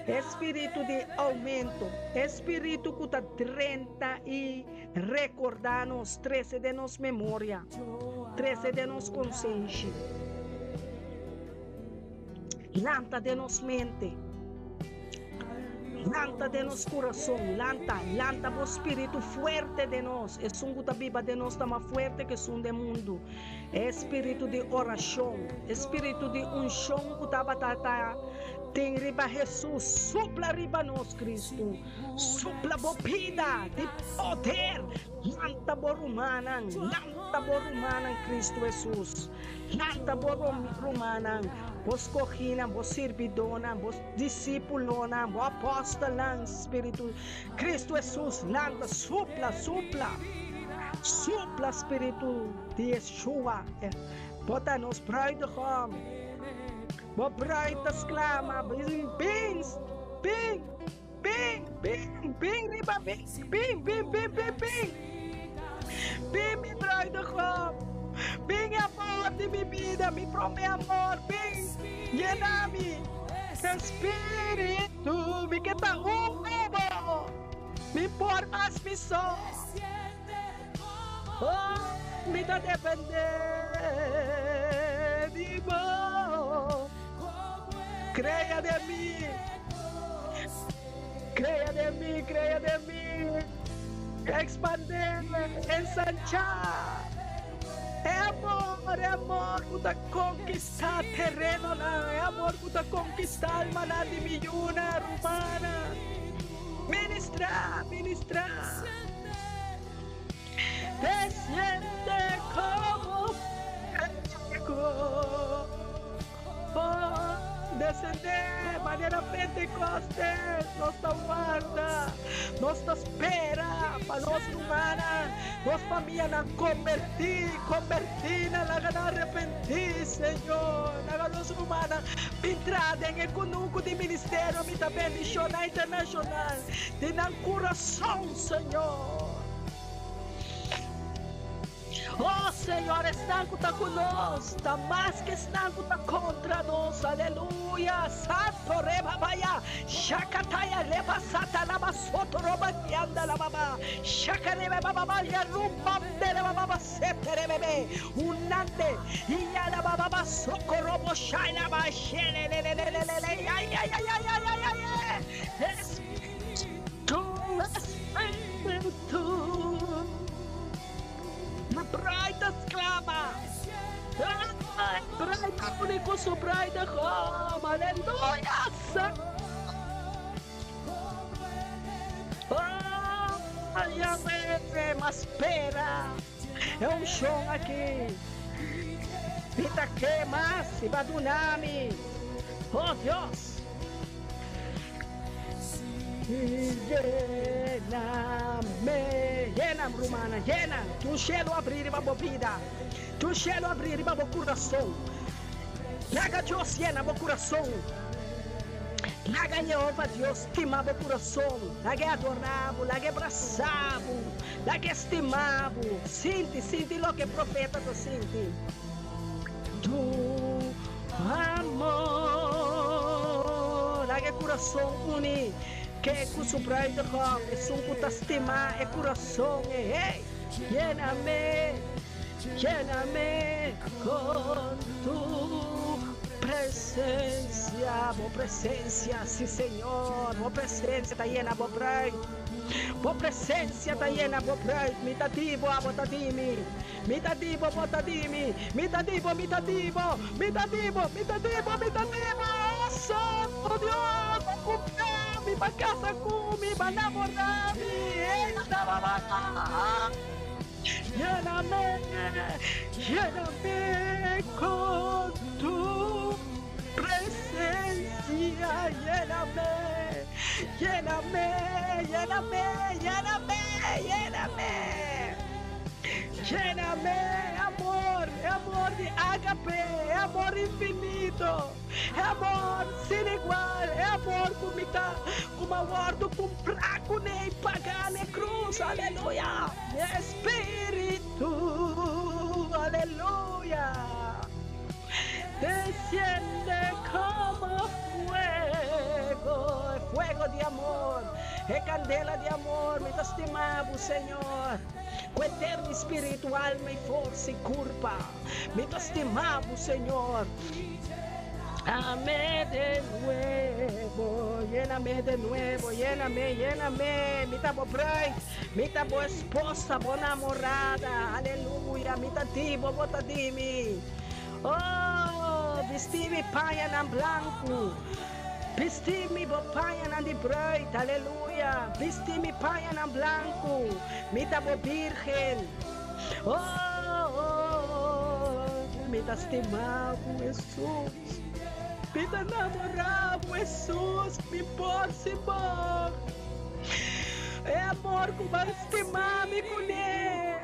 B: e spiritu di oumento, e spiritu ku ta drenta i rekordá nos, trese den nos memoria, trese den nos konsenshi, lanta den nos mente. Lanta den nos kurason, lanta, lanta bo spiritu fuerte den nos. Esun ku ta biba den nos ta mas fuerte ku esun den mundu. E spiritu di orashon, e spiritu di unshon ku tabata ta tin riba Hesus, supla riba nos, Kristu. Supla bo bida di poder. Lanta bo rumannan, lanta bo rumannan, Kristu Hesus. Lanta bo rumannan, bo skohinan, bo sirbidónan, bo disípulonan, bo apòstelnan, Spiritu Kristu Hesus, lanta, supla, supla, supla Spiritu di Yeshua. Bo ta nos bruidegom. Bo bruid ta sklama, bin, bin, bin, bin, bin riba mi, bin, bin, bin, bin, bin. Bin mi bruidegom, bin e amor di mi bida, mi prome amor, bin yena mi. Espiritu, mi ke ta un ku bo, mi por mas mi so. Oh, mi ta depende di bo. Crea den mi, crea den mi, crea den mi. Expandé, ensanchá. E amor, e amor ku ta konkistá terenonan, e amor ku ta konkistá almanan di mi yunan, rumannan. Ministrá, ministrá. Desciende como fuego. Oh, descendé manera. Pentecostes, nos ta warda, nos ta spera pa nos rumannan, nos famianan kombertí, kombertí nan, laga nan arepentí, Señor, laga nos rumannan bin traha den e kunuku di ministerio, mi ta bendishoná internashonal di nan kurason, Señor. Oh Señor, esnan cu ta cu nos ta mas cu esnan cu ta contra nos. Aleluya. Santo reba baya. Shakataya reba sata laba soto roba kianda la baba. Shakarebe baba baya rumbambe reba baba sete rebebe. Unande. Iya la baba ba soko robo shaila ba shele le le le le le le. Ay ay ay ay ay ay ay. Espíritu, Espíritu. Ma bruid ta sklama. Ay, bruid ta uni ku su bruidegom. Aleluya! Oh, Yahweh, ma spera. E unshon aki. Mi ta ke mas i bo a duna mi. Oh, Dios. Yena-me, yena, rumannan, yena. Tur shelu abri riba bo bida. Tur shelu abri riba bo kurason. Laga Dios yena bo kurason. Laga Yehova Dios stima bo kurason. Laga e adorá bo, laga e brasá bo, laga e stima bo. Sinti, sinti loke e profeta ta sinti. Tu amor. Laga e kurason uni ke ku su bruidegom, esun ku ta stima e kurason ei. Hey! Yename, yename kon tu presensia, bo presensia, si Señor, bo presensia ta yena bo bruid. Bo presensia ta yena bo bruid. Mi ta di bo, abo ta di mi. Mi ta di bo, bo ta di mi. Mi ta di bo, mi ta di bo. Mi ta di bo, mi ta di bo, mi ta di bo. Santo Dios, bo kumpra mi, bo kasa ku mi, bo namorá mi. Yéname, yéname kon tu presensia. Yéname, yéname, yéname, yéname, yéname. Yéname, amor, e amor di ágape, e amor infinito, e amor sin igual, e amor ku mi ta ku mi a wòrdu kumprá kuné i pagá na e krus. Aleluya! Mi espíritu, aleluya, desciende komo fuego, e fuego di amor, e kandela di amor. Mi ta stima bo, Señor. Ku eterno spiritu, alma i forsa i kurpa, mi ta stima bo, Señor. Ame de nuevo, yename de nuevo, yename, yename. Mi ta bo bruid, mi ta bo esposa, bo namorada. Aleluya, mi ta di bo, bo ta di mi. Oh, bisti mi pañanan blanku. Bisti mi bo pañanan di bruid, aleluya. Bisti mi pañanan blanku, mi ta bo birgen. Oh, oh, mi ta stima bo, Hesus. Mi ta namorá bo, Hesus, mi por sin bo. E amor ku bo a stima mi kuné,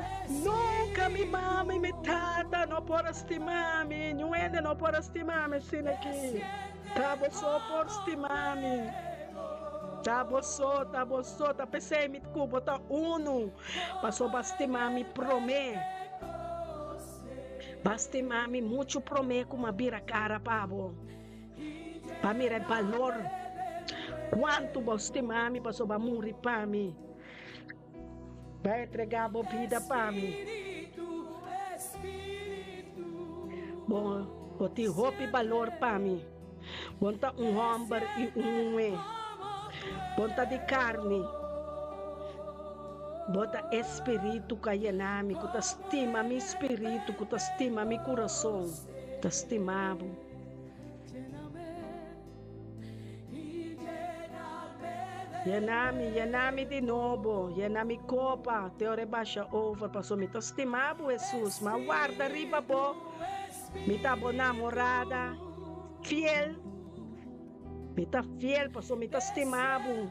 B: nunka mi mama i mi tata no por a stima mi, niun hende no por a stima mi asina aki. Ta bo so por stima mi. Ta bo so, ta bo so, ta p'esei mi ku bo ta unu, pasobra stima mi promé. Bo stima mi muchu promé ku mi a bira kara pa bo, pa mira e balor kuantu bo stima mi pasobra bo a muri pa mi. Bo a entregá bo bida pa mi. Bo, bo tin hopi balor pa mi. Bo ta un hòmber i un muhé. Bo ta di karni. Bo ta e spiritu ku a yena mi, ku ta stima mi spiritu, ku ta stima mi kurason. Ta stima bo. Yena mi, yena mi di nobo, yena mi kopa te ora e basha over, pasobra mi ta stima bo, Hesus, mi a warda riba bo, mi ta bo namorada fiel. Mi ta fiel paso mi ta stima bo.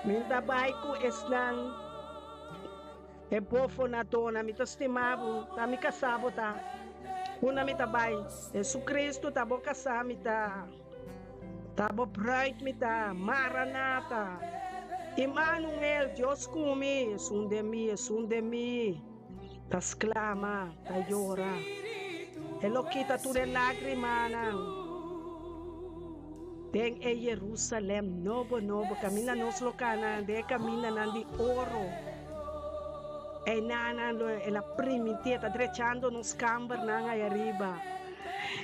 B: Mi ta bai ku esnan e bofonadónan. Mi ta stima bo. Ta mi kasá bo ta. Unda mi ta bai? Jesucristo ta bo kasá mi ta. Ta bo bruid mi ta. Maranata. Immanuel, Dios ku mi, esun den mi, esun den mi. Ta sklama, ta yora. E lo kita tur e lágrimanan den e Jerusalèm nobo nobo, kaminda nos lo kana den e kamindanan di oro. Einanan lo el a primintí, e ta drechando nos kambernan ei ariba.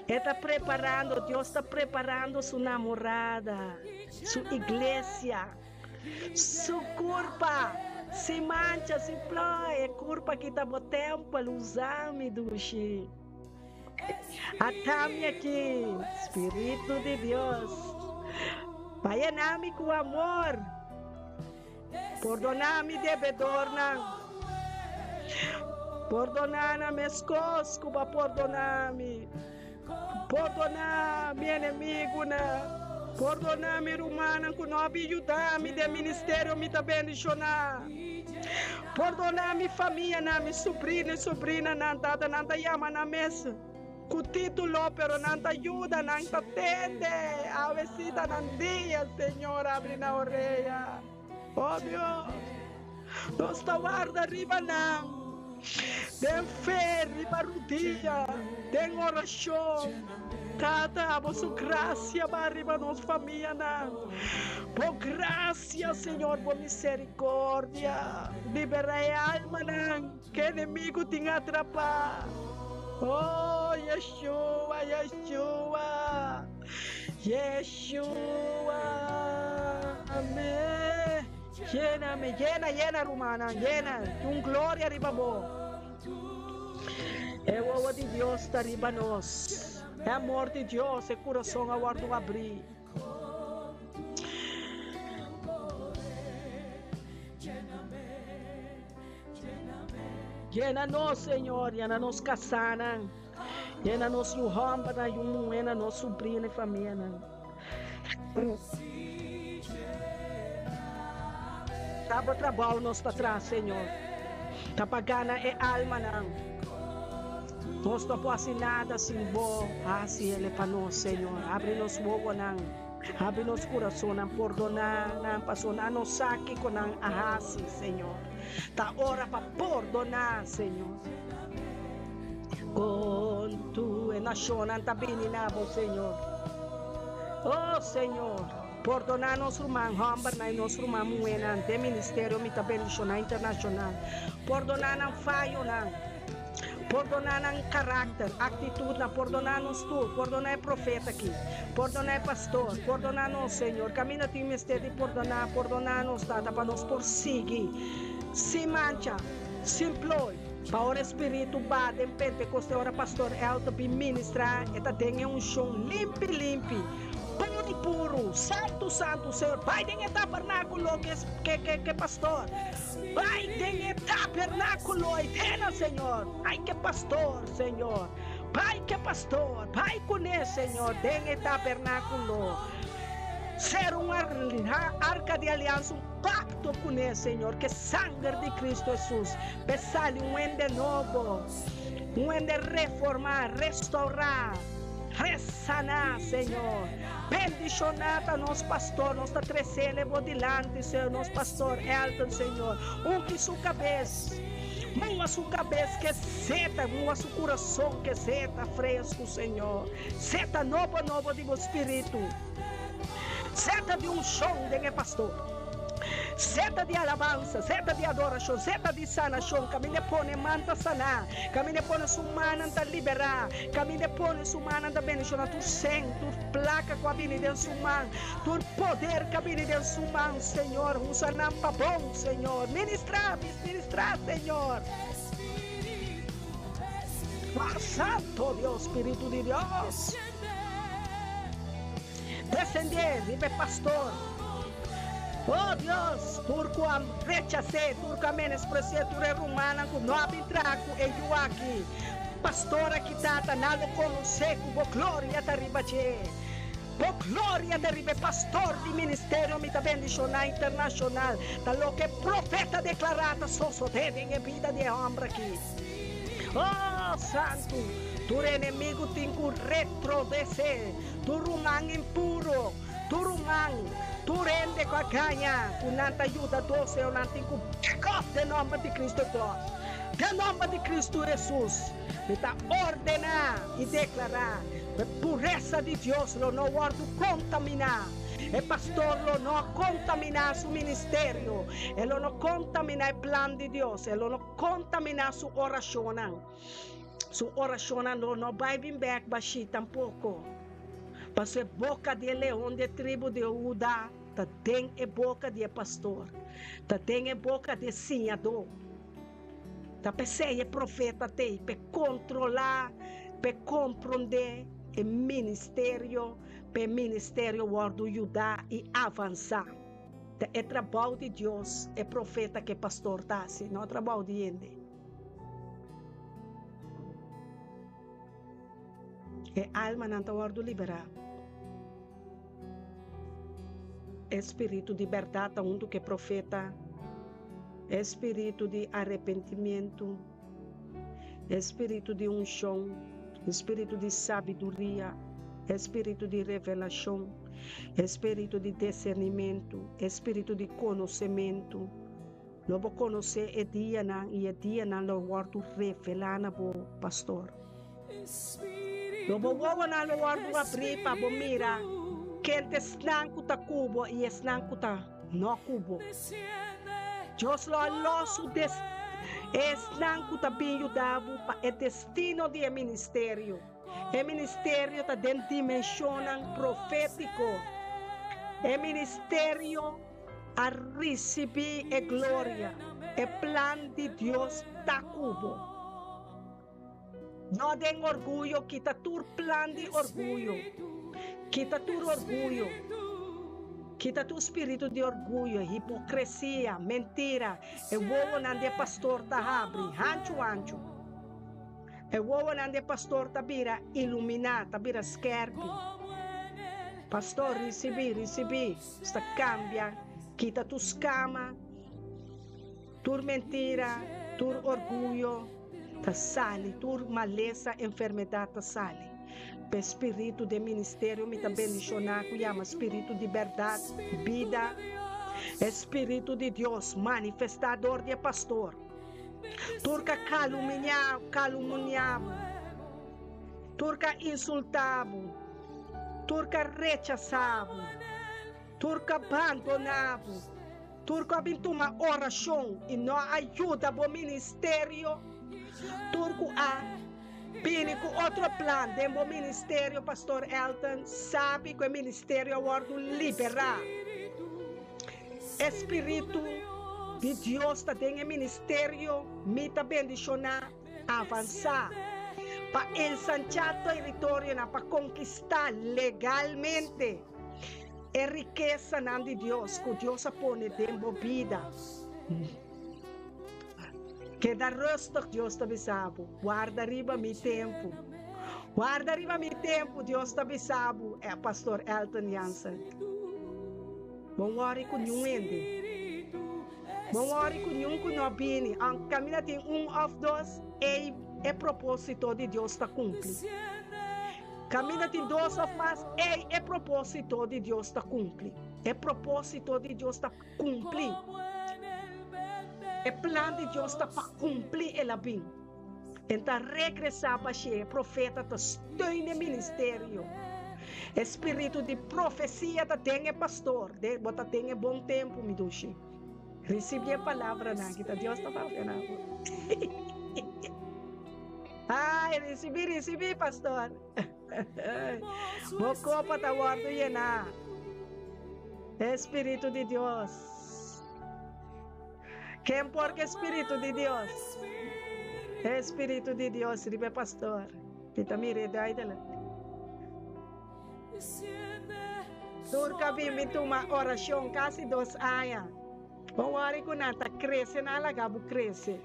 B: E ta preparando, Dios ta preparando su namorada, su iglesia. Su kurpa, sin mancha, sin ploi, e kurpa ki ta bo tèmpel, usa mi dushi. Ata mi aki, Spiritu di Dios, pa yena mi ku amor, pordoná mi debedornan, pordoná nan meskos ku bo a pordoná mi. Pordoná mi enemigunan. Pordoná mi rumannan ku no a bin yuda mi den ministerio mi ta bendishoná. Pordoná mi famianan, mi subrino i subrinanan, tata nan ta yama nan mes ku título pero nan ta yuda, nan ta tende. Awe si ta nan dia, Señor, abri nan orea. Oh Dios, nos ta warda riba nan den fe, riba rudia, den orashon. Tata, abo su gracia ba riba nos famianan. Bo gracia, Señor, bo misericordia. Libera e almanan ke enemigo tin atrapá. Oh, Yeshua, Yeshua. Yeshua, amén. Yéname, yena, yena, rumannan, yena. Un gloria riba bo. E wowo di Dios ta riba nos. E amor di Dios, e kurason a wòrdu abrí. Yena nos, Señor, yena nos kasanan. Yena nos yu hòmbernan, yu muhénan, nos subrina i famianan. Ta bo trabou nos ta traha, Señor. Ta pa gana e almanan. Nos no por hasi nada sin bo hasi el pa nos, Señor. Habri nos wowonan, habri nos kurasonnan, pordoná nan pasobra nan no sa kiko nan a hasi, Señor. Ta ora pa pordoná, Señor. Con tu e nacionnan ta bini na bo, Señor. Oh, Señor, pordona nos ruman hombernan y nos ruman muhenan den ministerio Mi Ta Bendiciona Internacional. Pordona nan fayonan. Pordona nan karakter, aktitutnan. Pordona nos tur. Pordona e profeta aki. Pordona e pastor. Pordona nos, Señor. Kaminda tin mester di pordona, pordona nos, Tata, pa nos por sigui sin mancha, sin plooi. Pa ora e Spiritu ba den Pentekoste, ora Pastor Elton bin ministra, e ta den e unshon limpi limpi, puru puru, santu santu. Señor, bai den e tabernakulo ke ke pastor. Bai den e tabernakulo ei tena, Señor. Bai ke pastor, Señor. Bai ke pastor. Bai kuné, Señor, den e tabernakulo. Ser un arka di aliansa, un pakto kuné, Señor, ke sanger di Kristu Hesus, p'e sali un hende nobo, un hende reformá, restourá, resaná, Señor. Bendishoná ta nos pastor, nos ta tresele bo dilanti, Señor, nos pastor Elton, Señor. Ungi su kabes, muha su kabes ke seta, muha su kurason ke seta fresku, Señor. Seta nobo nobo di bo spiritu. Seta di unshon den e pastor. Seta di alabansa, seta di adorashon, seta di sanashon. Kaminda e pone man ta saná, kaminda e pone su mannan ta liberá, kaminda e pone su mannan ta bendishoná. Tur sen, tur plaka ku a bini den su man, tur poder ku a bini den su man, Señor, usa nan pa bon, Señor. Ministrá, ministrá, Señor. Santo Dios, Spiritu di Dios. Descendé riba e pastor. Oh Dios, tur cu a rechas'é, tur cu a menospreci'é, tur e rumannan cu no a bin traha cu e yu aki, pastor aki, Tata, nan lo conocé cu bo gloria ta riba dje. Bo gloria ta riba e pastor di ministerio mi ta bendiciona internacional ta loke profeta declara ta sosode den e bida di e homber aki. Oh Santu, tur enemigo tin cu retrodece, tur ruman impuro, tur ruman, tur hende cu a gaña cu nan ta yuda dose o nan tin cu back off den nomber di Cristo Dios, den nomber di Cristo Jesus. Mi ta ordená i deklará ku e puresa di Dios lo no wòrdu kontaminá. E pastor lo no kontaminá su ministerio, e lo no kontaminá e plan di Dios, e lo no kontaminá su orashonnan. Su orashonnan lo no bai bin bèk bashí tampoko, pasobra e boka di e leon di e tribu di Huda ta den e boka di e pastor, ta den e boka di e siñadó. Ta p'esei e profeta t'ei, p'e kontrolá, p'e komprondé e ministerio, p'e ministerio wòrdu yudá i avansá. Ta e trabou di Dios e profeta ku e pastor ta hasi, no trabou di hende. E almanan ta wòrdu liberá. E spiritu di bèrdat ta huntu ku e profeta, e spiritu di arepentimentu, e spiritu di unshon, e spiritu di sabiduria, e spiritu di revelashon, e spiritu di disernimentu, e spiritu di konosementu. Lo bo konosé e dianan i e dianan lo wòrdu revelá na bo, pastor. Lo bo wowonan lo wòrdu abrí pa bo mira ken ta esnan ku ta ku bo i esnan ku ta no ku bo. Dios lo a lòs su des esnan ku ta bin yuda bo pa e destino di e ministerio. E ministerio ta den dimenshonnan profétiko. E ministerio a risibí e gloria. E plan di Dios ta ku bo. No den orguyo, kita tur plan di orguyo. Kita tur orguyo. Kita tur spiritu di orguyo, hipocresia, mentira. E wowonan di e pastor ta habri, hanchu hanchu. E wowonan di e pastor ta bira iluminá, ta bira skerpi. Pastor, risibí, risibí. Sta kambia, kita tur skama. Tur mentira, tur orguyo ta sali, tur malesa, enfermedat ta sali. P'e spiritu den ministerio mi ta bendishoná ku yama spiritu di bèrdat, bida, e spiritu di Dios manifestá dor di e pastor. Tur ka kaluminiá, kalumniá bo, tur ka insultá bo, tur ka rechasá bo, tur ka bandoná bo. Tur ku a bin tuma orashon i no a yuda bo ministerio, tur ku a bini ku otro plan den bo ministerio, Pastor Elton sabi ku e ministerio a wòrdu liberá. E Spiritu di Dios ta den e ministerio, mi ta bendishoná, avansá pa ensanchá teritorionan, pa konkistá legalmente. E rikesanan di Dios ku Dios a pone den bo bida. Keda rustig, Dios ta bisa bo. Warda riba mi tempu. Warda riba mi tempu, Dios ta bisa bo, Pastor Elton Jansen. Bo wòri ku niun hende. Bo wòri ku niun ku no bini. Aunke kaminda tin un òf dos, ei e propósito di Dios ta kumpli. Kaminda tin dos òf mas, ei e propósito di Dios ta kumpli. E propósito di Dios ta kumpli. E plan di Dios ta pa kumpli el a bin. E ta regresá pa she. E profeta ta steun e ministerio. E spiritu di profesia ta den e pastor. Bo ta den e bon tempu, mi dushi. Risibí e palabranan aki ta Dios ta papia na bo. Ai, risibí, risibí, pastor. Bo kopa ta wòrdu yená. E Spiritu di Dios. Ken por ku e Spiritu di Dios? E Spiritu di Dios riba e pastor. Mi ta mir'é duidelijk. Tur ka bin mi tuma orashon kasi dos aña. Bon wòri ku nan ta krese, nan a laga bo krese.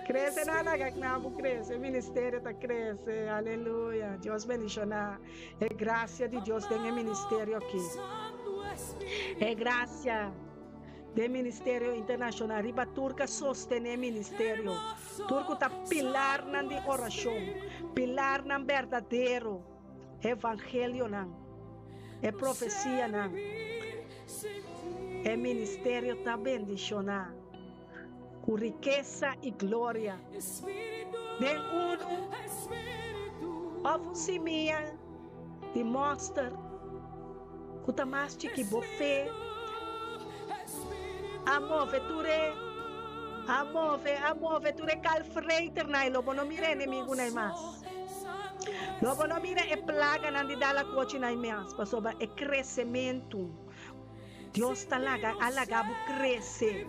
B: Krese nan laga knapu krese, e ministerio ta krese, aleluya. Dios bendishoná e grasia di Dios den e ministerio aki. E grasia den ministerio internashonal riba tur ka sostené ministerio, tur ku ta pilarnan di orashon, pilarnan berdadero, evangelionan, e profesianan. E ministerio ta bendishoná ku rikesa i gloria. Den unu òf un simia di mòster ku ta mas chikí bo fe a move tur e a move a move tur e kalfreiternan i lo bo no mira enemigunan mas. Lo bo no mira e plaganan di dal akochinan mas pasobra e kresementu. Dios ta laga a laga bo krese.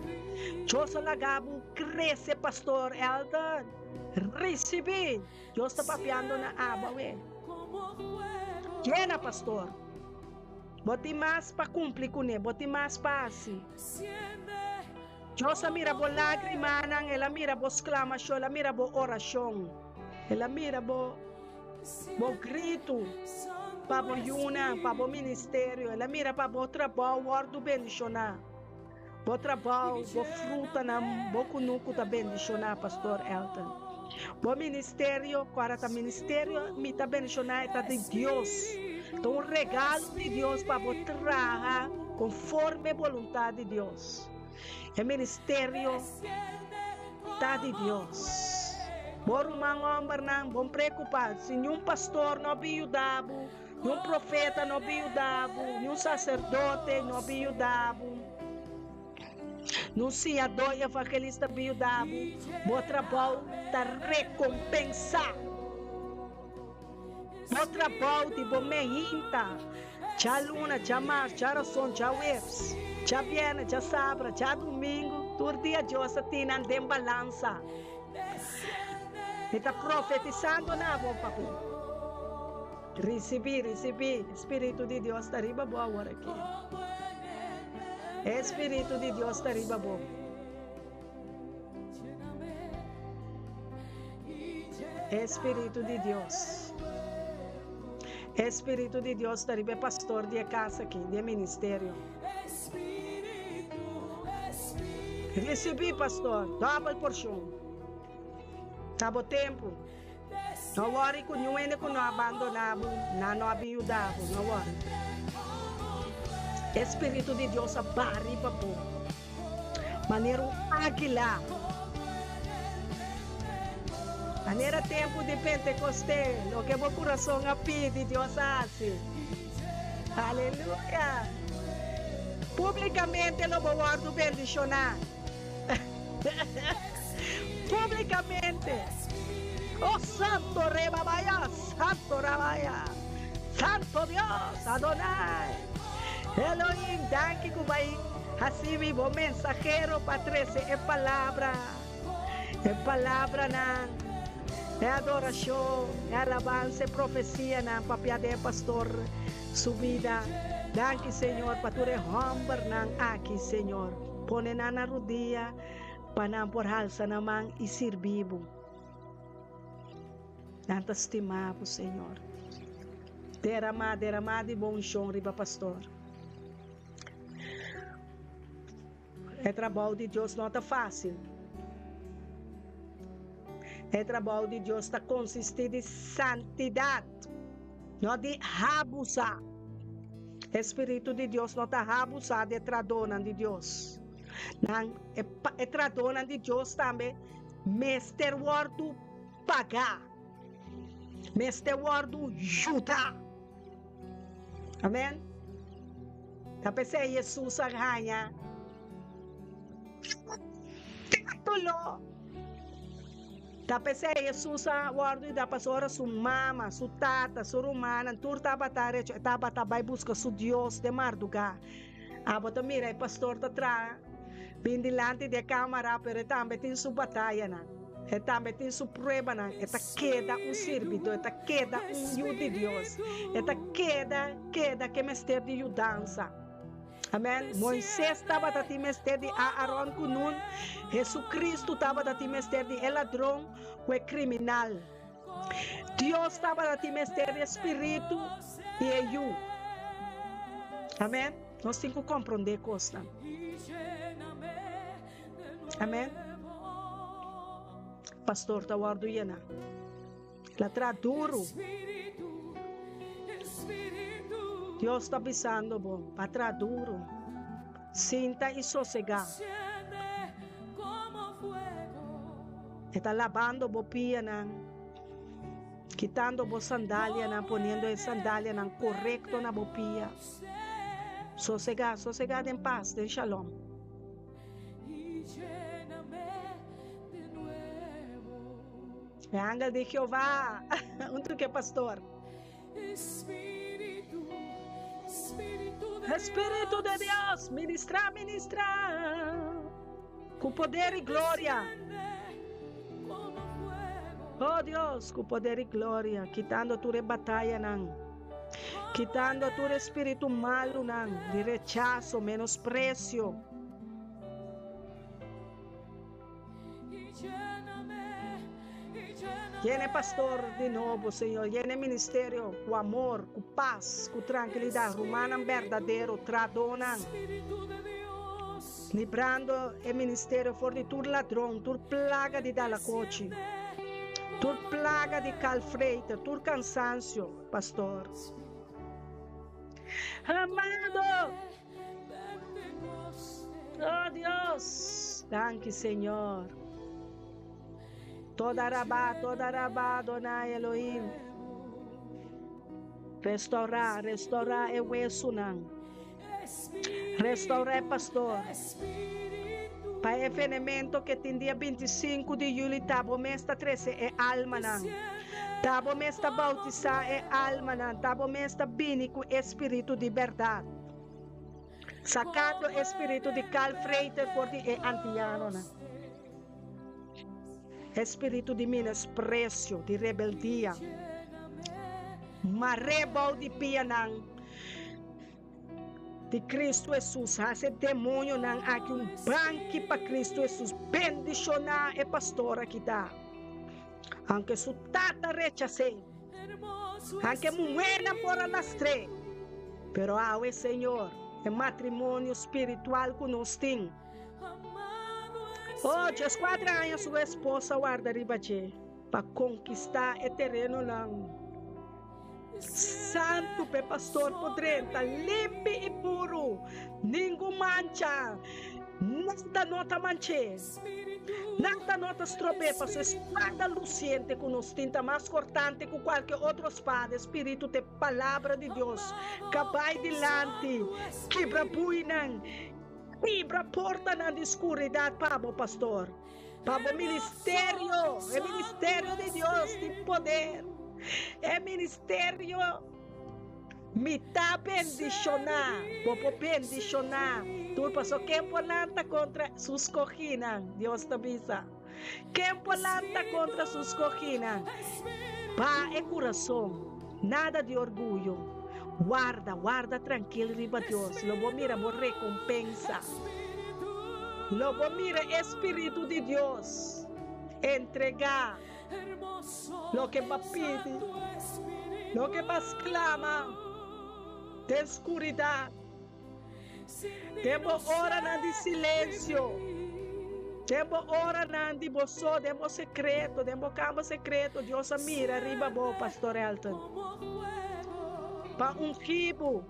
B: Dios a laga bo krese pastor Elton. Risibi. Dios ta papiando na abo awe. Yena pastor. Bo tin mas pa kumpli kuné, bo tin mas pa hasi. Dios a mira bo lágrimanan, el a mira bo sklamashon, el a mira bo orashon. El a mira bo Bo gritu pa bo yunan, pa bo ministerio. El a mira pa bo trabou wòrdu bendishoná. Bo trabou, bo frutanan, bo kunuku ta bendishoná, Pastor Elton. Bo ministerio, ku ora ta ministerio mi ta bendishoná, e ta di Dios. Ta un regalo di Dios pa bo traha konforme boluntat di Dios. E ministerio ta di Dios. Bo ruman hombernan, bon preocupa si niun pastor no bin yuda bo, niun profeta no bin yuda bo, niun sacerdote no bin yuda bo, niun siñador y evangelista bin yuda bo, bo trabou ta recompensa. Bo trabou di bo mehinta, djaluna, djamars, djarason, djaweps, djabièrnè, djasabra, djadumingu, tur dia Dios ta tin nan den balansa. Mi ta profetisando na bo, papi. Risibí, risibí, e Spiritu di Dios ta riba bo awor aki. E Spiritu di Dios ta riba bo. E Spiritu di Dios. E Spiritu di Dios ta riba e pastor di e kas aki, di e ministerio. Risibí, pastor, dòbel porshon. Ta bo tempu. No wòri ku niun hende ku no a bandoná bo, nan no a bin yuda bo. No wòri. E Spiritu di Dios a baha riba bo. Manera un águila. Manera tempu di Pentekosté, loke bo kurason a pidi, Dios a hasi. Aleluya! Públikamente lo bo wòrdu bendishoná. Públikamente! Oh, Santo Rebabaya, Santo Rabaya, Santo Dios, Adonai! Elohim, danki ku bai hasi mi bo mensahero pa trese e palabra, e palabranan, e adorashon, e alabansa, e profesianan papia den e pastor su bida. Danki, Señor, pa tur e hòmbernan aki, Señor. Pone nan na rudia pa nan por halsa nan man i sirbi bo. Nan ta stima bo, Señor. Deramá, deramá di bo unshon riba pastor. E trabou di Dios no ta fásil. E trabou di Dios ta konsistí di santidat, no di habusá. E spiritu di Dios no ta habusá di e tradónan di Dios. Nan, e, e tradónan di Dios tambe mester wòrdu pagá. Mester wòrdu yuda. Amen. Ta p'esei Hesus a haña título. Ta p'esei Hesus a wòrdu yuda pasobra su mama, su tata, su rumannan tur tabata recho. E tabata bai buska su Dios den mardugá. Abo ta mira e pastor ta traha bin dilanti di e kamara pero e tambe tin su batayanan, e tambe tin su pruebanan, e ta keda un sirbidor, e ta keda un yu di Dios, e ta keda keda ke mester di yudansa. Amen. Moises tabata tin mester di Aaron ku Nun, Hesu-Kristu tabata tin mester di e ladron ku e kriminal. Dios tabata tin mester di e Spiritu i e Yu. Amen. Nos tin ku komprondé kosnan. Amen. Pastor ta wòrdu yená. El a traha duru. Dios ta bisando bo pa traha duru. Sinta i sosegá. E ta labando bo pianan, kitando bo sandalianan, poniendo e sandalianan korekto na bo pia. Sosegá, sosegá den pas, den shalom. E angel di Jehová huntu ku e pastor. Espíritu di Dios, ministrá, ministrá ku poder i gloria. Oh Dios, ku poder i gloria, kitando tur e batayanan, kitando tur e spiritu malunan di rechaso, menospresio. Yena e pastor di nobo, Señor. Yena e ministerio cu amor, cu pas, cu trankilidad. Rumannan berdadero, tradonan, librando e ministerio for di tur ladron, tur plaga di dalakochi, tur plaga di kalfreiter, tur cansancio, Pastor. Amado! Oh Dios, danki Señor. Toda rabá, toda rabá, Adonai Elohim. Restaurá, restaurá e wesunan. Restaurá e pastor. Pa e evenemento ke tin dia 25 di juli ta bo mes ta trese e almanan. Ta bo mes ta bautisá e almanan. Ta bo mes ta bini ku e spiritu di bèrdat. Sakando e spiritu di Carl Freiter for di e antianonan. E spiritu di menospresio, di rebeldia. Mar'é bou di pianan di Cristo Hesus. Hasi e demonionan aki un banki pa Cristo Hesus. Bendishoná e pastor aki ta. Aunke su tata rechas'é. Anke muhénan por a lastr'é. Pero awe, Señor, e matrimonio spiritual ku nos tin. Oh, djeskuater aña su esposa warda riba dje pa konkistá e terenonan santu p'e pastor por drenta limpi i puru, ningun mancha, nada no ta manch'é. Nada no ta strob'é, pasobra e spada lusiente ku nos tin ta mas kortante ku kualke otro spada. E spiritu ta e Palabra di Dios. Kabai dilanti, kibra buinan, kibra portanan di skuridat pa bo, pastor, pa bo ministerio. E ministerio di Dios tin poder. E ministerio. Mi ta bendishoná, bo por bendishoná tur, pasobra ken por lanta kontra su skohínan? Dios ta bisa. Ken por lanta kontra su skohínan? Baha e kurason, nada di orguyo. Warda, warda trankil riba Dios, lo bo mira bo rekompensa. Lo bo mira e spiritu di Dios entregá. Loke bo a pidi, loke bo a sklama den skuridat, den bo oranan di silensio, den bo oranan di bo so, den bo sekreto, den bo kamba sekreto, Dios a mira riba bo, Pastor Elton, pa ungi bo.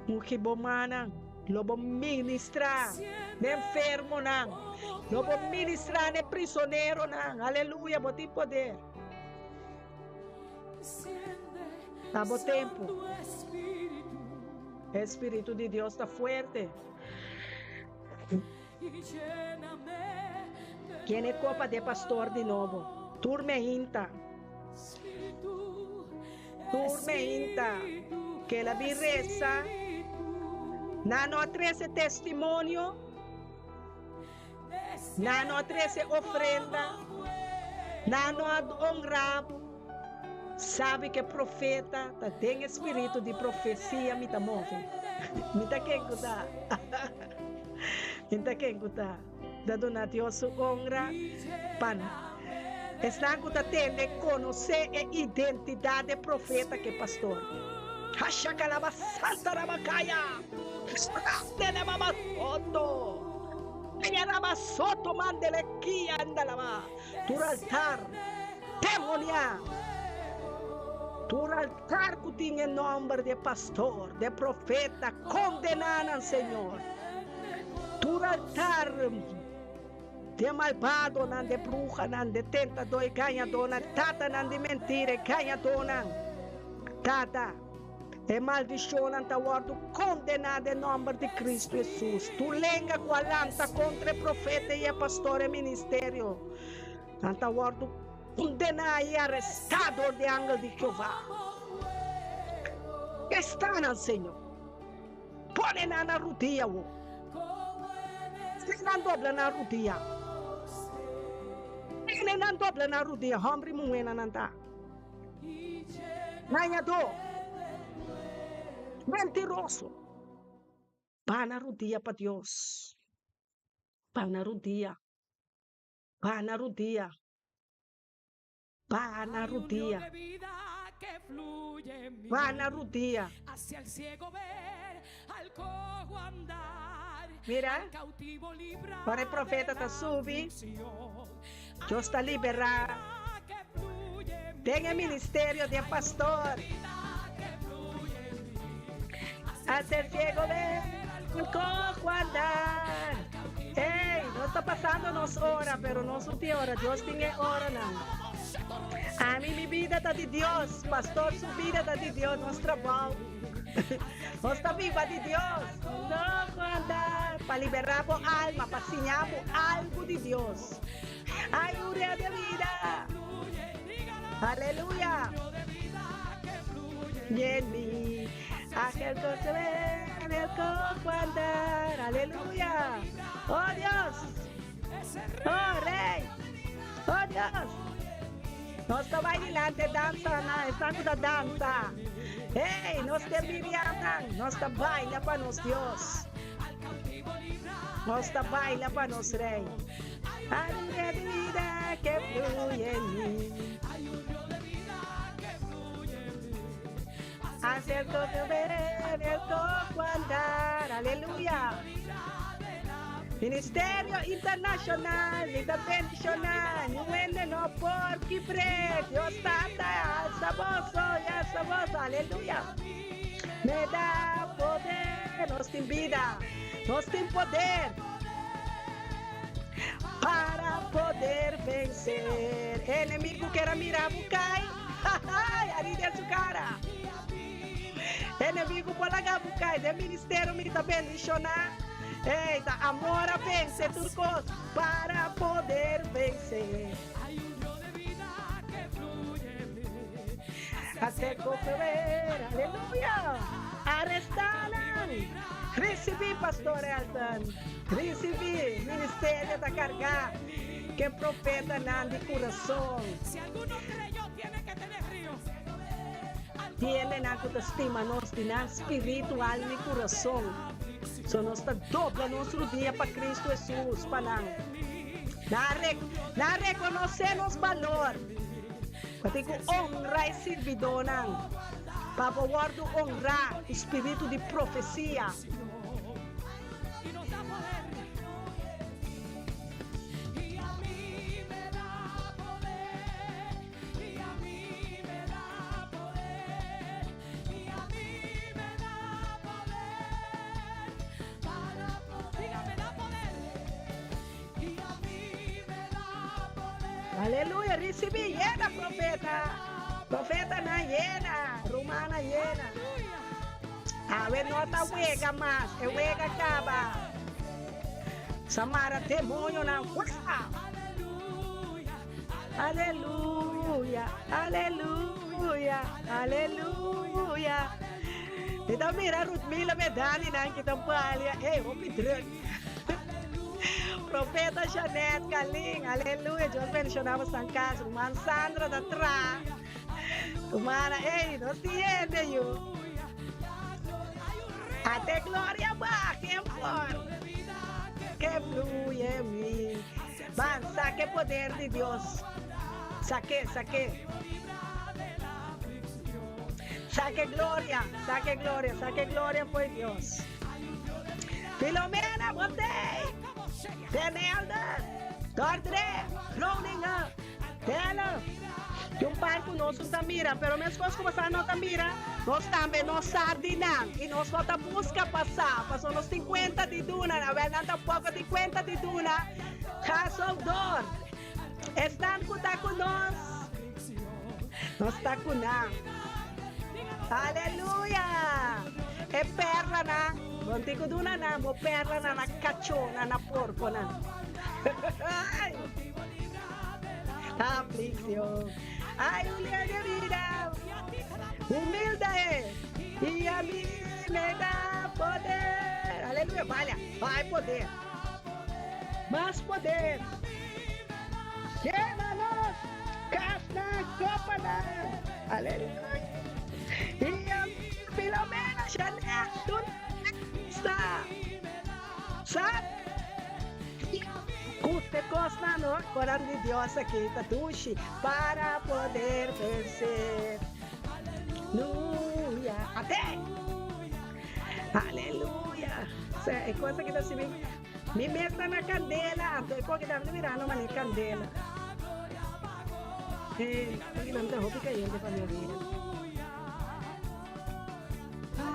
B: Ungi bo mannan, lo bo ministrá n'e enfermonan, lo bo ministrá n'e prisoneronan. Aleluya, bo tin poder. Ta bo tempu. E Spiritu di Dios ta fuerte. Ken e kopa d'e pastor di nobo? Tur meinta. Tur meinta ku el a bin resa, nan no a trese testimonio, nan no a trese ofrenda, nan no a honra bo. Sabi ku e profeta ta den e spiritu di profesia mi ta move. Mi ta ken ku ta. Mi ta ken ku ta. Ta duna Dios su honra pa esnan ku ta tende konosé e identidat di e profeta ku e pastor. Hashakalabasantaramakaya! Randelemabasoto! Ayarabasoto mandelekia andalaba! Tur altar demoniá, tur altar ku tin e nòmber di e pastor, di e profeta, kondená nan, Señor. Tur altar di e malbadonan, di e bruhanan, di e tentadó i gañadónan, tatanan di mentira i gañadónan, Tata, E maldishonnan ta wòrdu kondená den nòmber di Kristu Hesus. Tur lenga ku a lanta kontra e profeta i e pastor e ministerio, nan ta wòrdu kondená i arestá dor di angel di Jehová. Arestá nan, Señor. Pone nan na rudia awor. Pone nan dobla nan rudia. Pone nan dobla nan rudia, hòmber i muhénan nan ta. Gañadó, mentiroso. Ba na rudia pa Dios. Ba na rudia. Ba na rudia. Ba na rudia. Ba na rudia. Mira, ora e profeta ta subi, Dios ta liberá den e ministerio di e pastor. Hacia el ciego ver, al cojo andar. Ey, nos ta pasando nos ora, pero nos no tin ora. Dios tin e oranan. Ami mi bida ta di Dios, pastor su bida ta di Dios, nos trabou. Nos ta biba di Dios. No andar pa liberá bo alma, pa siña bo algu di Dios. Hay un rio de vida. Aleluya. Y en mí, aquel coche ver, el cojo andar. Aleluya. Oh Dios. Oh Rey. Oh Dios. Nos ta bai dilante dansa na esnan ku ta dansa. Hey, nos ta envidianan. Nos ta baila pa nos Dios. Nos ta baila pa nos Rey. Hay un rio de vida que fluye en mí. Hacia el coco ver, el coco andar. Aleluya. Ministerio Internacional, mi ta bendiciona, ni un hende no por kibr'é. Dios Tata, alsa boso y alsa boso. Aleluya. Me da poder. Nos tin bida. Nos tin poder. Para poder vencer. Enemigo kier a mira bo cay. Ari den su cara. Enemigo por laga bo cay. Den ministerio mi ta bendiciona. Ey, ta amor a vence tur cos. Para poder vencer. Hacer correr, aleluya. Arrestanan. Recibi, Pastor Elton. Recibi. Ministerio ta carga. Ke profetanan di curason. Tiendenan cu ta stima nos di nan spiritu, alma y curason. So nos ta dobla nos rudia pa Cristo Jesus pa nan. Nan reconoce nos balor. Bo tin ku honra e sirbidónan, pa bo wòrdu honrá ku spiritu di profesia. Aleluya, ricibi yena profeta. Profetanan yena, rumannan yena. Awe no ta wega mas, e wega caba. Samara demonionan fuera. Aleluya, aleluya, aleluya. Mi ta mira Ruthmila Medani nan ki ta balia. Ey, hopi druk. Profeta Jeanette Kalin, aleluya, Dios bendiciona boso nan cas. Ruman Sandra ta tra. Humana, ey, no tin hende yu. Ate gloria ba, ken por ke fluye mi. Ban, sake poder di Dios. Sake, sake. Sake gloria, sake gloria, sake gloria fo'i Dios. Filomena, bo tei. Den Helder, Dordrecht, Groningen, Delft. Tin un par ku nos no ta mira, pero meskos ku boso no ta mira, nos tambe no sa di nan i nos no ta buska pa sa, pasobra nos tin kuenta di duna. Awel nan tampoko tin kuenta di duna. Ga zo door. Esnan ku ta ku nos, nos ta ku nan. Aleluya! E perlanan, bo tin ku duna nan bo perlanan na kachónan, na porkonan. Aflicción. Ay, un día de vida. Humilde e. Y a mí me da poder. Aleluya. Vaya, vai poder. Mas poder. Llévanos. Casnan, copanan. Aleluya. Y a Filomena, Chanel, ¿dónde está? Sa? Gusta cosnan, no? Coran di Dios aki ta dushi para poder vencer. Aleluya. Ate! Aleluya. Sea, e cosa ki ta sibi, mi mes ta na candela, anto e koki ta mirando manera candela. Eh, koki nan ta hopi cayente pa mi orea.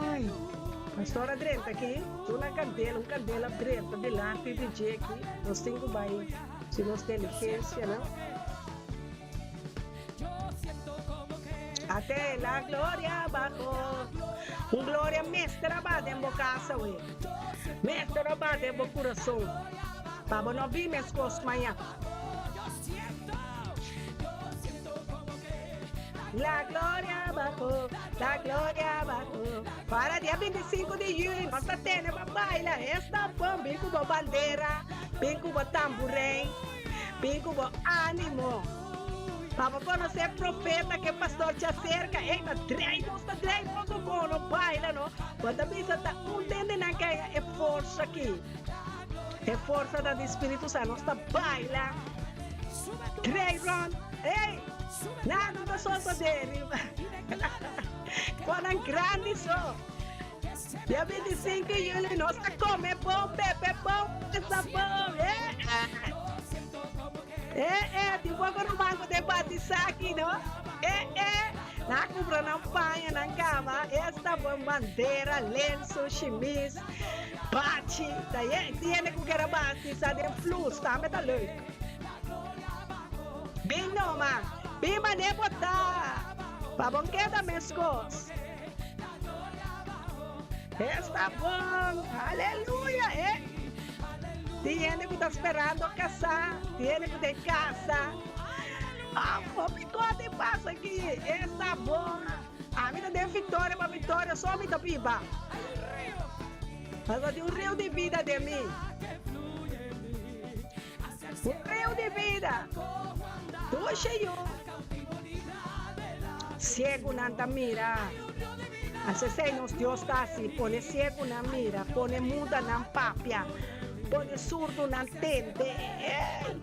B: Ai, pastor a drenta aki, una candela, un candela drenta dilanti di dje aki. Nos tin cu bai si nos diligencia, no? Ate la gloria bajo. Un gloria mester a ba den bo casa we. Mester a ba den bo curason. Pa bo no bin mescos maña. La gloria bajo, la gloria bajo. Para dia 25 di juli nos ta tene pa baila. Esta bon, bin cu bo bandera, bin cu bo tamburein, bin cu bo animo. Pa bo conoce profeta ke pastor cha cerca. Ey, ta drei nos, ta drei nos o cono baila no. Bo ta bisa ta un dende nan kaya e forsa aki. E forsa ta di Spiritu Santo. Nos ta baila. Drei rond. Ey! Nada no ta sosodé riba konan grandi so. Dia 25 di juli nos ta kome bon, bebe bon, pasa bon. Eh, eh, eh, tin poko ruman ku ta batisá aki, no? Eh, eh, nan a kumpra nan paña, nan kaba, esta bon bandera, lenso, shimis, bachi. Ta ye, tin hende ku kere batisá den flus, tambe ta leuk. Bin noma, bin manera bo ta, pa bo keda meskos. Esta bon, aleluya, eh. Tin hende ku ta sperando kasá, tin hende ku den kasa. Ah, hopi kos tin pasa aki. Esta bon. Ami ta den viktoria pa viktoria, so mi ta biba. Pasobra tin un riu di bida den mi. Un riu di bida, dushe yu. Siegunan ta mira. Asesei nos Dios ta hasi, pone siegunan mira, pone mudanan papia, pone surdunan tende. Ey!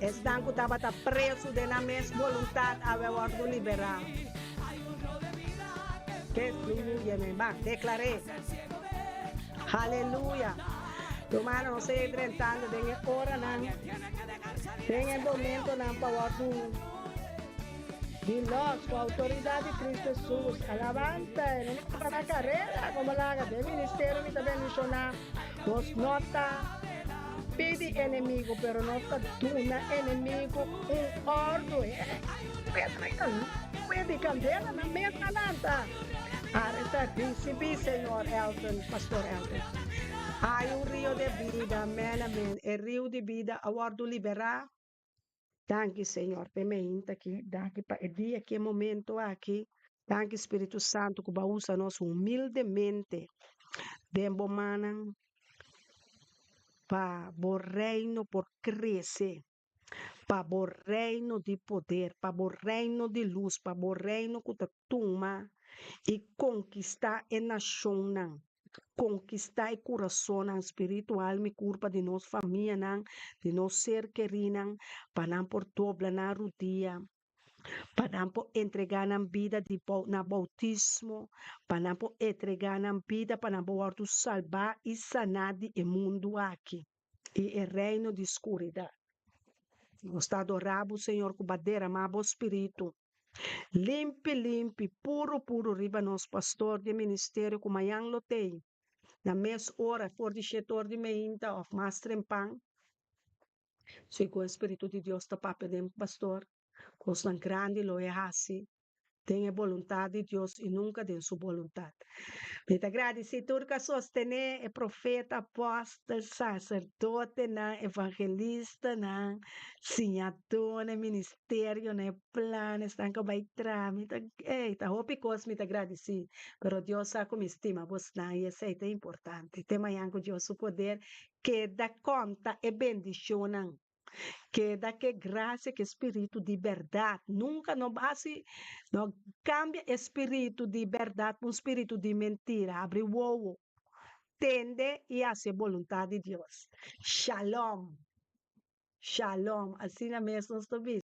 B: Esnan ku tabata presu den nan mes boluntat awe a wòrdu liberá. Ke fluye men. Ban, deklar'é. Haleluya! Rumannan, nos ta drentando den e oranan, den e momentonan pa wòrdu di lòs ku outoridat di Cristo Jesus. Alabanta! E no ta na karera komo laga den ministerio mi ta bendishoná. Nos no ta pidi enemigu, pero nos ta duna enemigu un òrdu. E di kandela nan mes a lanta. Are ta ricibi Señor Elton, Pastor Elton. Hay un rio de bida, amen, amen. E rio di bida a wordo libera. Danki Señor p'e meinta aki, danki pa e dia aki, e momento aki. Danki Spiritu Santo cu bo a usa nos humildemente den bo mannan pa bo reino por crece. Pa bo reino di poder, pa bo reino di lus, pa bo reino ku ta tuma i konkistá e nashonnan, konkistá e kurasonnan spiritual, mi kurpa di nos famianan, di nos ser kerínan, pa nan por dobla nan rudia, pa nan por entregá nan bida di na boutismo, pa nan por entregá nan bida pa nan por wòrdu salbá i saná di e mundu aki i e reino di skuridat. Nos ta adorá bo, Señor, ku bo a derama bo Spiritu limpi limpi, puru puru riba nos pastor di ministerio ku mañan lo tei na mes ora for di shete or di meinta òf mas trempan. Segun e Spiritu di Dios ta papia den pastor, kosnan grandi lo e hasi den e boluntat di Dios i nunka den su boluntat. Mi ta gradisí tur ku a sostené e profeta, apòstel, saserdotenan, evangelistanan, siñadónan, ministerionan, e plan, esnan ku a bai traha. Mi ta, ey, ta hopi kos mi ta gradisí, pero Dios sa ku mi stima bosnan i esei ta importante. Te mañan ku Dios su poder keda konta e bendishonnan. Keda ke grasia, ke spiritu di bèrdat. Nunka no hasi, no kambia e spiritu di bèrdat pa un spiritu di mentira. Habri wowo, tende i hasi e boluntat di Dios. Shalom! Shalom! Asina mes nos ta bisa.